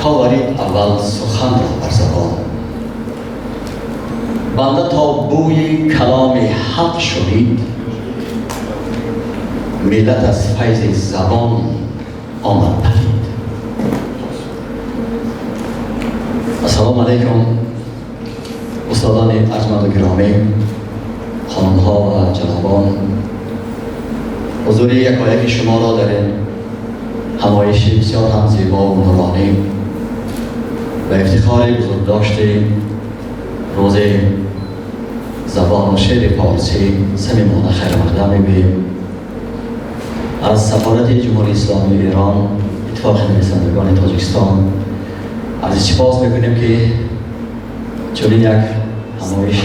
آورید اول سخن را بر زبان. بنده تا بوی کلام حق شنید، ملت از فیض زبان آمد پدید. السلام علیکم استادان ارجمند و گرامی، خانمها و جنابان. حضور یکایک شما را در این همایش بسیار هم زیبا و نورانی و افتخار بزرگداشت روز زبان و شعر پارسی صمیمانه خیر مقدم می‌گوییم. از سفارت جمهوری اسلامی ایران، اتفاق نویسندگان تاجیکستان از سپاس میکنیم که چنین یک همایش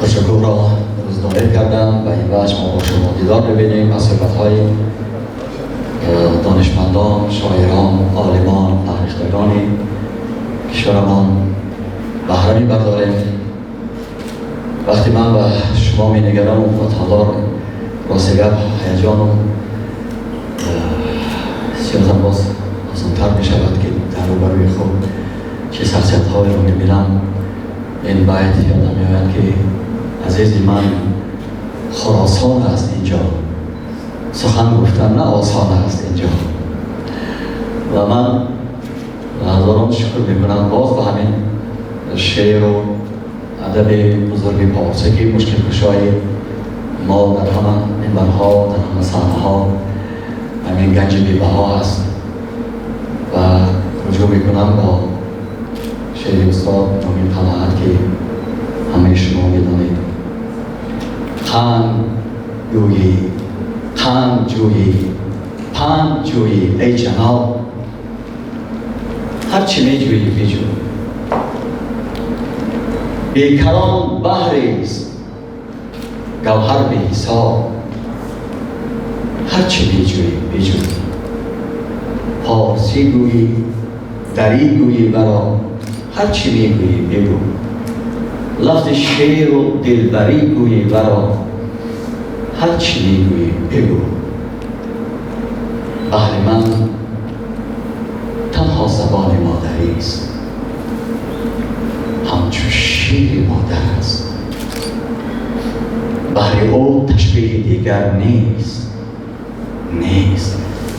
پرشکوه را روز دایر کردم و این وجه ما با شما دیدار ببینیم. از صحبت‌های دانشمندان، شاعران، عالمان، فرهیختگان کشورمان بهره می‌برداریم. وقتی من به شما می‌نگرم و تالار راست گپ هیجان و سیاست باز آسان‌تر می‌شود که در روبروی خود چه شخصیت‌هایی رو می‌بینم. این بیت یادم می‌آید که عزیز من خراسان است اینجا، سخن گفتن نه آسان است اینجا. و من هزاران شکر میکنم باز به همین شعر و ادب بزرگ پارسی که مشکل کشای ما در همه منبرها، در همه صحنه‌ها همین گنج بی‌بها است. و رجوع میکنم با شعر استاد امین قناعت که همه شما میدانید. قند جویی، قند جویی، پند جویی ای جناب، هر چی میجویی بجوی. بیکران بحری است گوهر بی حساب، هر چی میجویی بجوی. پارسی گویی، دری گویی برا، هر چی میگویی بگو. لفظ شعر و دلبری گویی برا، هر چی میگویی بگو. بهر من تنها زبان مادری است، همچو شیر مادر است. بهر او تشبیه دیگر نیست، نیست،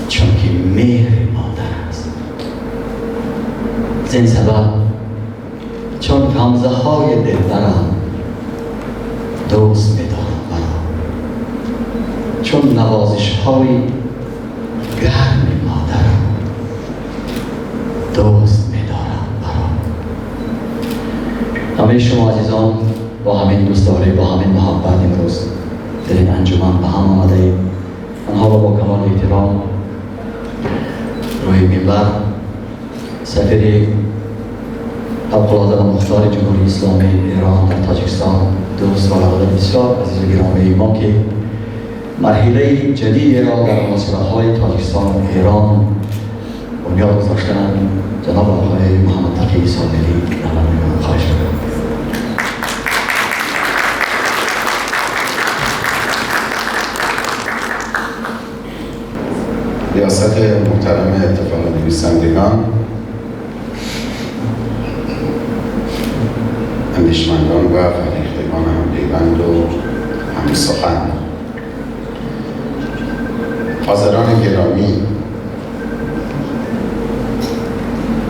چون که مهر مادر است. زین سبب چون غمزه های دلبرم دوست می‌دارم برا، چون نوازش های گرم مادرم دوست می‌دارم برا. همه شما عزیزان با همین دوستداری، با همین محبت امروز در این انجمن به هم آمده ایم. آنها را با کمال احترام روی منبر سفیر فوق‌العاده و مختار جمهوری اسلامی ایران در تاجیکستان، دوست و برادر بسیار عزیز و گرامی ما که مرحله جدیدی را در مناسبت‌های تاجیکستان و ایران بنیاد گذاشتند، جناب آقای محمد تقی صابری دعوت می‌کنم. خواهش می‌کنم. ریاست محترم اتفاق نویسندگان، اندیشمندان و فرهیختگان همپیوند و همسخن، حاضران گرامی،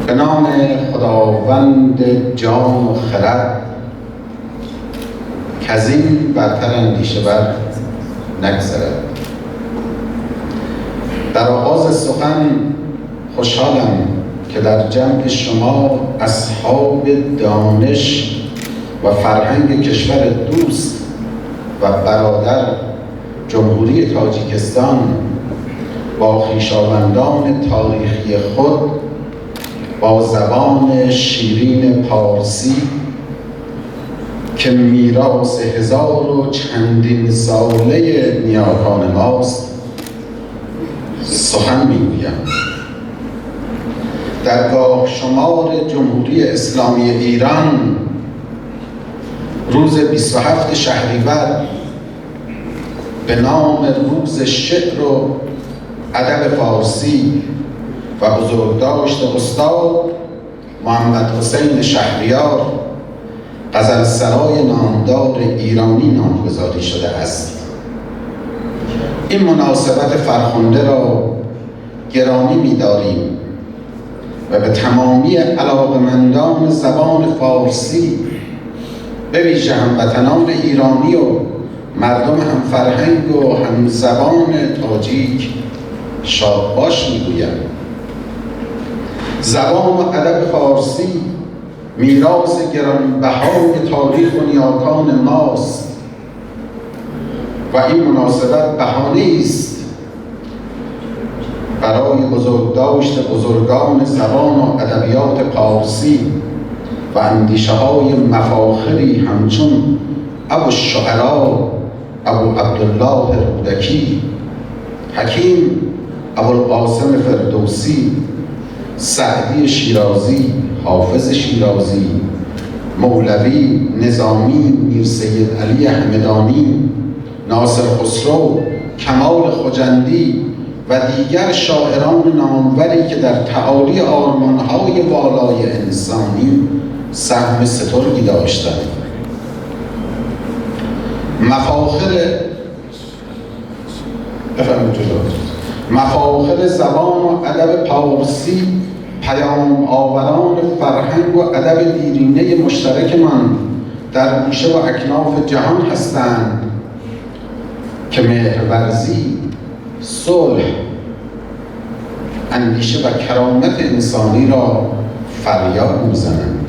به نام خداوند جان و خرد کزین برتر اندیشه بر نگذرد. در آغاز سخن خوشحالم که در جمع شما اصحاب دانش و فرهنگ کشور دوست و برادر جمهوری تاجیکستان با خویشاوندان تاریخی خود با زبان شیرین پارسی که میراث هزار و چندین ساله نیاکان ماست سخن میگویم. در گاه شمار جمهوری اسلامی ایران روز 27 شهریور به نام روز شعر و ادب فارسی و بزرگداشت استاد محمد حسین شهریار، غزل سرای نامدار ایرانی نامگذاری شده است. این مناسبت فرخنده را گرامی می‌داریم و به تمامی علاقه‌مندان زبان فارسی، به ویژه هموطنان ایرانی و مردم هم فرهنگ و هم زبان تاجیک شادباش می‌گویم. زبان و ادب فارسی میراث گرانبهای تاریخ و نیاکان ماست و این مناسبت بهانه‌ای است برای بزرگداشت بزرگان زبان و ادبیات پارسی و اندیشه‌های مفاخری همچون ابو الشعرا ابو عبدالله رودکی، حکیم ابوالقاسم فردوسی، سعدی شیرازی، حافظ شیرازی، مولوی، نظامی، میر سید علی همدانی، ناصر خسرو، کمال خجندی و دیگر شاعران ناموری که در تعالی آرمان‌های والای انسانی سهم سترگی داشتند. مفاخر زبان و ادب پارسی، پیام آوران فرهنگ و ادب دیرینه مشترکمان در گوشه و اکناف جهان هستند که مهرورزی، صلح، اندیشه و کرامت انسانی را فریاد می‌زنند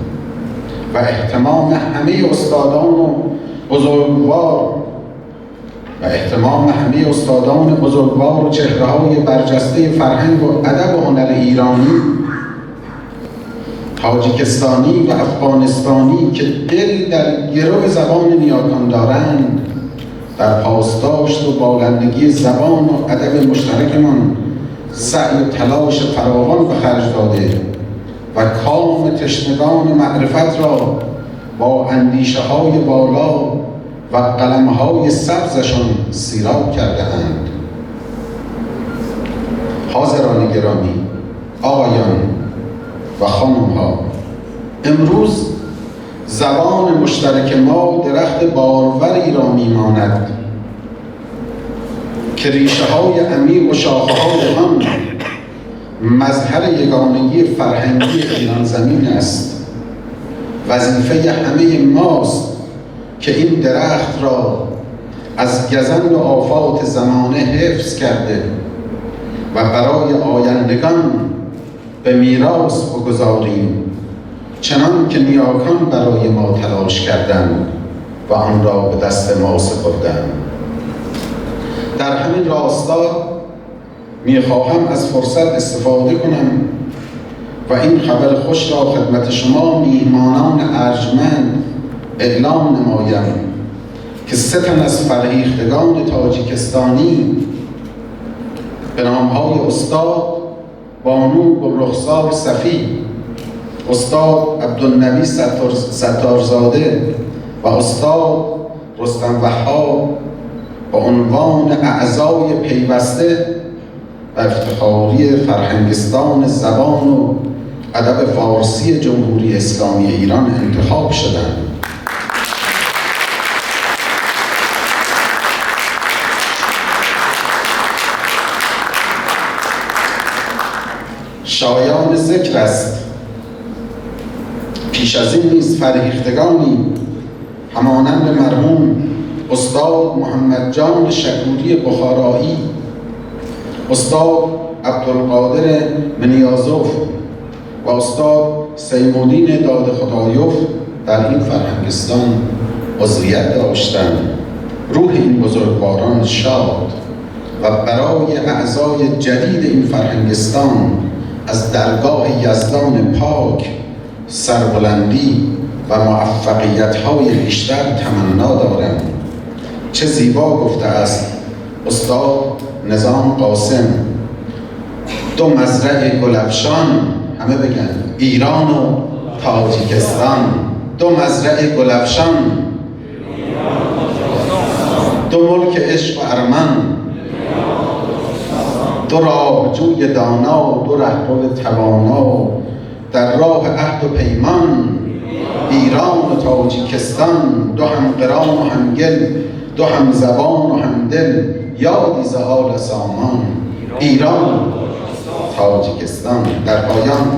و اهتمام همه استادان و بزرگوار و اهتمام همه استادان بزرگوار و چهره‌های برجسته فرهنگ و ادب و هنر ایرانی، تاجیکستانی و افغانستانی که دل در گرو زبان نیاکان دارند، در پاسداشت و بالندگی زبان و ادب مشترکمان سعی و تلاش فراوان به خرج داده و کام تشنگان معرفت را با اندیشه‌های بالا و قلم‌های سبزشان سیراب کرده‌اند. حاضران گرامی، آقایان و خانم‌ها، امروز زبان مشترک ما درخت باروری را می‌ماند که ریشه‌های عمیق و شاخه‌های آن مظهر یگانگی فرهنگی ایران زمین است. وظیفه همه ماست که این درخت را از گزند و آفات زمانه حفظ کرده و برای آیندگان به میراث بگذاریم، چنان که نیاکان برای ما تلاش کردند و آن را به دست ما سپردند. در همین راستا می‌خواهم از فرصت استفاده کنم و این خبر خوش را خدمت شما میهمانان ارجمند اعلام نمایم که 3 تن از فرهیختگان تاجیکستانی به نام‌های استاد بانو گلرخسار صفی، استاد عبدالنبی ستارزاده و استاد رستم وهاب به عنوان اعضای پیوسته و افتخاری فرهنگستان زبان و ادب فارسی جمهوری اسلامی ایران انتخاب شدند. شایان ذکر است پیش از این نیز فرهیختگانی همانند مرحوم استاد محمد جان شکوری بخارایی، استاد عبدالقادر منیازوف و استاد سیمودین داد خدایوف در این فرهنگستان عضویت داشتند. روح این بزرگواران شاد و برای اعضای جدید این فرهنگستان از درگاه یزدان پاک سربلندی و موفقیت‌های بیشتر تمنا دارم. چه زیبا گفته است استاد نظام قاسم: دو مزرعه گلفشان، همه بگن ایران و تاجیکستان، دو مزرعه گلفشان، دو ملک عشق و ارمن، دو راهجوی دانا، دو رهرو توانا، در راه عهد و پیمان ایران و تاجیکستان، دو همقران و همگل، دو هم زبان و هم دل، یادی ز آل سامان ایران تاجیکستان. در پایان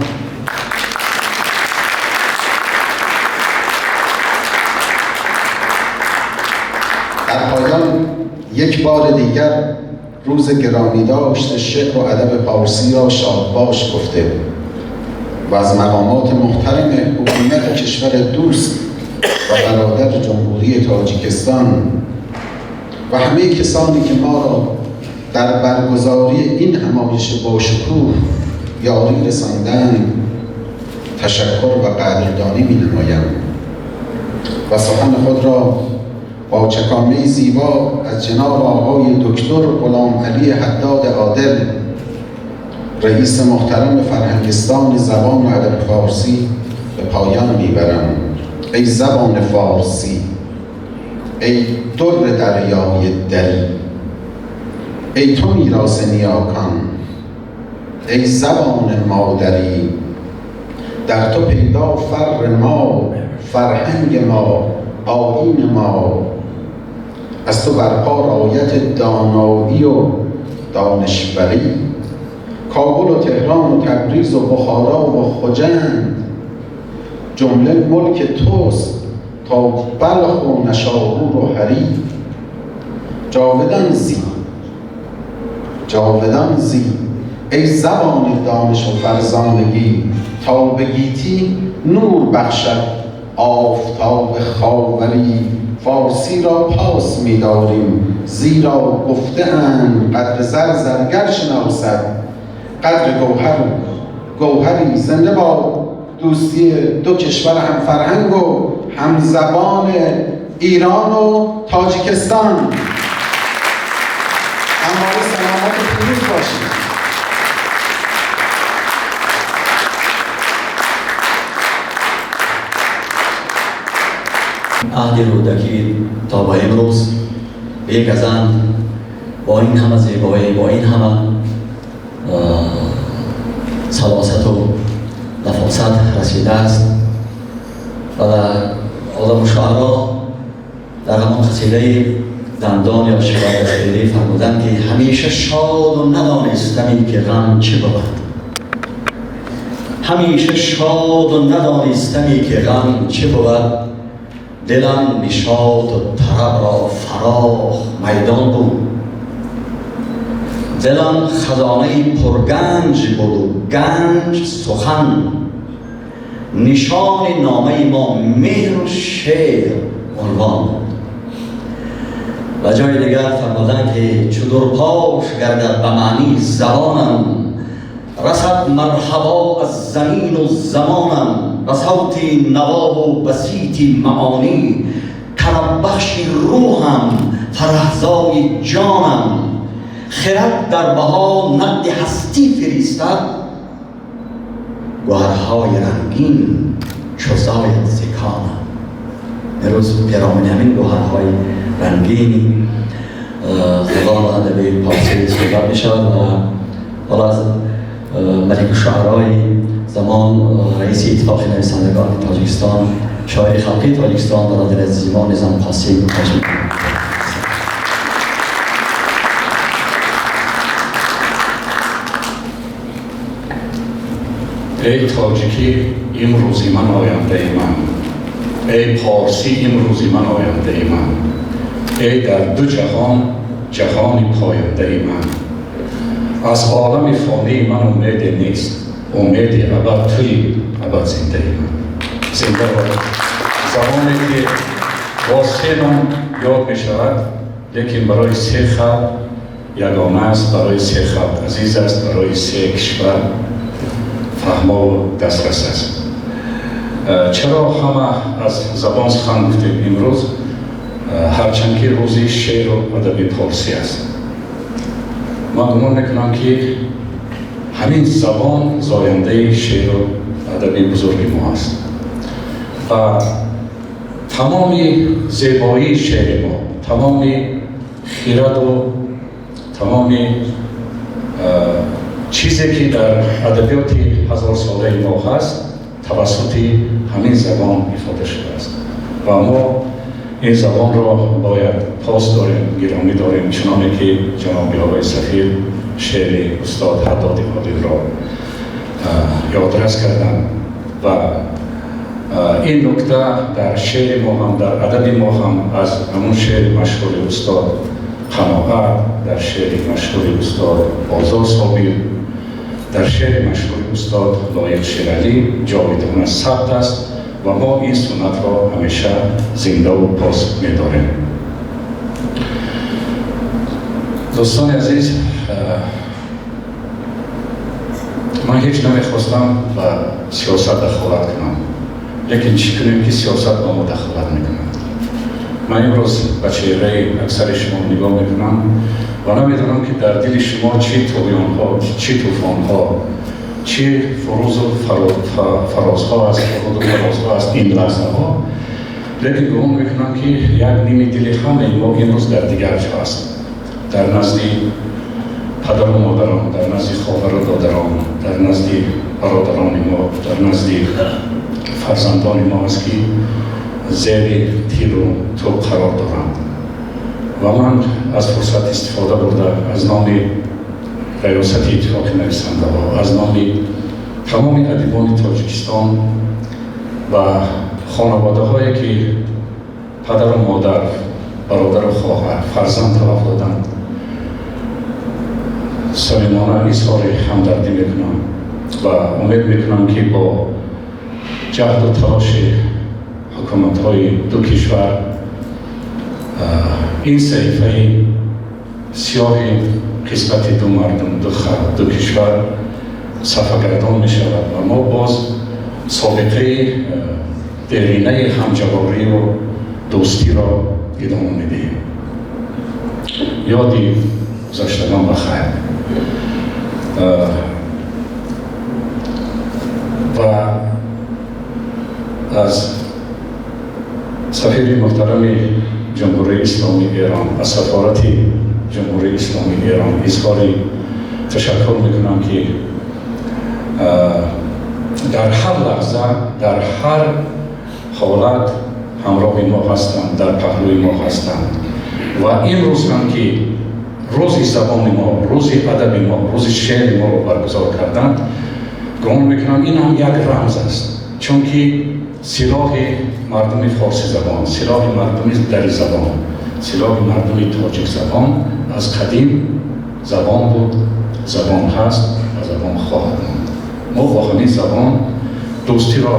یک بار دیگر روز گرامی داشت شعر و ادب پارسی را شادباش گفته و از مقامات محترم حکومت کشور دوست و برادر جمهوری تاجیکستان و همه کسانی که ما را در برگزاری این همایش باشکوه یاری رساندند تشکر و قدردانی می‌نمایم و سخن خود را با چکامه زیبا از جناب آقای دکتر غلامعلی حداد عادل، رئیس محترم فرهنگستان زبان و ادب فارسی، به پایان میبرم. ای زبان فارسی، ای در دریای دل، ای تو میراث نیاکان، ای زبان مادری، در تو پیدا فر ما، فرهنگ ما، آیین ما، از تو برپا رایت دانایی و دانشوری. کابل و تهران و تبریز و بخارا و خجند جمله ملک توست تا بلخ و نشابور و هری. جاودان زی، جاودان زی ای زبان دانش و فرزانگی، تا به گیتی نور بخشد آفتاب خاوری. فارسی را پاس می‌داریم زیرا گفته‌اند قدر زر زرگر شناسد، قدر گوهر گوهری. زنده باد دوستی دو کشور هم فرهنگ و هم زبان ایران و تاجیکستان. همواره سلامت و پیروز باشید. عهد رودکی تا به امروز به یک گزند با این همه زیبایی، با این همه سلاست و نفاست رسیده است و آدم شعرا در همان قصیده دندان یا شعر قصیده فرمودند که همیشه شاد و ندانستمی که غم چه بود، همیشه شاد و ندانستمی که غم چه بود، دلم نشاط و طرب را فراخ میدان بود، دلم خزانه پرگنج بود و گنج سخن، نشان نامه ما مهر و شعر عنوان بود. و جای دیگر فرمودند که چو درپاش گردد به معنی زبانم، رسد مرحبا از زمین و زمانم، به صوت نوا و بسیط معانی، طرب بخش روحم فرحزای جانم، خرد در بها نقد هستی فرستد، گوهرهای رنگین چو زاید ز کانم. امروز پیرامون همین گوهرهای رنگین زبان و ادب پارسی صحبت می شود و حالا از ملک الشعرای زمان، رئیس اتفاق نویسندگان تاجیکستان، شاعر خلقی تاجیکستان، برادر عزیز ما نظام قاسم خواهش می‌کنم. ای تاجیکی امروزی من آینده من، ای پارسی امروزی من آینده من، ای در دو جهان جهانی پاینده من، از عالم فانی من امید نیست، امید ابد توی ابد زنده من. زنده باد زبانی که با سه نام یاد می شود، لیکن برای سه خلق یگانه است، برای سه خلق عزیز است، برای سه کشور فهما و دسترس است. چرا همه از زبان سخن گفتیم امروز، هرچند که روزی شعر و ادب پارسی است؟ من گمان میکنم که همین زبان زاینده شعر و ادب بزرگ ما است و تمام زیبایی شعر ما، تمام خیرد و تمام Чизе ки дар адабиёти ҳазорсолаи мо ҳаст, тавассути ҳамин забон ифода шудааст ва мо ин забонро бояд пос дорем, гиромӣ дорем, чуноне ки ҷаноби оқои сафир шеъри устод Ҳаддоди Одилро ёдрас карданд ва ин нукта дар шеъри мо ҳам, дар адаби мо ҳам аз ҳамун шеъри машҳури устод Қаноат, дар шеъри машҳури устод Бозор Собир, дар шеъри машҳури устод Лоиқ Шералӣ ҷовидона сабт аст ва мо ин суннатро ҳамеша зиндаву пос медорем. Дӯстони азиз, ман ҳеҷ намехостам ба сиёсат дахолат кунам, лекин чӣ кунем ки сиёсат ба мо дахолат мекунад. Ман имрӯз ба чеҳраи аксари шумо нигоҳ мекунам ва намедонам ки дар дили шумо чӣ туғёнҳо, чӣ тӯфонҳо, чӣ фурӯзу фарозҳо аст, фуруду фарозҳо аст ин лаҳзаҳо, лекин гумон мекунам ки як ними дили ҳамаи мо имрӯз дар дигар ҷо аст, дар назди падару модарон, дар назди хоҳару додарон, дар назди бародарони мо, дар назди фарзандони мо аст ки зери тиру тӯб қарор доранд. Ва ман аз фурсат истифода бурда аз номи раёсати Иттифоқи нависандаҳо, аз номи тамоми адибони Тоҷикистон ва хонаводаҳое ки падару модар, бародару хоҳар, фарзанд талаф доданд, самимона изҳори ҳамдардӣ мекунам ва умед мекунам ки бо ҷаҳду талоши ҳукуматҳои ду кишвар ин саҳифаи сиёҳи қисмати ду мардум, ду халқ, ду кишвар сафагардон мешавад ва мо боз собиқаи деринаи ҳамҷаворию дӯстиро идома медиҳем. Ёди гузаштагон ба хайр. Ва аз сафири муҳтарами Ҷумҳурии Исломии Эрон, аз сафорати Ҷумҳурии Исломии Эрон изҳори ташаккур мекунам ки дар ҳар лаҳза, дар ҳар ҳолат ҳамроҳи мо ҳастанд, дар паҳлӯи мо ҳастанд ва имрӯз ҳам ки рӯзи забони мо, рӯзи адаби мо, рӯзи шеъри моро баргузор карданд, гумон мекунам ин ҳам як рамз аст, чунки силоҳи мардуми форсизабон, силоҳи мардуми даризабон, силоҳи мардуми тоҷикзабон аз қадим забон буд, забон ҳаст ва забон хоҳад монд. Мо бо ҳамин забон дӯстиро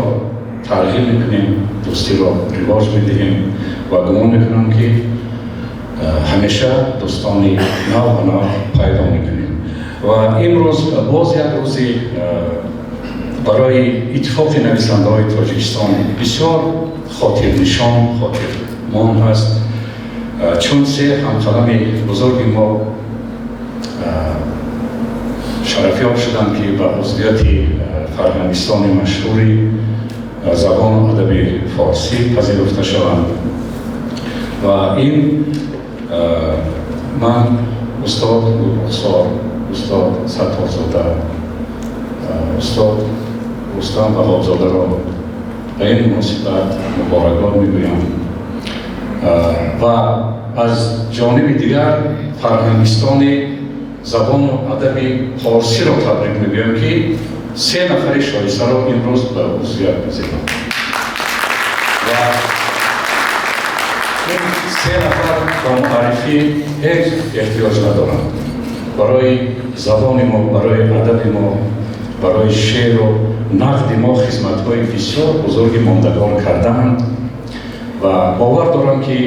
тарғиб мекунем, дӯстиро ривоҷ медиҳем ва гумон мекунам ки ҳамеша дӯстони нав ба нав пайдо мекунем. Ва имрӯз боз як рӯзи барои Иттифоқи нависандаҳои Тоҷикистон бисёр хотирнишон, хотирмон ҳаст, чун се ҳамқалами бузурги мо шарафёб шуданд ки ба узвияти фарҳангистони машҳури забону адаби форсӣ пазируфта шаванд. Ва ин ман устод Гулрухсор, устод Сатторзода, устод Рустам Ваҳобзодаро ба ин муносибат муборакбод мегӯям ва аз ҷониби дигар фарҳангистони забону адаби форсиро табрик мегӯям ки се нафари шоистаро имрӯз ба узвият пазируфт ва ин се нафар ба муаррифӣ ҳеҷ эҳтиёҷ надоранд. Барои забони мо, барои адаби мо, барои шеъру нақди мо хизматҳои бисёр бузурги мондагор кардаанд ва бовар дорам ки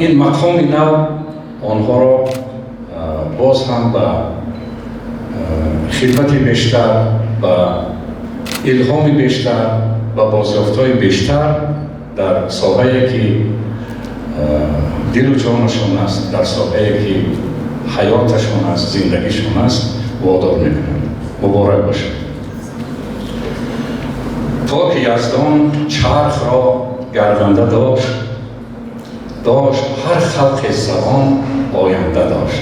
ин мақоми нав онҳоро боз ҳам ба хидмати бештар, ба илҳоми бештар, ба бозёфтҳои бештар дар соҳае ки дилу ҷонашон аст, дар соҳае ки ҳаёташон аст, зиндагишон аст, водор мекунад. Муборак бошад. То ки Яздон чархро гарданда дошт, дошт ҳар халқи забон оянда дошт.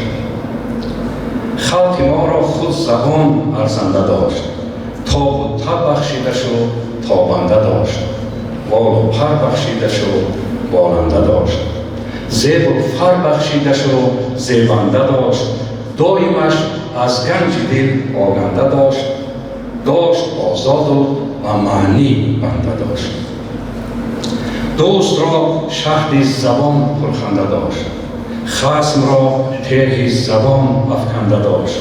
Халқи моро худ забон арзанда дошт, тобу таб бахшида шуд, тобанда дошт, болу пар бахшида шуд, боланда дошт, зебу фар бахшида шуд, зебанда дошт, доимаш аз ганҷи дил оганда дошт, дошт озоду ба маънӣ банда дошт. Дӯстро шаҳди забон пурханда дошт, хасмро теҳи забон афканда дошт,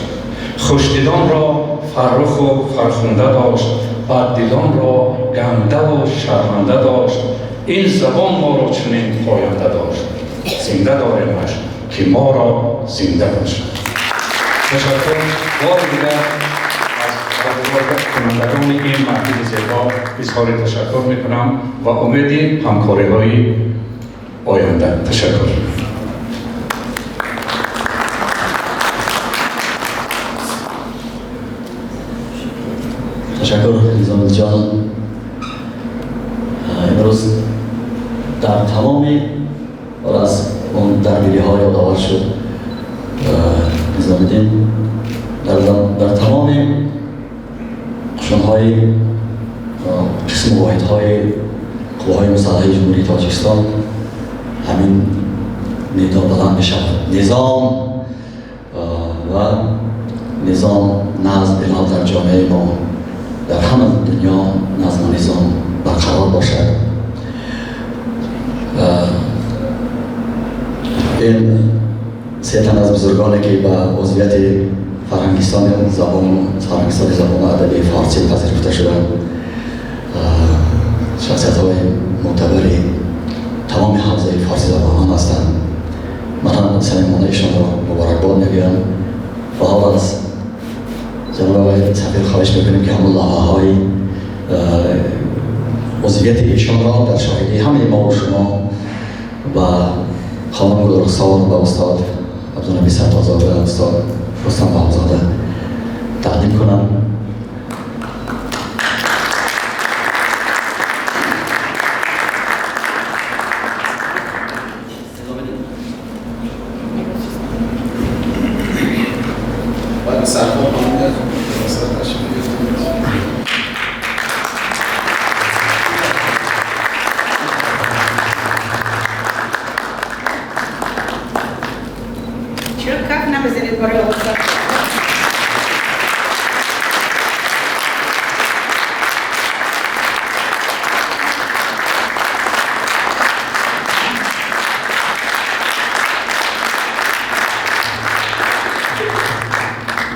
хушдилонро фарруху фархунда дошт, баддилонро гандаву шарманда дошт. Ин забон моро чунин поянда дошт, зинда доремаш ки моро зинда дошт. Ташаккур бори дигар аз баргузоркунандагони ин маҳфили зебо изҳори ташаккур мекунам ва умеди ҳамкориҳои оянда. Ташаккур. Ташаккур Низомиддинҷон. Имрӯз дар тамоми аз он даргириҳо ёдовар шуд Низомиддин, дар тамоми қушунҳои қисму воҳидҳои қувваҳои мусаллаҳи Ҷумҳурии Тоҷикистон ҳамин нидо баланд мешавад. Низом ва низом, назм инҳо дар ҷомеаи мо, дар ҳама дунё назму низом барқарор бошад. Ин се тан аз бузургоне ки ба узвияти фарҳангистони забон, фарҳангистони забону адаби форсӣ пазируфта шуданд, шахсиятҳои мӯътабари тамоми ҳавзаи форсизабонон ҳастанд. Ман ҳам самимона ишонро муборакбод мегӯям ва ҳол аз ҷаноби оқои сафир хоҳиш мекунем ки ҳамон лавҳаҳои узвияти ишонро дар шоҳидии ҳамаи мо ва шумо ба хонум Гулрухсор ва устод Абдунаби Саттозода, устод Рустам Ваҳобзода тақдим кунам.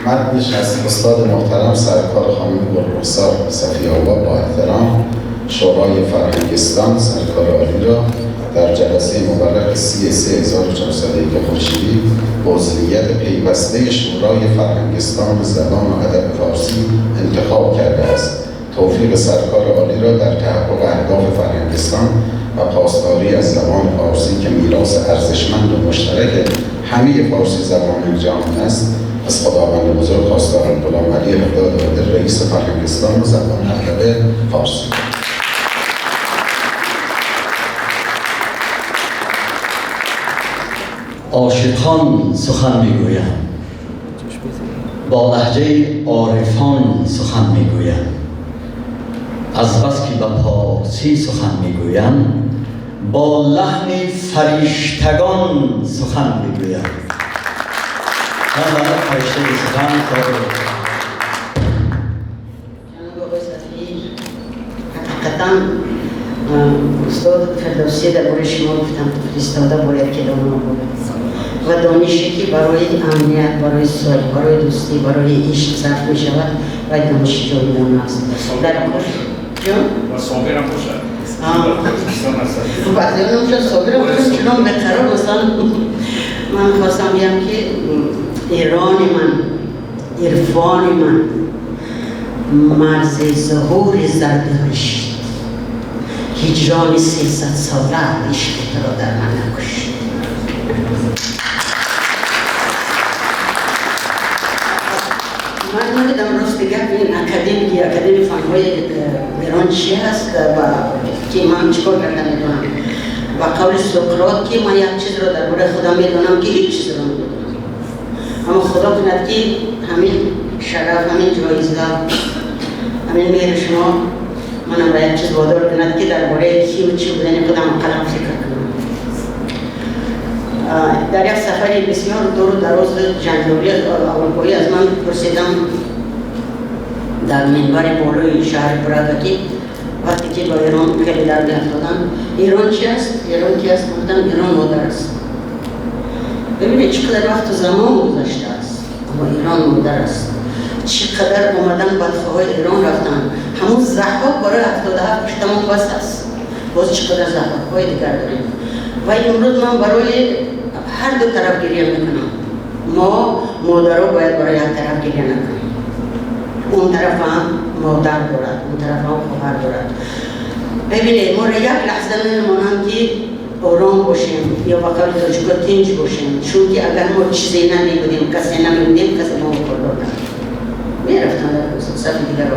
متنش از استاد محترم سرکار خانم گلرخسار صفی آبا با احترام شورای فرهنگستان سرکار عالی را در جلسه مورخ 3/3/1401 خورشیدی با عضویت پیوسته شورای فرهنگستان زبان و ادب فارسی انتخاب کرده است. توفیق سرکار عالی را در تحقق اهداف فرهنگستان و پاسداری از زبان فارسی که میراث ارزشمند و مشترک همه فارسی زبانان جهان است از خداوند بزرگ خواستارم. غلام علی حداد رئیس فرهنگستان و زبان ادب فارسی. عاشقان سخن میگویند، با لهجه عارفان سخن میگویند، از بس که به پارسی سخن میگویند با لحن فرشتگان سخن میگویند. من فرشته سخن. جناب آقای سفیر، حقیقتاً استاد فردوسی درباره شما گفتم فرستاده باید که دانا بود و دانشی که برای امنیت، برای صلح، برای دوستی، برای عشق صرف می شود و دانش جاودانه است. در جان؟ و صابر هم باشد. بعضی هم شاید صابر هم باشد، چنان بیقرار باشند. من خواستم بگم که ایران من، عرفان من، مرز ظهور زردشت، هجران 300 ساله عشق را در من نکشت. من نمیدونم راست بگم این اکادمی فن‌های ایران چی هست و که من چیکار کردم میدونم. و قول سقراط که من یک چیز را درباره خودم میدونم که هیچ چیز را نمیدونم. اما خدا کند که همین شرف، همین جایزه، همین مهر شما منم باید چیز وادار کند که درباره کی و چی بودن خودم قلم فکر کنم. در یک سفری بسیار دور و دراز جنجالی از اروپایی از من پرسیدم در منبر بالای شهر پراگ که وقتی که با ایران خیلی در افتادن، ایران چی است؟ ایران کی است؟ گفتم ایران مادر است. ببینید چقدر وقت و زمان گذشته است، اما ایران مادر است. چقدر اومدن بدخواهای ایران رفتن، همون ضحاک برای 77 تمام بس است. باز چقدر ضحاک‌های دیگر داریم. و امروز من برای هر دو طرف گریه میکنم. ما مادرها باید برای یک طرف گریه نکنیم. اون طرف هم مادر دارد، اون طرف هم خواهر دارد. ببینید ما را یک لحظه نمیمانند که آرام باشیم یا به قول تاجیکا تنج باشیم، چون که اگر ما چیزی نمیبودیم، کسی نمیبودیم، کسی ما کار نمی‌کرد، میرفتن در صف دیگر را.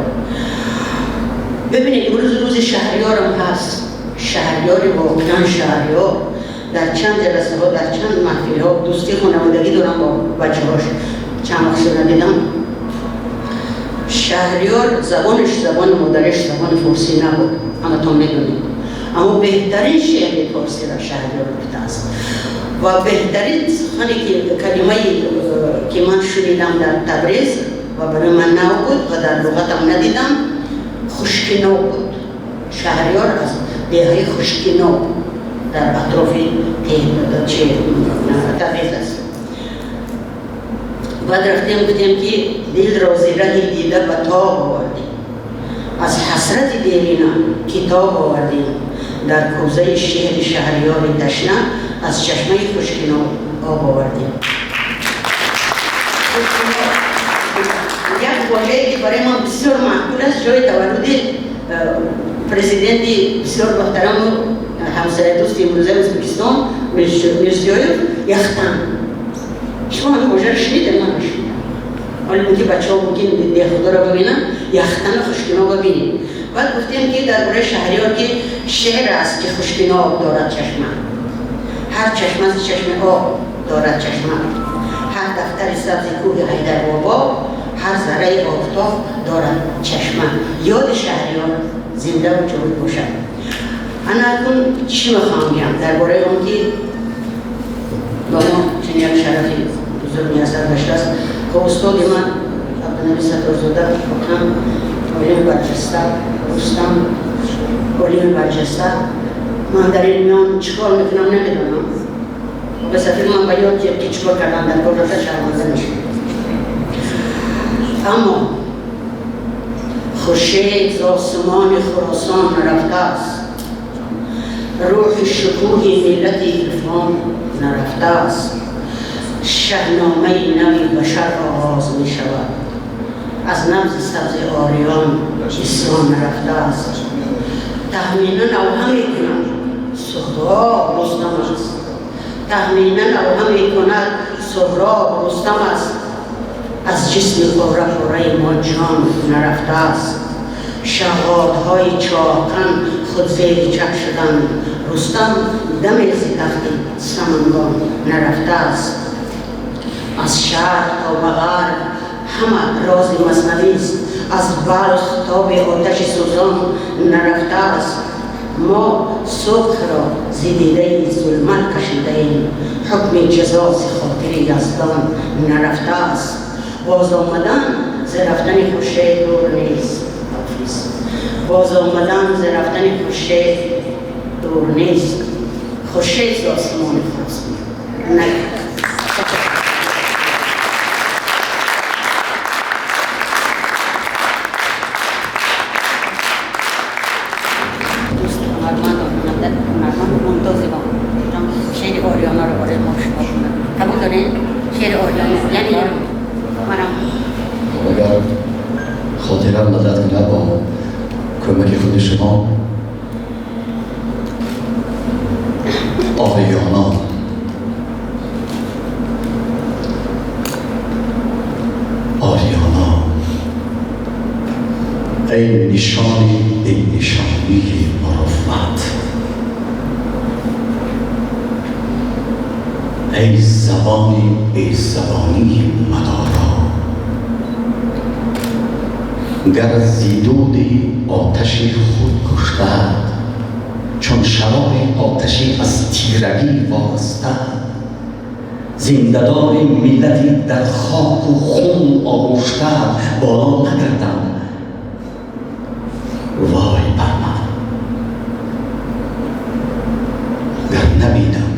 ببینید امروز روز شهریارم هست. شهریار واقعا شهریار در چند جلسه ها، در چند محفل ها دوستی خانوادگی دارم با بچه هاش، چند وقت ندیدم. شهریار زبانش، زبان مادرش زبان فارسی نبود، همتون میدونید، اما بهترین شعر فارسی را شهریار گفته است و بهترین سخنی که کلمه که من شنیدم در تبریز و برای من نو بود و در لغتم ندیدم، خشکینو بود. شهریار از دهه خشکینو در اطراف تبریز است. بعد رفتیم گفتیم که دل را زیره دیده به تاب آوردیم، از حسرت دیرینه کتاب آوردیم، در کوزه شعر شهریار تشنه از چشمه خشکینو آب آوردیم. یک واژه‌ای که برای من بسیار معقول است، جای تولد پرزیدنت بسیار محترم و همسایه دوست امروزه ازبکستان میرزیایف، یختن. شما هم واژه رو شنیدین؟ من نشنیدم. حالا ممکن بچه‌ها ممکن ده خدا رو ببینن، یختن خشکیناب ببینیم. بعد گفتیم که درباره شهریار که شعر است که خشکیناب دارد چشمه، هر چشمه از چشم آب دارد چشمه، هر دفتر سبز کوه حیدر بابا، هر ذره آفتاب دارد چشمه. یاد شهریار زنده و جاوید باشد. انا اکنون چی میخوام بگم درباره اون که با ما چنین یک شرفی بزرگ میسر داشته است. خب استاد من عبدالنبی ستارزاده واقعا عالم برجسته، رستم عالم برجسته. من در این میان چیکار میکنم نمیدونم. به سفیر من به یاد که چیکار کردم در کار رفته شرمنده میشم. اما خورشید ز آسمان خراسان نرفته است، روح شکوه ملت عرفان نرفته است. شهنامه نوی بشر آغاز می شود، از نبض سبز آریان اسلام نرفته است. تهمینه نوحه می کند سهراب رستم است، تهمینه نوحه می کند سهراب رستم است. از جسم پاره پاره ما جان نرفته است. شغادهای چاکن خود زیر چک شدند، رستم دم ز تخت سمنگان نرفته است. از شرق تا به غرب همه راز مثنوی است، از بلخ تا به آتش سوزان نرفته است. ما صبح را ز دیده ظلمت کشیده ایم، حکم جزا ز خاطر یزدان نرفته است. باز آمدن ز رفتن خورشید دور نیست، حافظ. باز آمدن ز رفتن خورشید دور نیست، خورشید ز آسمان خراسان نرفته است. دوست هنرمند هنرمند ممتاز ما شعر آریانا رو برای ما شما کنند. قبول دارین؟ شعر آریانا یعنی منم. اگر خاطرم مدد کنه با کمک خود شما، آریانا. آریانا ای نشانی، ای نشانی مروت، ای زبان بی زبانی مدارا، گر زیدودی آتشی خود کشتد، چون شرار آتشی از تیرگی وارستد، زنده‌دار ملتی در خاک و خون آغشته بالا نگردم، وای بر من گر نبینم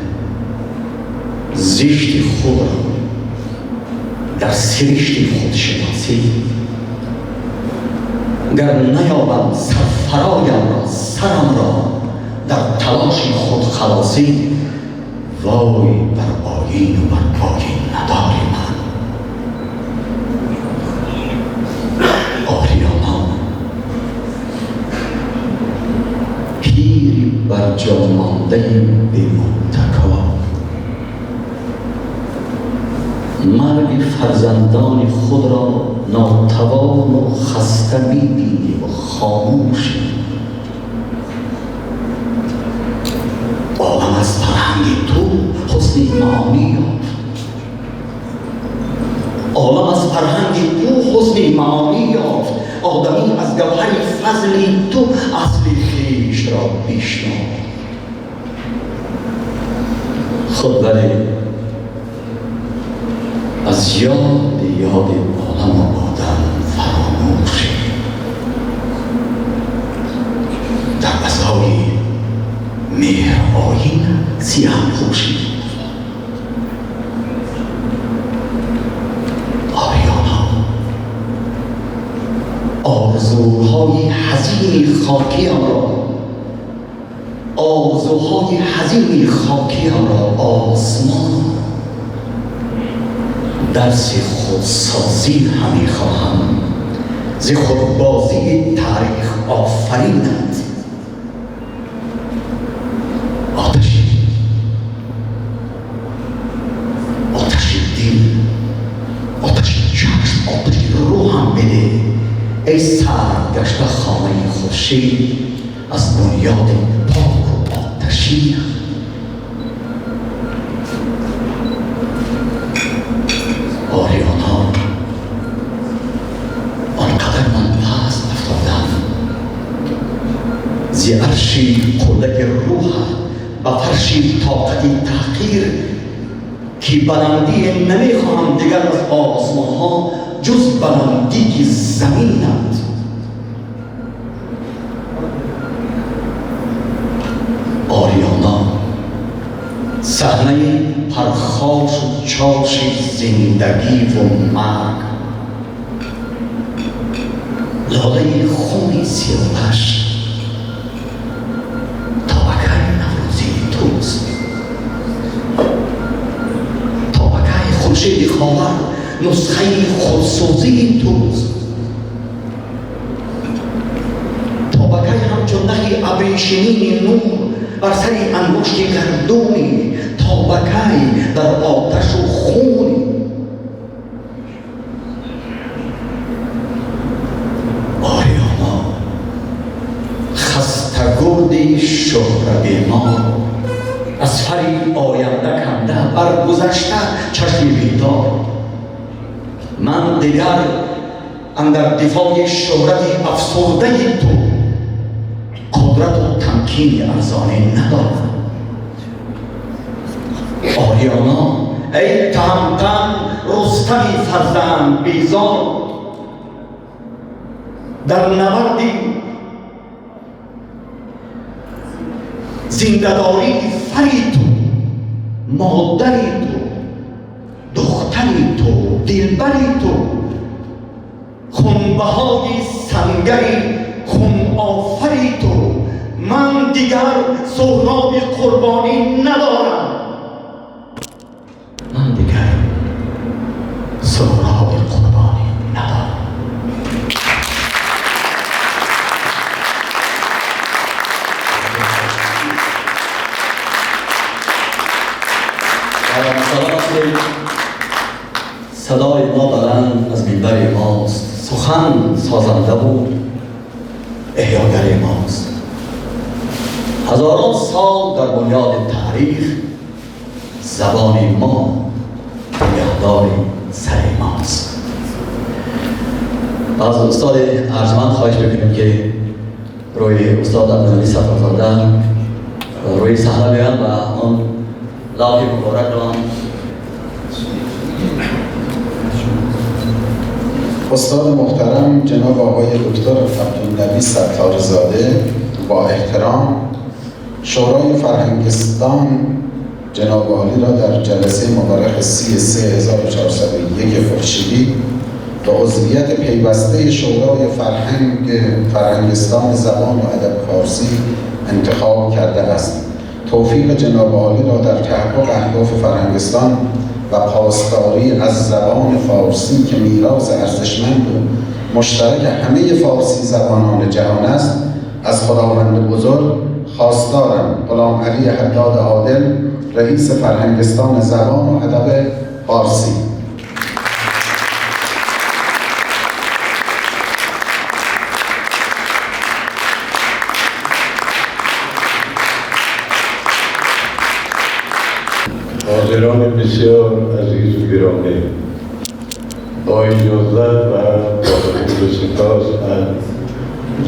زشت خود را در سرشت خودشناسی، گر نیابم سرفرایم را سرم را در تلاش خودخلاصی، وای بر آیین و بر آیین ندار من. آریانا پیری بر جا مانده بی متکا، مرگ فرزندان خود را ناتوان و خسته می‌بینی و خاموشی. عالم از فرهنگ تو حسن معانی یافت، عالم از فرهنگ تو حسن معانی یافت، آدمی از گوهر فضل تو اصل خویش را بشناخت. خود ولی از یاد یاد عالم و آدم فراموشی، در عزای مهر آیین سیه پوشی. آریانا آرزوهای حزین خاکیم را، آرزوهای حزین خاکیم را آسمان درس خودسازی همی خواهم، ز خودبازی تاریخ آفرینت. آتش دل، آتش چشم، آتش روحم بده ای سرگشته خانه خورشید از بنیاد پاک و آتشین. آریانا آنقدر من پست افتادم، ز عرشی قله روح به فرشی طاقت تحقیر، که بلندی نمیخواهم دیگر از آسمان ها جز بلندی زمینت. آریانا صحنه پرخاش و چاش زندگی و مرگ، لاله خون سیاوش تا بکای نوروزی توست، تا بکای خورشید خاور نسخه خودسوزی توست، تا بکای همچون نخی ابریشمین نور بر سر انگشت گردونی، تا بکای در آتش و خونی. آریانا خسته گرد شهره بیمار، از فری آینده کنده بر گذشته چشم بیدار، من دیگر اندر دفاع شهرت افسرده تو قدرت و تمکین ارزانه ندارم. آریانا ای تهمتن رستم فرزند بیزار، در نبردی زنده‌داری فری تو، مادری تو، دختری تو، دلبری تو، خونبهای سنگری خون آفری تو، من دیگر سهراب قربانی ندارم، من دیگر سهراب قربانی ندارم. صدای ما بلند از منبر ماست، سخن سازنده و احیاگر ماست. هزاران سال در بنیاد تاریخ زبان ما نگهدار سر ماست. از استاد ارجمند خواهش بکنیم که روی استاد عبدالنبی ستارزاده روی صحنه بیان و آن لوح مبارک را. استاد محترم جناب آقای دکتر عبدالنبی ستارزاده، با احترام شورای فرهنگستان جناب عالی را در جلسه مبارک 3/3/1401 خورشیدی به عضویت پیوسته شورای فرهنگستان زبان و ادب فارسی انتخاب کرده است. توفیق جناب عالی را در تحقق اهداف فرهنگستان و پاسداری از زبان فارسی که میراث ارزشمند و مشترک همه فارسی زبانان جهان است از خداوند بزرگ خواستارم. غلام علی حداد عادل، رئیس فرهنگستان زبان و ادب فارسی. حاضران بسیار عزیز و گرامی، با اجازه و با قبول سپاس از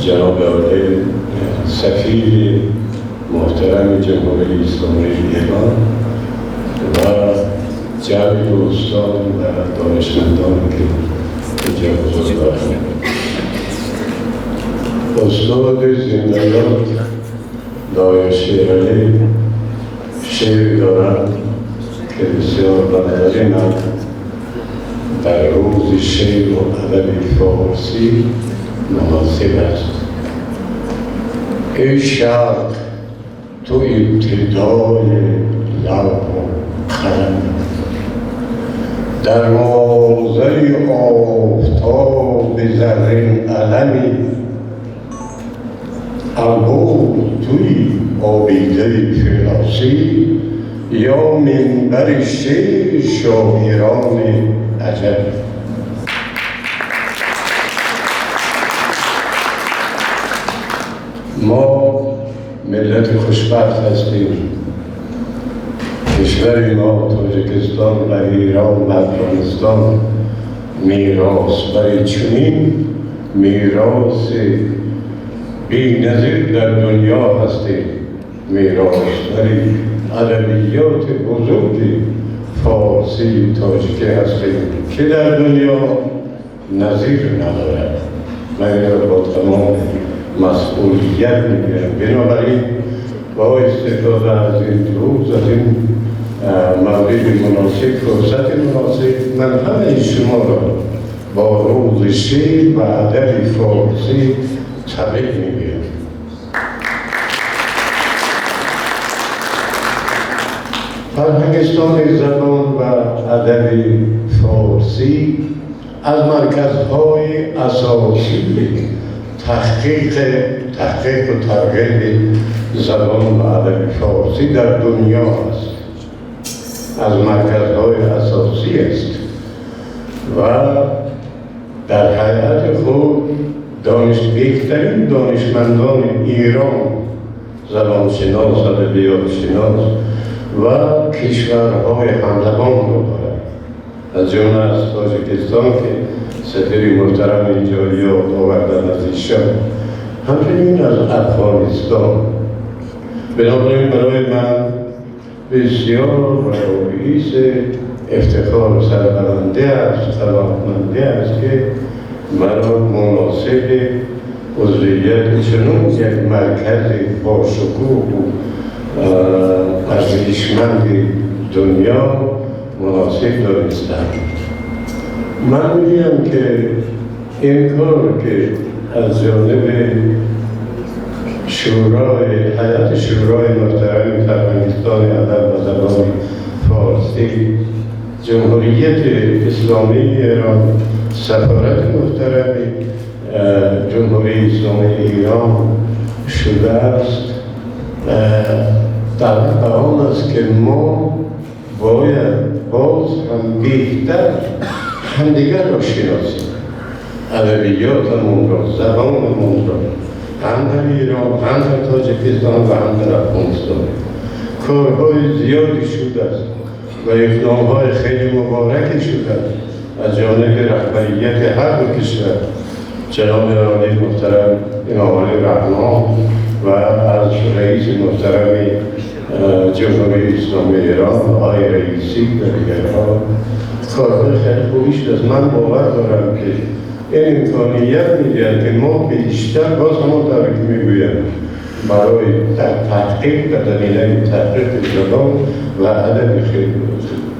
جناب عالی سفیر محترم جمهوری اسلامی ایران و جمع دوستان و دانشمندان که اینجا حضور دارند، استاد زنده‌یاد دایر شیرعلی شعری دارند که بسیار به نظر من در روز شعر و ادب فارسی مناسب است. ای شرق تو ابتدای لوح و قلم، در مازر آفتاب زرین علمی، البرز تویی آبیده فردوسی یا منبر شعر شاعران عجم. ما ملت خوشبخت هستیم. کشور ما تاجیکستان و ایران و افغانستان میراث برای چنین میراث بی‌نظیر در دنیا هستیم. میراث برای ادبیات بزرگ فارسی تاجیکی هستیم که در دنیا نظیر ندارد. من این را با تمام مسئولیت میگویم. بنابراین با استفاده از این روز، از این مورد مناسب، فرصت مناسب، من همه شما را با روز شعر و ادب فارسی تبریک میگویم. فرهنگستان زبان و ادب فارسی از مرکزهای اساسی تحقیق و ترغیب زبان و ادب فارسی در دنیا است. از مرکزهای اساسی است و در هیئت خود بهترین دانشمندان ایران، زبانشناس، ادبیاتشناس و کشورهای همزبان را دارد. از جمله از تاجیکستان که سفیر محترم اینجا یاد آوردن از ایشان، همچنین از افغانستان. بنابراین برای من بسیار رئیس افتخار و سربلنده است، سلامتمنده است که مرا مناسب عضویت چنون یک مرکز باشکوه و ارزشمند دنیا مناسب دانستم. من میگم که این کار که از جانب هیئت شورای محترم فرهنگستان ادب و زبان فارسی جمهوریت اسلامی ایران، سفارت محترم جمهوری اسلامی ایران شده است، در آن است که ما باید باز هم بهتر همدیگر را شناسیم، ادبیاتمون را، زبانمون را، هم در ایران، هم در تاجیکستان و هم در افغانستان. کارهای زیادی شده است، و اقدام‌های خیلی مبارکی شده از جانب رهبریت هر دو کشور، جناب عالی محترم امام علی رحمان و از رئیس محترم جمهوری اسلامی ایران آقای رئیسی و دیگرها، کارهای خیلی خوبی شده است. من باور دارم که این امکانیت می‌دهد که ما بیشتر، باز همون طور که میگویم، برای تحقیق و زمینه تحقیق زبان و ادب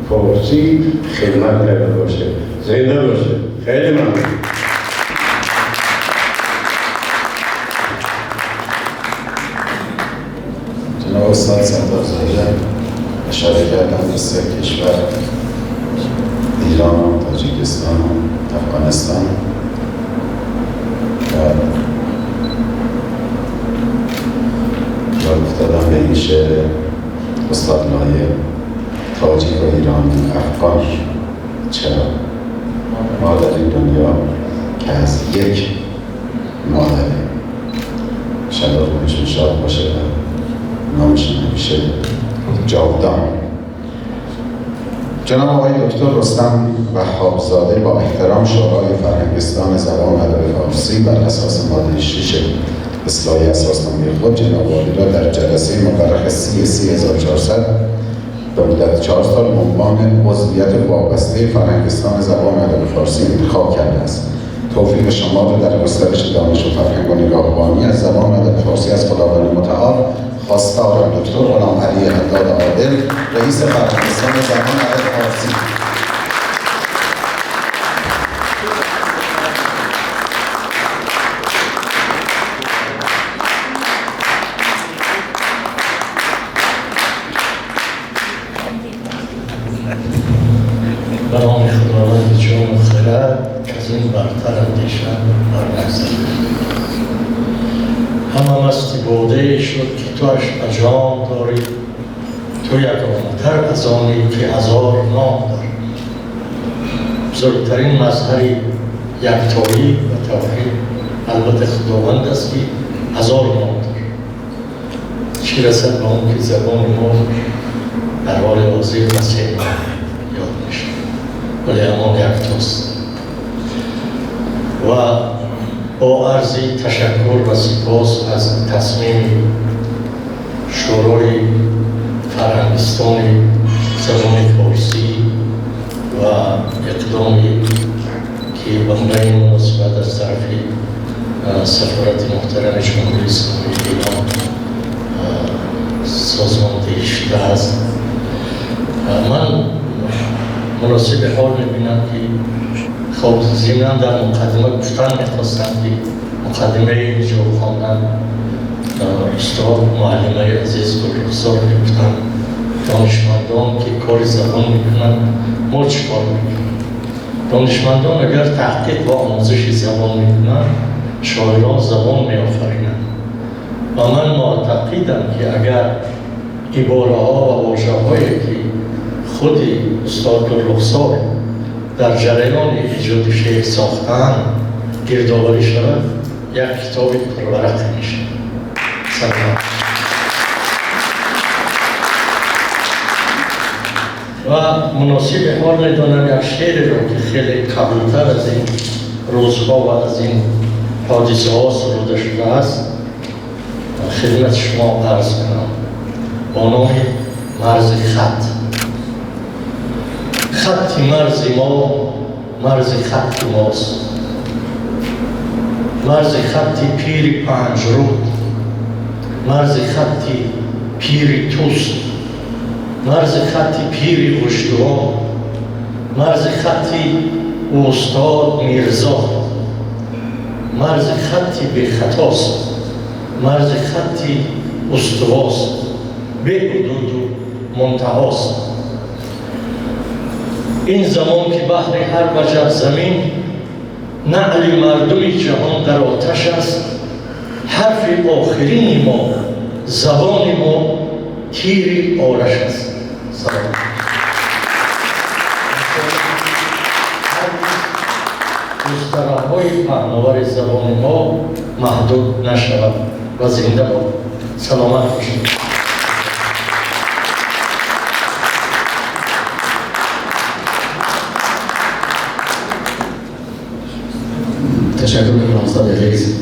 فارسی خدمت کرده باشه. زنده باشه. خیلی ممنون. جناب استاد ستارزاده اشاره کردن به سه کشور، ایران و تاجیکستان و افغانستان، و یاد افتادم به این شعر استاد لایق، تاجیک و ایرانی افغان چرا ما در این دنیا که از یک مادره. انشاءالله روحشون شاد باشه و نامشون همیشه جاودان. جناب آقای دکتر رستم وهاب‌زاده با احترام شورای فرهنگستان زبان و ادب فارسی بر اساس ماده 6 اصلاحی اساسنامه خود جناب عالی را در جلسه مورخ 30/3/1400 به مدت 4 سال به عنوان عضویت وابسته فرهنگستان زبان و ادب فارسی انتخاب کرده است. توفیق شما را در گسترش دانش و فرهنگ و نگاهبانی از زبان و ادب فارسی از خداوند متعال خواستارم. دکتر غلام علی حداد عادل، رئیس فرهنگستان زبان و ادب فارسی. به نام خداوند جان و خرد که از این برتر اندیشه بر نگذرد. همه مستی بوده شد که تو اش به جام داری، تو یگانه‌تر از آنی که هزار نام داری. بزرگترین مظهر یکتایی و توحید البته خداوند است که هزار نام دارد. چی رسد به آن که زبان ما در حال حاضر مسیح یاد میشه، ولی همان یکتاست. و با عرض تشکر و سپاس از تصمیم شورای فرهنگستان زبان فارسی و اقدامی که به این مناسبت از طرف سفارت محترم جمهوری اسلامی ایران سازماندهی شده است، من مناسب حال می‌بینم که خب ضمناً در مقدمه گفتن می‌خواستم که مقدمه اینجا خواندن استاد معلمه عزیز گلرخسار گفتن دانشمندان که کار زبان می‌کنن ما چی کار می‌کنیم؟ دانشمندان اگر تحقیق و آموزش زبان می‌کنن، شاعران زبان می‌آفرینند. و من معتقدم که اگر عباره‌ها و واژه‌هایی که خود استاد گلرخسار در جریان ایجاد شعر ساختن گردآوری شود، یک کتاب پرورق میشه. سلام. و مناسب حال میدانم یک شعر رو که خیلی قبلتر از این روزها و از این حادثه ها سروده شده است خدمت شما عرض کنم با نام مرز خط. خط مرز ما مرز خط ماست، مرز خط پیر پنج رود، مرز خط پیر توست، مرز خط پیر غشتوان، مرز خط استاد میرزا، مرز خط به خطاست، مرز خط استواست، به حدود و منتهاست. این زمان که بهر هر وجب زمین نعل مردم جهان در آتش است، حرف آخرین ما زبان ما تیر آرش است. سلام. مسترهای پهناور زبان ما محدود نشود و زنده باد. سلامت باشید. Ташаккур мекунам, устоди азиз.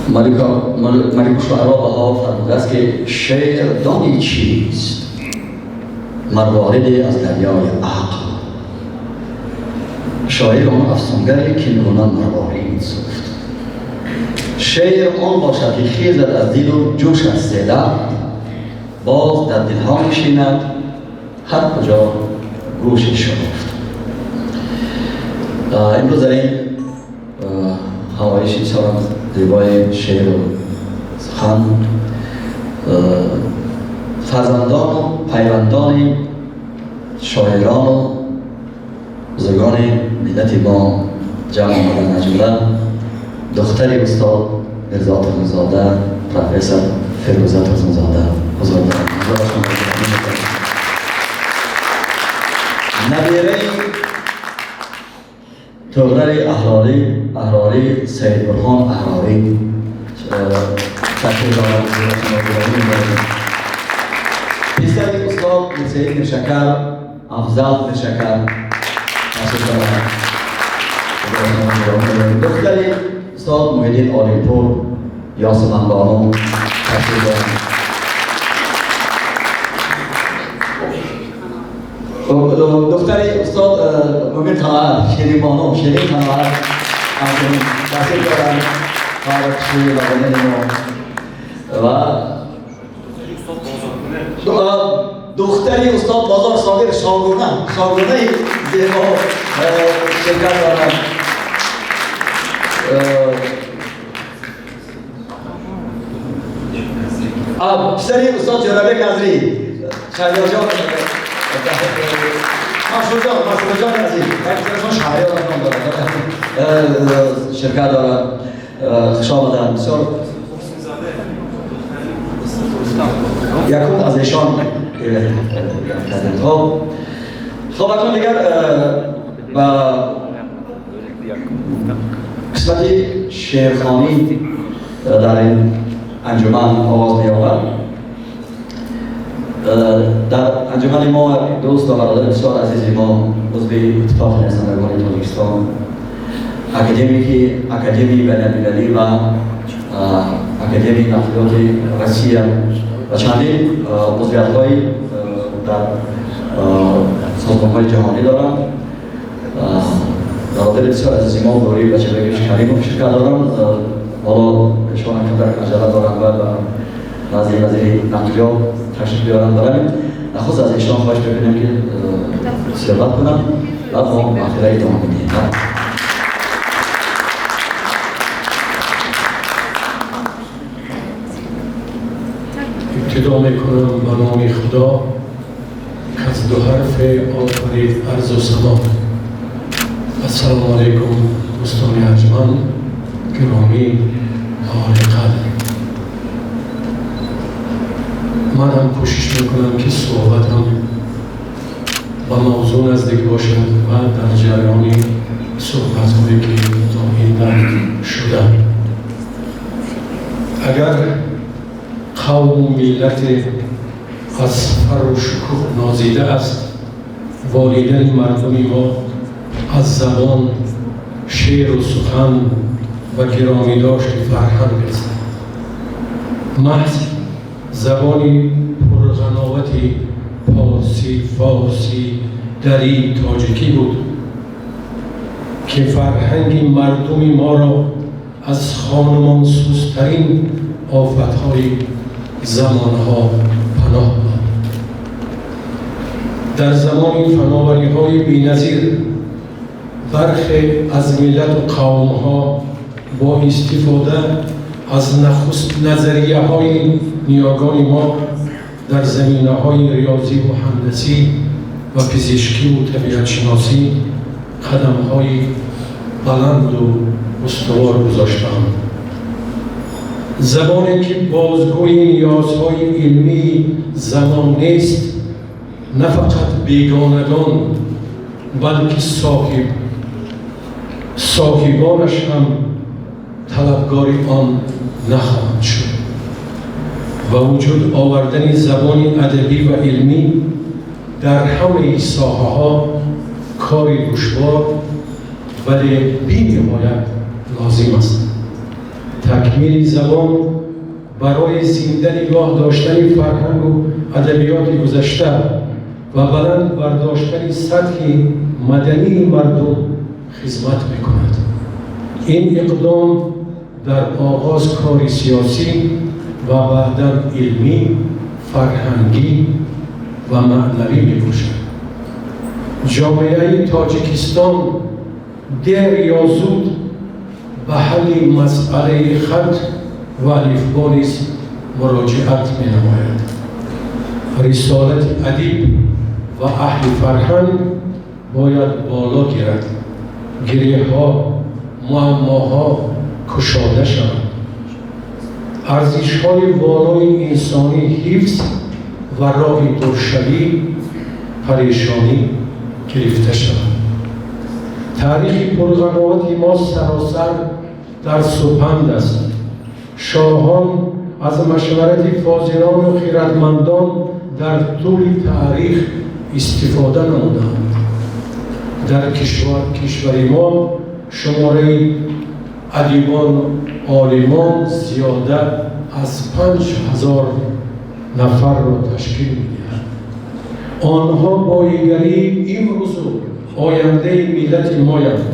Маликушшуаро Баҳо фармудааст, ки шеър дони чист? Марвориде аз дарёи ақл. Шоир он афсонгаре ки гуна марворид сӯфт. Шеър он бошад, ки хезад аз дилу ҷӯшад селаб, боз дар дилҳо нишинад, ҳар куҷо гӯши шуфт. Имрӯз дар ин ҳамоиши бисёр зебои шеъру сухан фарзандону пайвандони шоирону бузургони миллати мо ҷамъ омаданд, аз ҷумла духтари устод Мирзо Турсунзода, профессор Фирӯза Турсунзода ҳузур доранд. Набираи Туғрали Аҳрорӣ, Саид Бурҳон Аҳрорӣ ташриф доранд. Писари устод Мирсаид Миршакар, Афзал Миршакар ташриф доранд. Духтари устод Муҳиддин Олимпур, Ёсуман бону ташриф доранд. Духтари устод Мумин Қаноат, Ширин бону, Ширин Қаноат ҳамчунин ташриф доранд. Ва духтари устод Бозор Собир, Шогуна, Шогунаи зебо ширкат доранд. Писари устод Ҷӯрабек Азрӣ, Шаҳриёрҷон, Машҳурҷон, Машҳурҷон азиз, як писарашон Шаҳриёр ном дорад, ширкат дорад. Хуш омаданд. Бисёр якум аз эшон кардем. Хоб, акнун дигар ба қисмати шеърхонӣ дар ин анҷуман оғоз меёбад. Дар анҷумани мо дӯст ва бародари бисёр азизи мо, узви Иттифоқи нависандагони Тоҷикистон, академики Академияи байналмилалӣ ва Академияи нақлиёти Россия ва чандин узвиятҳои дар созмонҳои ҷаҳонӣ доранд. Бародари бисёр азизи мо Нурӣ Бачабекович Каримов ширкат доранд. Ҳоло эшон камтар аҷала доранд ва ба назди вазири нақлиёт ташриф биёранд. Барои нахуст аз эшон хоҳиш мекунем, ки суҳбат кунанд, баъд мо маҳфила идома медиҳем. ابتدا میکنم به نام خدا که از دو حرف آفرید ارض و سما. السلام علیکم دوستان ارجمند، گرامی و عالی قدر. من هم کوشش میکنم که صحبتم با موضوع نزدیک باشد و در جریان صحبت‌هایی که تا این دم شده. اگر قوم و ملت از فر و شکوه نازیده است، والدین مردمی ما از زبان، شعر و سخن و گرامی داشت فرهنگ است. محض زبانی پرغناوت پارسی، فارسی، دری، تاجیکی بود که فرهنگ مردمی ما را از خانمان سوزترین آفتهای زمانها پناه داد. در زمان فناوری‌های بی‌نظیر برخی از ملت و قوم‌ها با استفاده از نخست نظریه‌های نیاگان ما در زمینه‌های ریاضی و هندسی و پزشکی و طبیعت‌شناسی قدم‌های بلند و استوار گذاشتند. زبانی که بازگوی نیازهای علمی زمان نیست، نه فقط بیگانگان بلکه صاحبانش هم طلبگار آن نخواهند شد. و وجود آوردن زبان ادبی و علمی در همه ساحه‌ها кори душвор вале бениҳоят лозим аст. Такмили забон барои зинда нигоҳ доштани фарҳангу адабиёти гузашта ва баланд бардоштани сатҳи мадании мардум хизмат мекунад. Ин иқдом дар оғоз кори сиёсӣ ва баъдан илмӣ, фарҳангӣ ва маънавӣ мебошад. Ҷомеаи Тоҷикистон дер ё зуд ба ҳалли масъалаи хат ва алифбо низ муроҷиат менамояд. Рисолати адиб ва аҳли фарҳанг бояд боло гирад, гиреҳҳо, муаммоҳо кушода шаванд, арзишҳои волои инсонӣ ҳифз ва роҳи дуршавӣ, парешонӣ гирифта шавад. Таърихи пурғановати мо саросар дар супанд аст. Шоҳон аз машварати фозилону хиратмандон дар тӯли таърих истифода намуданд. Дар кишвари мо шумораи адибон, олимон зиёда аз 5000 нафарро ташкил медиҳад. Онҳо боигарии имрӯзу ояндаи миллати моянд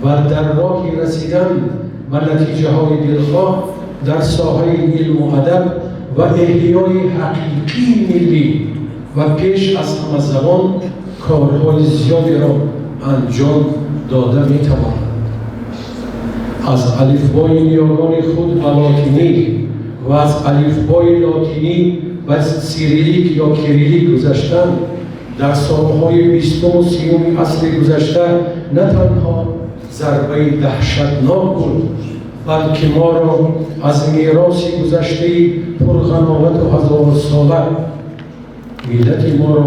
ва дар роҳи расидан ба натиҷаҳои дилхоҳ дар соҳаи илму адаб ва эҳёи ҳақиқии миллӣ ва пеш аз ҳама забон корҳои зиёдеро анҷом дода метавонанд. Аз алифбои ниёгони худ ба лотинӣ ва аз алифбои лотинӣ ба сирилик ё кирилик гузаштан дар солҳои бистуму сиюми асри гузашта на танҳо зарбаи даҳшатнок буд, балки моро аз мероси гузаштаи пурғановату ҳазорсола, миллати моро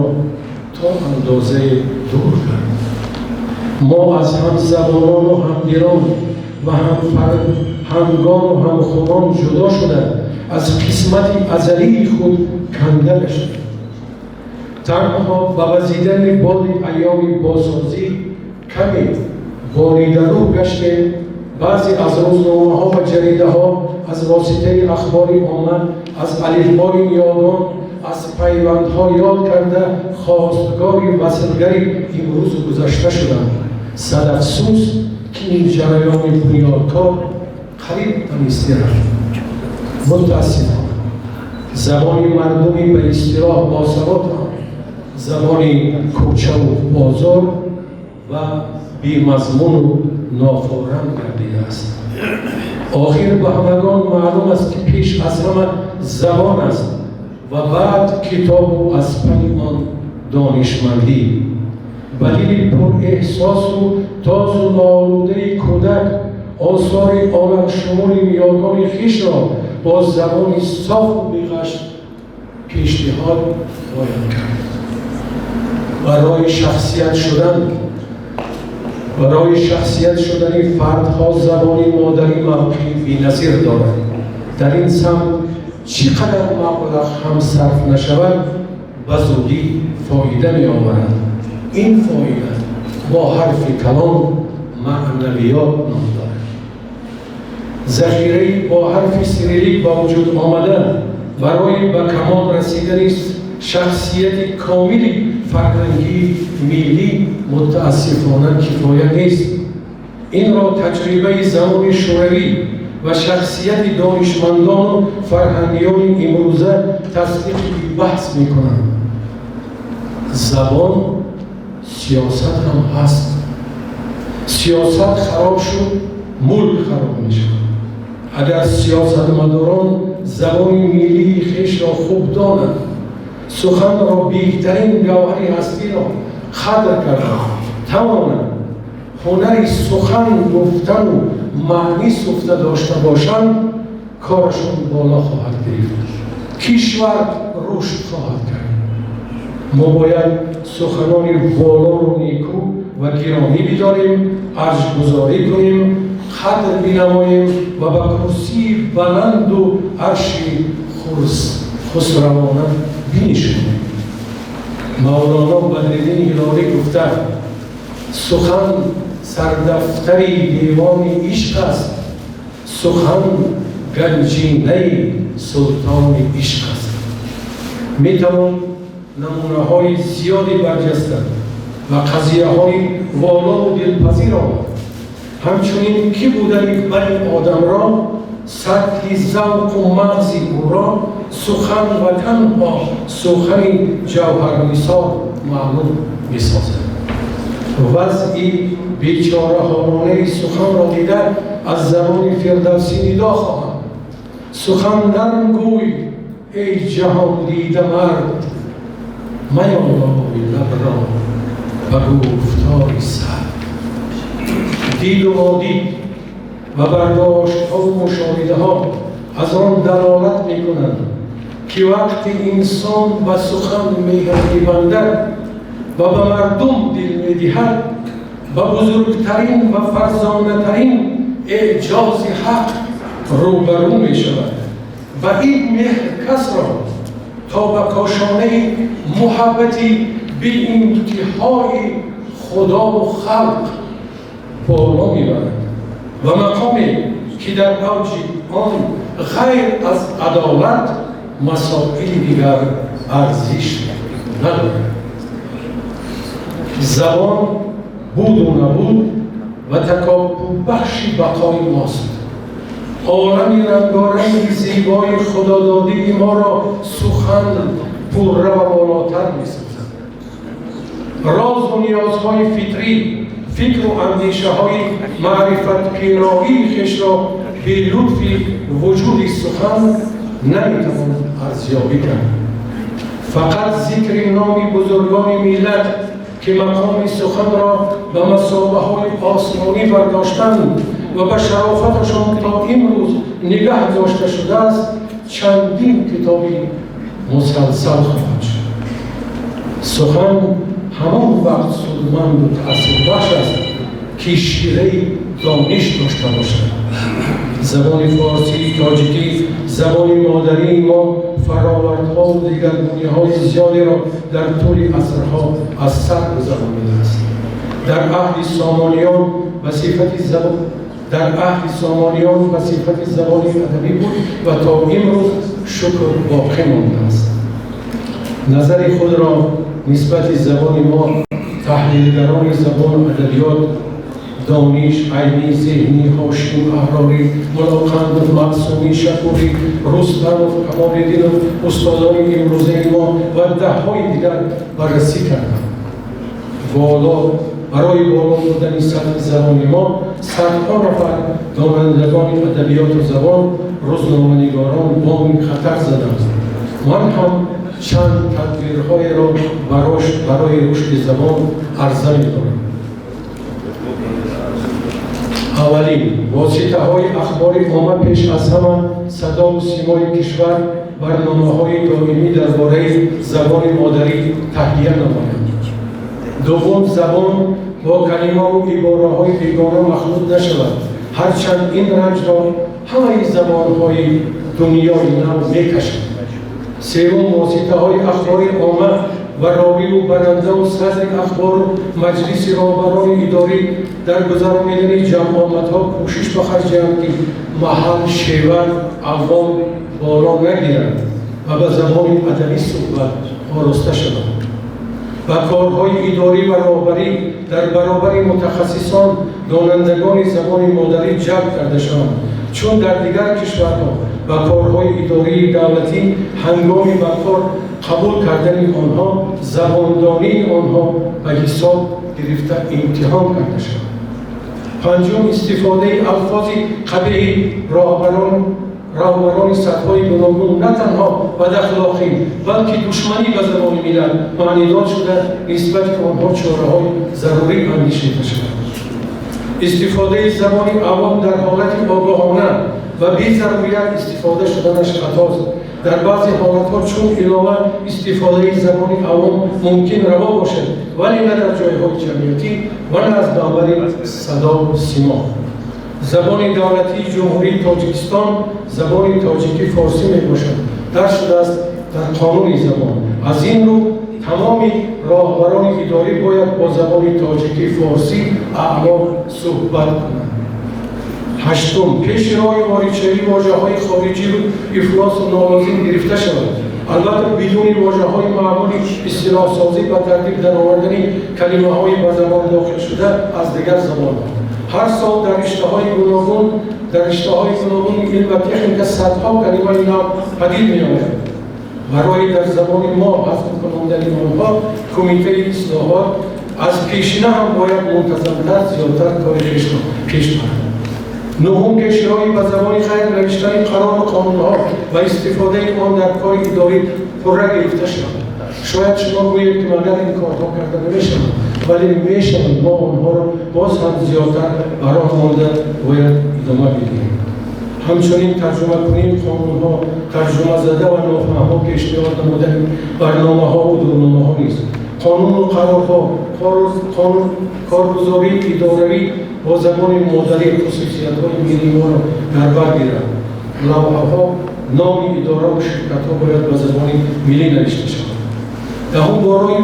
то андозае дур кард. Мо аз ҳамзабонону ҳамдилон ва ҳамфарҳангону ҳамхунон ҷудо шуда, аз қисмати азалии худ канда гаштем. Танҳо ба вазидани боди айёми босозӣ каме боридарӯ гаштем. Баъзе аз рӯзномаҳо ва ҷаридаҳо аз воситаи ахбори омма аз алифбои ниёгон, аз пайвандҳо ёд карда, хостгори васлгари имрӯзу гузашта шуданд. Сад афсӯс, ки ин ҷараёни бунёдкор қариб ба нестӣ рафт. Мутаассифона, забони мардуми ба истилоҳ босавод ҳам забони кӯчаву бозор ва бемазмуну нофорам гардидааст. Охир ба ҳамагон маълум аст, ки пеш аз ҳама забон аст ва баъд китобу аз паи он донишмандӣ. Ба дили пурэҳсосу тозу ноолудаи кӯдак осори оламшумули ниёгони хишро бо забони софу беғаш пешниҳод бояд кард. Барои шахсият шудани фардҳо забони модарӣ мавқеи беназир дорад. Дар ин самт чӣ қадар маблағ ҳам сарф нашавад, ба зудӣ фоида меоварад. Ин фоида бо ҳарфи калон маънавиёт ном дорад. Захираи бо ҳарфи сирилик ба вуҷуд омада барои ба камол расидани шахсияти комили фарҳангии миллӣ мутаассифона кифоя нест. Инро таҷрибаи замони шӯравӣ ва шахсияти донишмандону фарҳангиёни имрӯза тасдиқи бебаҳс мекунанд. Забон сиёсат ҳам ҳаст. Сиёсат хароб шуд, мулк хароб мешавад. Агар сиёсатмадорон забони миллии хешро хуб донанд, суханро, беҳтарин гавҳари ҳастиро қадр карда тавонанд, ҳунари сухан гуфтану маънӣ суфта дошта бошанд, корашон боло хоҳад гирифт, кишвар рушд хоҳад кард. Мо бояд суханони волору некӯ ва гиромӣ бидорем, арҷгузорӣ кунем, қадр бинамоем ва ба курсии баланду арши хусравона бинишонем. Мавлоно Бадриддин Ҳилолӣ гуфта: Сухан сардафтари девони ишқ аст, сухан ганҷинаи султони ишқ аст. Метавон намунаҳои зиёди барҷаста ва қазияҳои волову дилпазир омад. Ҳамчунин кӣ будани бани одамро, сатҳи завқу мағзи ӯро сухан ва танҳо сухани ҷавҳарнисор маълум месозад. Вазъи бечораҳолонаи суханро дида, аз забони Фирдавсӣ нидо хоҳам: «Сухан нарм гӯй, эй ҷаҳондида мард, меолой лабро ба гуфтори сард». Диду водид ва бардоштҳову мушоҳидаҳо аз он далолат мекунанд, ки вақти инсон ба сухан меҳр мебандад ва ба мардум дил медиҳад, ба бузургтарин ва фарзонатарин эъҷози ҳақ рӯбарӯ мешавад ва ин меҳр касро то ба кошонаи муҳаббати беинтиҳои худову халқ боло мебарад ва мақоме, ки дар авҷи он ғайр аз адолат масоили дигар арзиш надорад. Забон буду набуд ва такопӯбахши бақои мост. Олами рангоранги зебои худододии моро сухан пурра ва волотар месозад. Розу ниёзҳои фитрӣ, фикру андешаҳои маърифатпироии хешро бе лутфи вуҷуди сухан наметавон арзёбӣ кард. Фақат зикри номи бузургони миллат, ки мақоми суханро ба масобаҳои осмонӣ бардоштанд ва ба шарофаташон то имрӯз нигаҳ дошта шудааст, чандин китоби мусалсал хоҳад шуд. Сухан ҳамон вақт судманду таъсирбахш аст, ки шираи дониш дошта бошад. Забони форсии тоҷикӣ, забони модарии мо, фаровардҳову дигаргуниҳои зиёдеро дар тӯли асрҳо аз сар гузаронидааст. Дар аҳди Сомониён ба сифати забони адабӣ буд ва то имрӯз, шукр, боқӣ мондааст. Назари худро нисбати забони мо таҳлилгарони забону адабиёт Дониш, Айнӣ, Зеҳнӣ, Ҳошим, Аҳрорӣ, Мулоқандов, Маъсумӣ, Шакурӣ, Рустамов, Камолиддинов, устодони имрӯзаи мо ва даҳҳои дигар баррасӣ карданд. Боло барои боло бурдани сатҳи забони мо садҳо нафар донандагони адабиёту забон, рӯзноманигорон бонги хатар заданд. Ман ҳам чанд тадбирҳоеро барои рушди забон арза медорам. Аввалин, воситаҳои ахбори омма, пеш аз ҳама садову симои кишвар, барномаҳои доимӣ дар бораи забони модарӣ таҳия намоянд. Дуввум, забон бо калимаву ибораҳои бегона махлут нашавад, ҳарчанд ин ранҷро ҳамаи забонҳои дунёи нав мекашанд. Севум, воситаҳои ахбори омма ва ровиву барандаву садри ахбору маҷлиси роҳбарони идорӣ дар гузаронидани ҷамъомадҳо кӯшиш ба харҷ диҳанд, ки маҳал, шева, авом боло нагиранд ва ба забони адабӣ суҳбат ороста шаванд. Ба корҳои идорӣ ва роҳбарӣ дар баробари мутахассисон донандагони забони модарӣ ҷалб карда шаванд, чун дар дигар кишварҳо ба корҳои идории давлатӣ ҳангоми ба кор қабул кардани онҳо забондонии онҳо ба ҳисоб гирифта, имтиҳон карда шавад. Панҷум, истифодаи алфози қабеҳи роҳбарони сатҳҳои гуногун на танҳо бадахлоқӣ, балки душманӣ ба забони миллат маънидор шуда, нисбати онҳо чораҳои зарурӣ андешида шавад. Истифодаи забони авом дар ҳолати огоҳона ва безарурият истифода шуданаш хатост. Дар баъзе ҳолатҳо чун илова истифодаи забони авом мумкин раво бошад, вале на дар ҷойҳои ҷамъиятӣ ва на аз бавари садову симо. Забони давлатии Ҷумҳурии Тоҷикистон забони тоҷикӣ форсӣ мебошад, дарҷ шудааст дар Қонуни забон. Аз ин рӯ тамоми роҳбарони идорӣ бояд бо забони тоҷикӣ форсӣ аъло суҳбат кунанд. Ҳаштум, пеши роҳи воридшавии вожаҳои хориҷиру ифлосу нолозим гирифта шавад. Албатта бидуни вожаҳои маъмули истилоҳсозӣ ба тартиб даровардани калимаҳои ба забон дохил шуда аз дигар забонҳо. Ҳар сол дар риштаҳои гуногуни илм ва техника садҳо калимаи нав падид меояд. Барои дар забони мо ҳазм кунондани онҳо кумитаи ислоҳот аз пешина ҳам бояд мунтазамтар, зиёдтар кори хешро пеш барад. Нуҳум, пеши роҳи ба забони ғайр навиштани қарору қонунҳо ва истифодаи он дар кори идорӣ пурра гирифта шавад. Шояд шумо гӯед, ки магар ин корҳо карда намешаванд, вале мешаванд. Мо онҳоро боз ҳам зиёдтар ба роҳ монда бояд идома бидиҳем. Ҳамчунин тарҷумакунии қонунҳо, тарҷумазада ва нофаҳмо пешниҳод намудани барномаҳову дурномаҳо низ, қонуну қарорҳо, коргузории идоравӣ бо забони модарӣ хусусиятҳои миллии моро дар бар гирад. Лавҳаҳо, номи идораву ширкатҳо бояд ба забони миллӣ навишта шавад. Даҳум, барои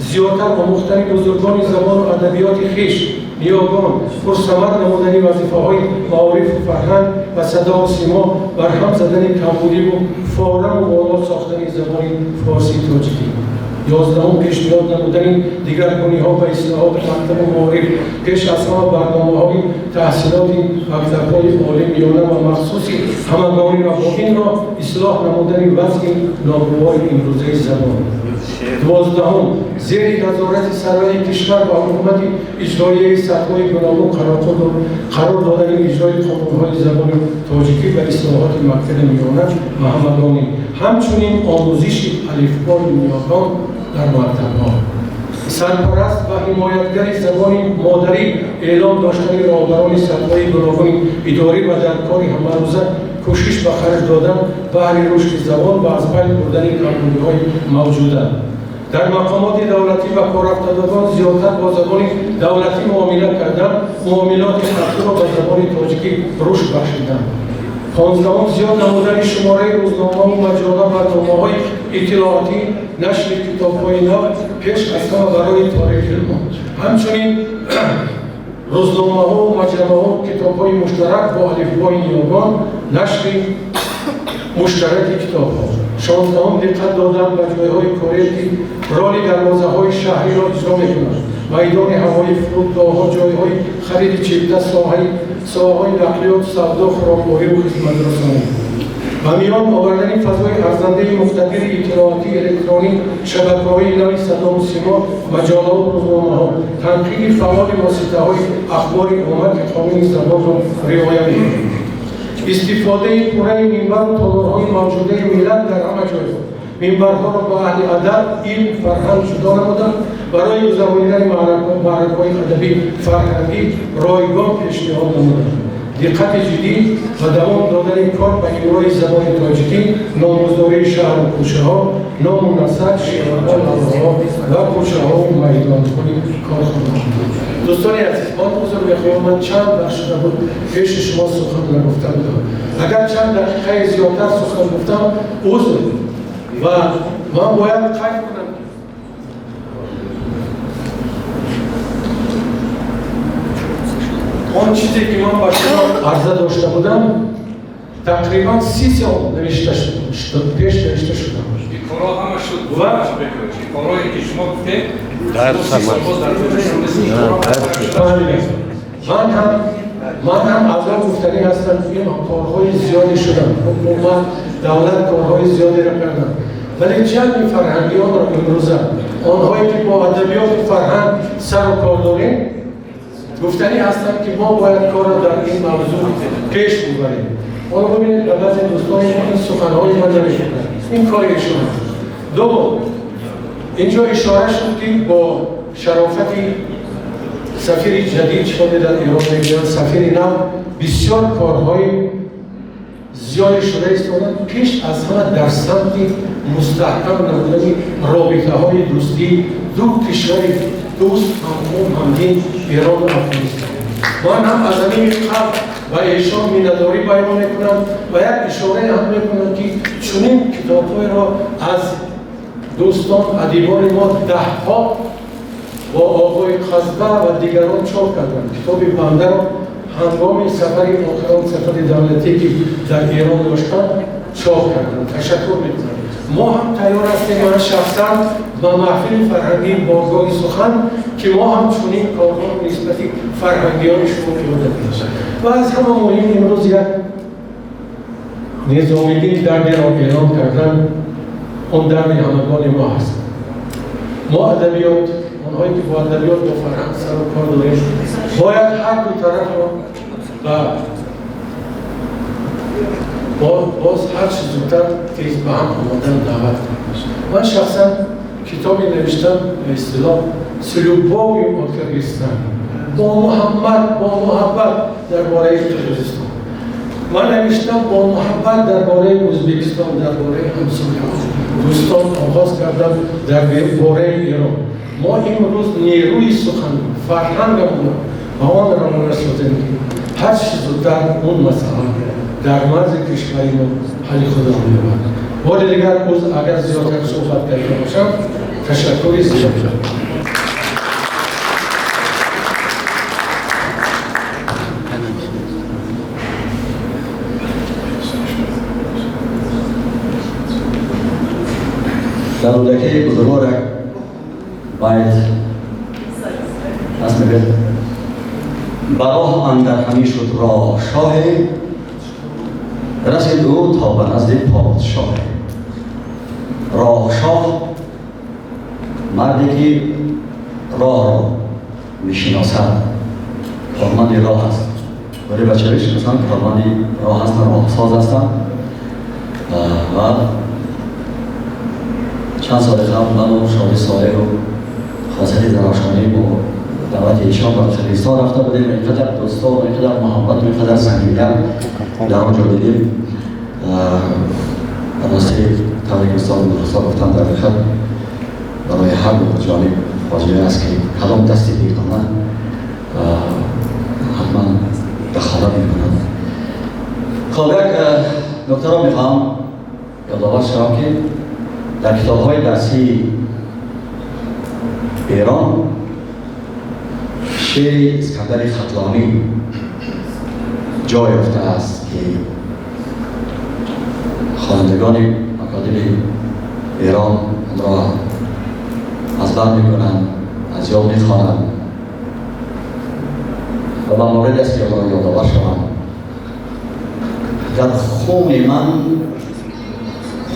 зиёдтар омӯхтани бузургони забону адабиёти хеш, ниёгон, пурсамар намудани вазифаҳои маорифу фарҳанг ва садову симо, барҳам задани камбудиву фораму боло сохтани забони форсии тоҷикӣ. 11, пешниҳод намудани дигаргуниҳо ба ислоҳоти мактабу маориф, пеш аз ҳама барномаҳои таҳсилоти мактабҳои олӣ, миёна ва махсуси ҳамагонӣ ва бо ин роҳ ислоҳ намудани вазъи ногувори имрӯзаи забон. 12, зери назорати сарвари кишвар ва ҳукумати иҷроияи сатҳҳои гуногун қарор додани иҷрои қонунҳои забони тоҷикӣ ва ислоҳоти мактаби миёна ва ҳамагонӣ, ҳамчунин омӯзиши алифбои ниёгон дар мактабҳо. Сарпараст ва ҳимоятгари забони модарӣ эълон доштани роҳбарони сатҳҳои гуногуни идорӣ ва дар кори ҳамарӯза кӯшиш ба харҷ додан баҳри рушди забон ва аз байн бурдани камбудиҳои мавҷуда. Дар мақомоти давлатӣ ва корафтодагон зиёдтар бо забони давлатӣ муомила кардан, муомилоти хаттиро ба забони тоҷикӣ рушд бахшидан. 15, зиёд намудани шумораи рӯзномаву маҷалла, барномаҳои иттилоотӣ, нашри китобҳои нав пеш аз ҳама барои толибилмон. Ҳамчунин рӯзномаҳову маҷаллаҳо, китобҳои муштарак бо алифбои ниёгон, нашри муштараки китобҳо. 16, диққат додан ба ҷойҳои корие, ки роли дарвозаҳои шаҳриро иҷро мекунанд: майдони ҳавоӣ, фурудгоҳҳо, ҷойҳои хариди чипта, соҳаҳои нақлиёт, савдо, хӯроквориву хизматрасонӣ. Ба миён овардани фазои арзандаи муқтадири иттилоотӣ, электронӣ, шабакаҳои нави садову симо, маҷаллаву рӯзномаҳо, танқиди фаъоли воситаҳои ахбори омма, ки қонуни забонро риоя мекунад. Истифодаи пурраи минбару толорҳои мавҷудаи миллат дар ҳама ҷойҳо, минбарҳоро ба аҳли адаб, илм, фарҳанг ҷудо намуда, барои гузаронидани маъракаҳои адабӣ, фарҳангӣ ройгон пешниҳод намуданд. Диққати ҷиддӣ ва давом додани кор ба имлои забони тоҷикӣ, номгузории шаҳру кӯчаҳо, ному насаб, шеваҳо, лавҳаҳо ва кӯчаҳову майдонҳои корхонаҳо. Дӯстони азиз, ман узр мехоҳам, ман чанд вақт шуда буд пеши шумо сухан нагуфта будам. Агар чанд дақиқаи зиёдтар сухан гуфтам, узр. Ва ман бояд қайд кунам, он чизе ки ман ба шумо арза дошта будам, тақрибан 30 сол навишта пеш навишта шудам. Корҳо ҳама шуд. Ва корҳое ки шумо гуфтед, ман ҳам аз он гуфтанӣ ҳастам, ки ин корҳои зиёде шуданд. Ҳукумат, давлат корҳои зиёдеро карданд, вале ҷамъи фарҳангиёнро имрӯза, онҳое ки бо адабиёту фарҳанг сару кор дорем, гуфтанӣ ҳастанд, ки мо бояд корро дар ин мавзӯъ пеш бибарем. Ҳоло бибинед, ба баъзе дӯстони мо ин суханҳои ман намешунанд, ин кори эшон аст. Дуввум, инҷо ишора шуд, ки бо шарофати сафири ҷадид, чиқоде дар Эрон мегӯянд, сафири нав, бисёр корҳои зиёде шуда истоданд, пеш аз ҳама дар самти мустаҳкам намудани робитаҳои дӯстии ду кишвари дӯст, ҳамқавм, ҳамдин, Эрон ва Афғонистон. Ман ҳам аз ҳамин қалб ба эшон миннатдорӣ баён мекунам ва як ишорае ҳам мекунам, ки чунин китобҳоеро аз Дӯстон, адибони мо даҳҳо бо оғои Қазба ва дигарон чоп карданд. Китоби бандаро ҳангоми сафари охирон, сафари давлатӣ ки дар Эрон доштанд, чоп карданд. Ташаккур мекунам. Мо ҳам тайёр ҳастем, ман шахсан ба маҳфили фарҳангии Боргоҳи сухан, ки мо ҳам чунин корҳоро нисбати фарҳангиёни шумо пиёда кунем. Ва аз ҳама муҳим, имрӯз як Низомиддин дардеро эълон кардан, он дарди ҳамагони мо ҳаст. Мо адабиёт, онҳое ки бо адабиёт, бо фарҳанг сару кор дорем, бояд ҳар ду тарафро ба боз ҳарчи зудтар тез ба ҳам омадан даъват кунем. Ман шахсан китобе навиштам, ба истилоҳ «С любовью от Киргизстан», бо муҳаббат, бо муҳаббат дар бораи Қирғизистон. Ман навиштам бо муҳаббат дар бораи Ӯзбекистон, дар бораи ҳамсояҳо, дӯстон оғоз кардам дар бораи Эрон. Мо имрӯз нерӯи сухан, фарҳангамонро ба он равона созем, ки ҳарчи зудтар он масъала дар марзи кишвари мо ҳалли худро меёбад. Бори дигар, агар зиёдтар суҳбат карда бошам, ташаккури зиёд. Дар Рӯдакии бузургвор як байт ҳаст, мегӯяд: ба роҳ андар ҳамӣ шуд роҳ шоҳе, расид ӯ то ба назди подшоҳе. Роҳшоҳ марде ки роҳро мешиносад, корманди роҳ аст. Вале бачаҳо шиносанд, корманди роҳ ҳастанд, роҳсоз ҳастанд. Ва чанд сол қабл ману Шоди Солеҳу Хосияти Зарафшонӣ бо даъвати эшон ба Қирғизистон рафта будем. Инқадар дӯстон, инқадар муҳаббат, инқадар самимият дар он ҷо дидем. Рости, тавре ки устод Муртазо гуфтанд, дар ҳақиқат барои ҳар ду ҷониб фоҷиа аст, ки кадом дасти бегона ҳатман дахолат мекунад. Хоб, як нуктаро мехоҳам ёдовар шавам, ки дар китобҳои дарсии Эрон шеъри Искандари Хатлонӣ ҷой ёфтааст, ки хонандагони макотиби Эрон онро аз бар мекунанд, аз ёд мехонанд ва ба мавриде аст, ки онро ёдовар шавам. Дар хуни ман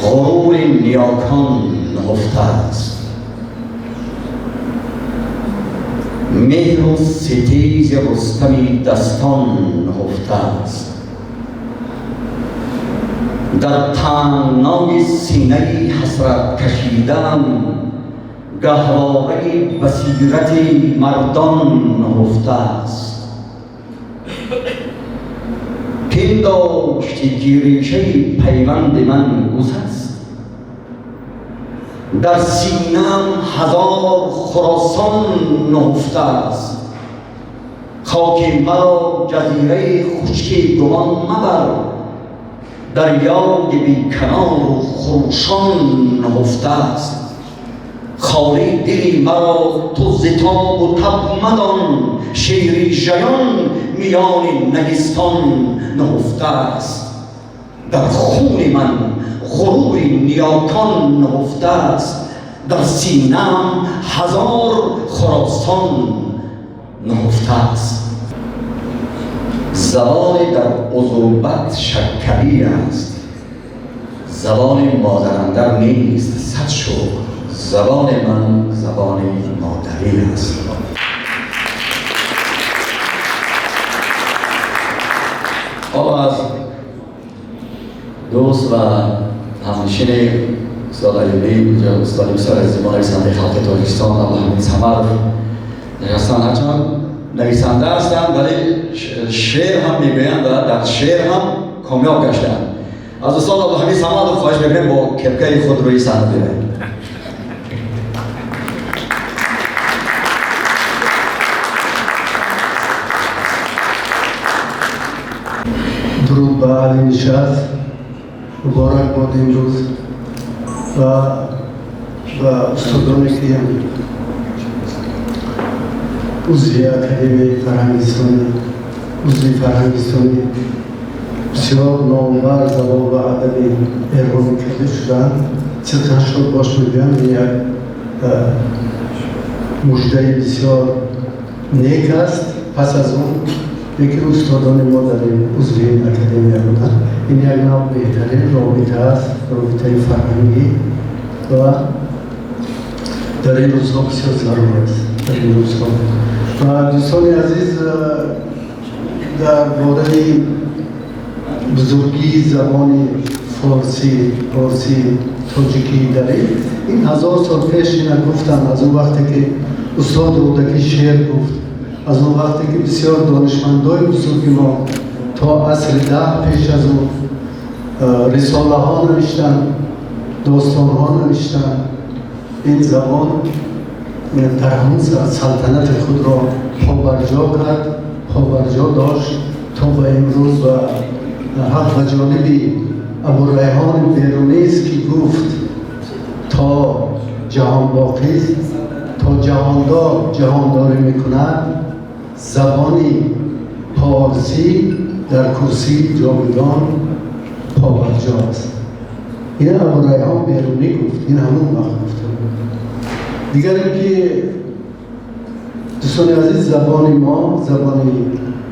ғурури ниёкон нуҳуфта аст, меҳру ситези рустами дастон нуҳуфта аст. Дар тангнои синаи ҳасрат кашидаам гаҳвораи басирати мардон нуҳуфта аст. Пиндошти ки решаи пайванди ман гусаст, дар синаам ҳазор Хуросон нуҳуфта аст. Хоки маро ҷазираи хушки гумон мабар, дарёи беканору хурӯшон нуҳуфта аст. Холӣ дили маро ту зи тобу таб мадон, шери жаён миёни нагистон нуҳуфта аст. Дар хуни ман ғурури ниёкон нуҳуфта аст, дар синаам ҳазор Хуросон нуҳуфта аст. Забони дар узубат шаккарӣ аст, забони модарандар нест сад шукр, забони ман забони модарӣ аст. ҳоло аз دوست و همنشین استاد ایوبی، استاد بسیار عزیز ما، نویسنده خلق تاجیکستان، عبدالحمید صمدов نشستن. هرچند نویسنده هستند ولی شعر هم میگویند و در شعر هم کامیاب گشتند. از استاد عبدالحمید صمدов خواهش میکنیم با کپکه خود روی صحنه بیایند. درود به اهل نشست، مبارک باد امروز و ба устодоне ки узви Академияи Фарҳангистони, узви Фарҳангистони бисёр номвар забон ва адаби эрони карда шуданд, сидқан шод бош мегӯям. Ин як муждаи бисёр нек аст. Пас аз он яке устодони мо дар ин узви ин академия буданд. Ин як нав беҳтарин робита аст, робитаи фарҳангӣ, ва дар ин рӯзҳо бисёр зарур аст, дар ин рӯзҳо. Ва дӯстони азиз, дар бораи бузургии забони форсӣ, форсӣ тоҷикии дарӣ, ин 1000 сол пеш ина гуфтам. Аз он вақте ки устод Рӯдакӣ шеър гуфт, аз он вақте ки бисёр донишмандои бузурги мо то асри 10 пеш аз он рисолаҳо навиштанд, достонҳо навиштанд, ин забон дар ҳамон салтанати худро побарҷо кард, побарҷо дошт то ба имрӯз. Ва ҳақ ба ҷониби Абурайҳони Берунист, ки гуфт: то ҷаҳон боқист, то ҷаҳондор ҷаҳондорӣ мекунад, забони порсӣ дар курсии ҷовидон побарҷо аст. Ин Абурайҳон Берунӣ гуфт, ин ҳамон вақт гуфта буд. Дигар ин ки, дӯстони азиз, забони мо, забони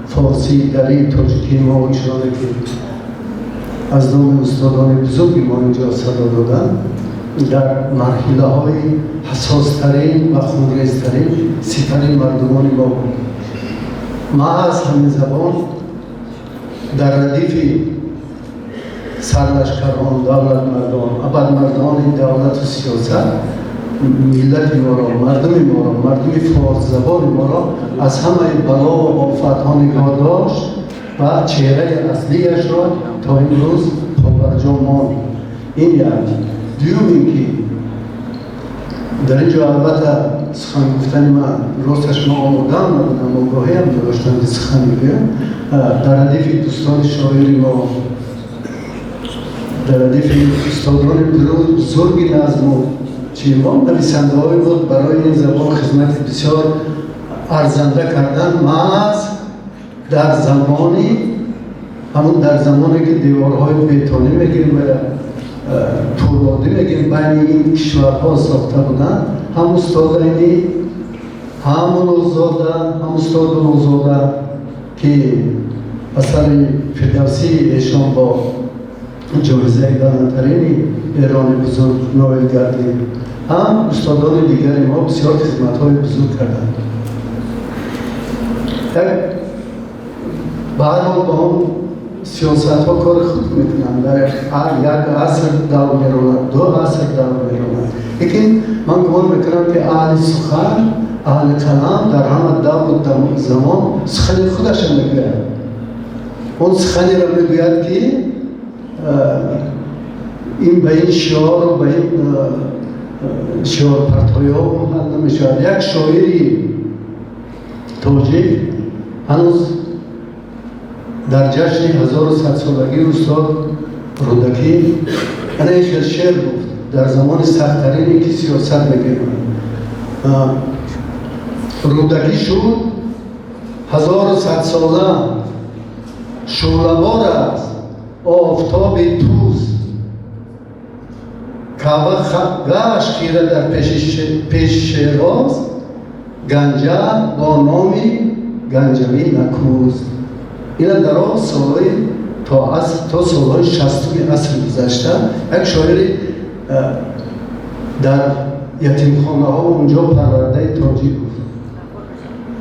форсии дарии тоҷикии мо, чуноне ки аз номи устодони бузурги мо инҷо садо доданд, дар марҳилаҳои ҳассостарин ва хунрезтарин сипари мардумони мо буд. Маҳз ҳамин забон дар радифи сарлашкарон, давлатмардон, абадмардони давлату сиёсат миллати моро, мардуми моро, мардуми форсзабони моро аз ҳамаи бало ва офатҳо нигоҳ дошт ва чеҳраи аслияшро то имрӯз побарҷо монд. Ин як. Дуюм ин ки дар ин ҷо албатта сухан гуфтани ман, росташ ман омодаам набудам, огоҳиам надоштам, ки сухан мегӯям. Дар радифи дӯстони шоири мо, дар радифи устодони бузурги назму чи мо, нависандаҳое буд, барои ин забон хизмати бисёр арзанда кардан, маҳз дар замони ҳамун, дар замоне ки деворҳои бетонӣ мегирем ва пӯлодӣ мегирем байни ин кишварҳо сохта буданд, ҳам устод Айнӣ, ҳам Улуғзода, ҳам устод Улуғзода, ки асари Фирдавсии эшон бо ҷоизаи баландтарини Эрони бузург ноил гардид, ҳам устодони дигари мо бисёр хизматҳои бузург карданд. Як ба ҳар ҳол ба он сиёсатҳо кори худ мекунанд, дар як аср давр меронанд, 2 аср давр меронанд, лекин ман гумон мекунам, ки аҳли сухан, аҳли қалам дар ҳама давру замон сухани худаша мегӯяд. Он суханеро мегӯяд, ки ин ба ин шиору ба ин шиорпартоиҳо ҳал намешавад. Як шоири тоҷик ҳанӯз дар ҷашни 1100-солагии устод Рӯдакӣ ана ин хел шеър гуфт, дар замони сахттарине ки сиёсат мегӯянд. Рӯдакӣ шуд 1100-сола, шӯълабор аст офтоби Тӯз, Каъба гашт хира дар пеши Шероз, Ганҷа бо номи Ганҷавӣ накӯст. Ина дар он солҳои то солҳои 60-уми асри гузашта як шоири дар ятимхонаҳо унҷо парвардаи тоҷик гуфт,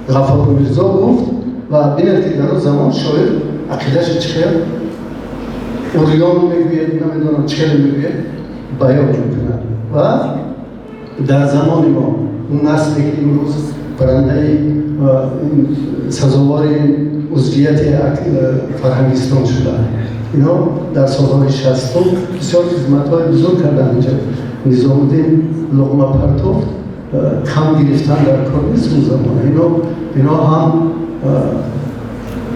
Ғаффор Мирзо гуфт. Ва бинед, ки дар он замон шоир ақидаша чӣ хел урён мегӯяд, намедонам чӣ хеле мегӯяд, баён мекунад. Ва дар замони мо он насле ки имрӯз барандаи сазовори узвияти Фарҳангистон шуданд, инҳо дар солҳои 60-ум бисёр хизматҳои бузург карданд. Инҷа Низомуддин Луғмапартов кам гирифтан дар кор нест. Он замон ино ҳам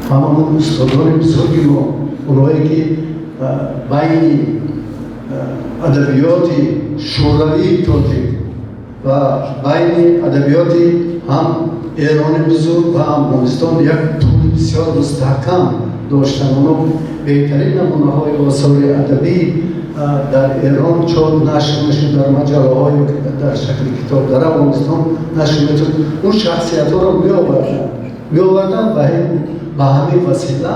ҳамамон устодони бузурги мо, онҳое ки байни адабиёти шӯравии тоҷик ва байни адабиёти ҳам Эрони бузург ва Афғонистон як пули бисёр мустаҳкам доштанд. Онҳо беҳтарин намунаҳои осори адабӣ дар Эрон чоп нашр мешуд, дар маҷаллаҳо ё дар шакли китоб дар Афғонистон нашр мешуд. Он шахсиятҳоро меоварданд ва ба ҳамин васила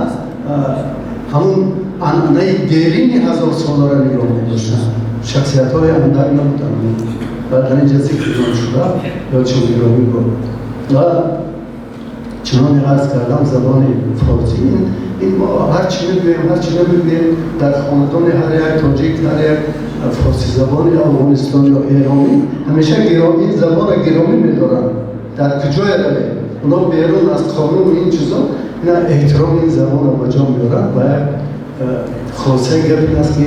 ҳамун анъанаи дерини ҳазорсоларо нигоҳ медоштанд. Шахсиятҳои андак набуданд ва дар инҷа зикр шуда ё чун гиромӣ буд. Ва чуноне арз кардам, забони форсӣ ин мо ҳар чӣ мегӯем, ҳар чӣ намегӯем, дар хонадони ҳар як тоҷик, ҳар як форсизабони Афғонистон ё эронӣ ҳамеша ин забонро гиромӣ медоранд. Дар куҷое равед, оно берун аз қонун ин чизо ина эҳтироми ин забонро ба ҷо меоранд. Ва як хулосаи гап ин аст, ки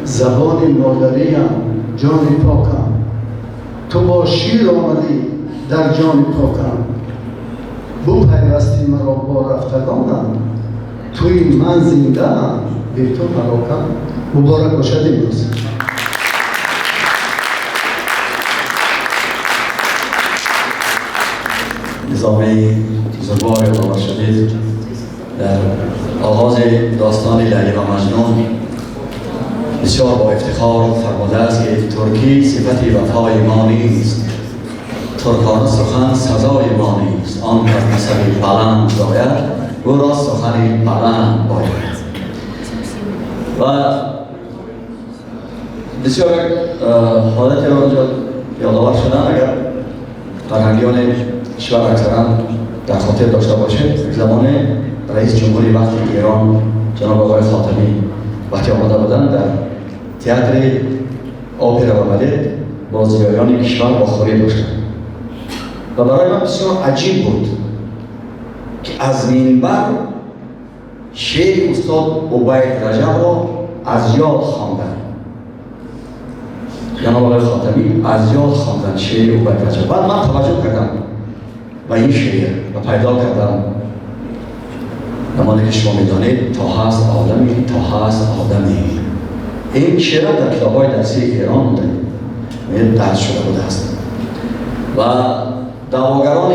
забони модариям, ҷони покам, ту бо шир омадӣ дар ҷони покам, бупайвастӣ маро бо рафтагонам, туи ман зиндаам, бе ту ҳалокам. Муборак бошад имрӯз. نظامی بزرگوار یادآور شدید در آغاز داستان لیلی و مجنون بسیار با افتخار فرموده است که ترکی صفت وفای ما نیست، ترکانه سخن سزای ما نیست، آن کس نسبی بلند زاید او را سخنی بلند باید. و بسیار حالت را اونجا یادآور شدن، اگر فرهنگیان کشور اکثرا در خاطر داشته باشید، زمان رئیس جمهوری وقت ایران جناب آقای خاتمی وقتی آمده بودند در تئاتر اپرا و بالет با زیایان کشور باخوری داشتند و برای من بسیار عجیب بود که از منبر شعر استاد عبید رجب را از یاد خواندند. جناب آقای خاتمی از یاد خواندند شعر عبید رجب. بعد من توجه کردم و این شعر و پیدا کردم، نمانه که شما میدانید، تا هست آدمی تا هست آدمی. این شعر در کتاب‌های درسی ایران بوده، درس شده بوده است و دعواگران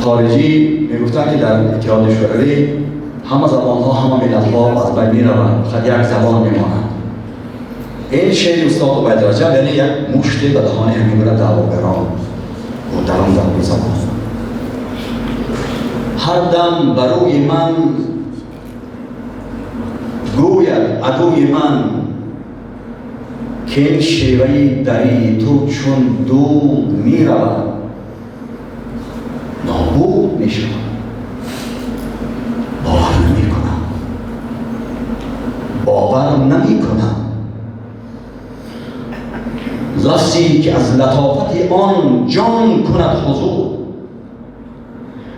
خارجی میگفتند که در اتحاد شوروی همه زبان‌ها همه ملت‌ها از بین می‌روند، فقط یک زبان می‌ماند. این شعر استاد عبید رجب یعنی یک مشت به دهان همین گونه دعواگران بود در آن زمان. هر دم بروی من گوید عدوی من که این شیوهی دری تو چون دود می رود نابود می شود. باور نمی کنم، باور نمی کنم. لفظی که از لطافت آن جان کند حضور،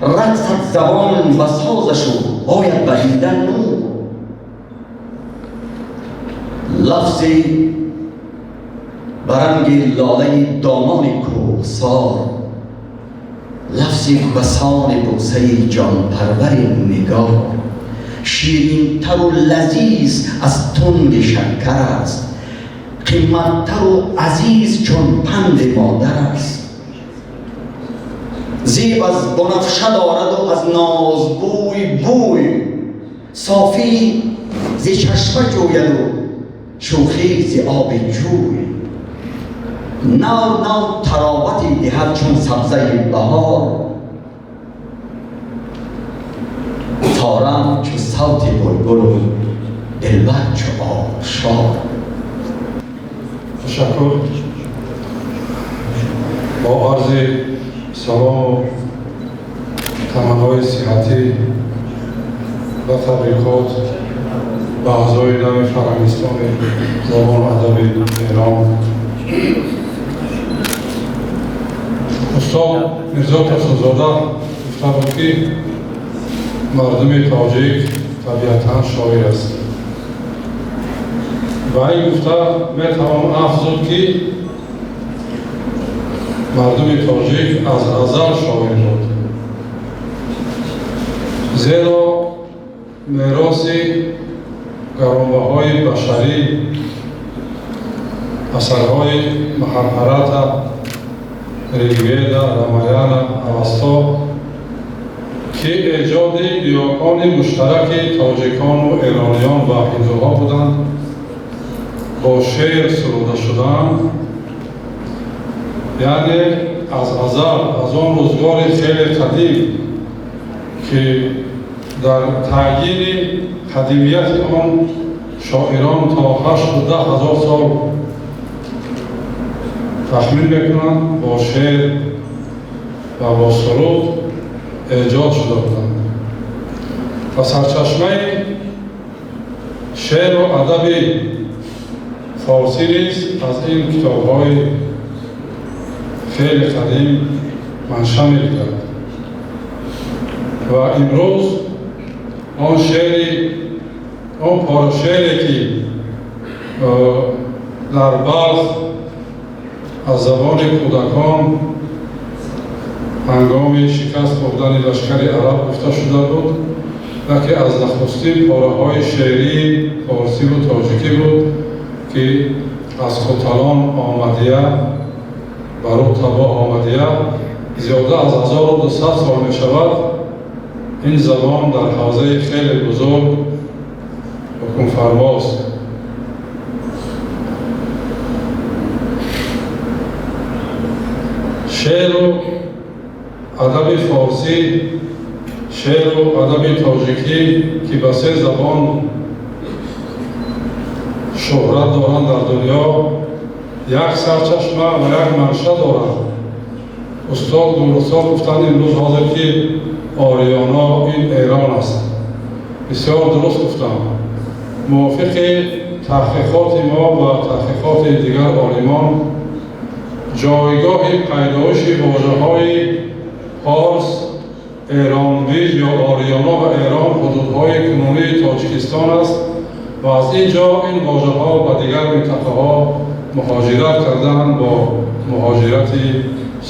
رقصد زبان و سازش و باید بریدن نور. لفظی برنگ لاله دامان کوهسار، لفظی بسان بوسه جان پرور نگار، شیرین تر و لذیذ از تنگ شکر است، قیمت‌تر و عزیز چون پند مادر است. زیب از بنفشه دارد و از نازبوی بوی، صافی ز چشمه جوید و شوخی ز آب جوی. نو نو طراوتی دهد چون سبزه بهار، تارم چو صوت بلبل و دلبر چو آبشار. تشکر. با عرض سلام و تمنای صحتی و تبریکات به اعضای دم فرهنگستان زبان و ادب ایران، استاد میرزا ترسونزاده گفته بود که مردم تاجیک طبیعتا شاعر است و این گفته میتوان افزود که مردم تاجیک از ازل شاعر بود، زیرا میراث گرانبهای بشری Асарҳои Махабхарата, Ригведа, Рамаяна, Авасто, ки эҷоди ниёкони муштараки тоҷикону эрониён ва ҳиндуҳо буданд, бо шеър суруда шудаанд. Яъне аз азал, аз он рӯзгори хеле қадим, ки дар таъйини қадимияти он шоирон то 8-10 ҳазор сол тахмин мекунанд, бо шеър ва бо суруд эҷод шуда буданд ва сарчашмаи шеъру адаби форсӣ низ аз ин китобҳои хеле қадим манша мегирад. Ва имрӯз он шеъри, он порашеъре, ки дар Балх аз забони кӯдакон ҳангоми шикаст хӯрдани лашкари араб гуфта шуда буд, яке аз нахустин пораҳои шеърии форсиву тоҷикӣ буд, ки аз Хоталон омадия ба рӯ табо омадия зиёда аз 1200 сол мешавад. Ин забон дар ҳавзаи хеле бузург ҳукмфармост. Шеъру адаби форсӣ, шеъру адаби тоҷикӣ, ки ба се забон шӯҳрат доранд дар дунё, як сарчашма ва як манша доранд. Устод Гулрухсор гуфтанд имрӯз ҳозир, ки Ориёно ин Эрон аст. Бисёр дуруст гуфтам. Мувофиқи таҳқиқоти мо ва таҳқиқоти дигар олимон, ҷойгоҳи пайдоиши вожаҳои Парс, Эронвиж ё Ориёно ва Эрон ҳудудҳои кунунии Тоҷикистон аст ва аз ин ҷо ин вожаҳо ба дигар минтақаҳо муҳоҷират карданд бо муҳоҷирати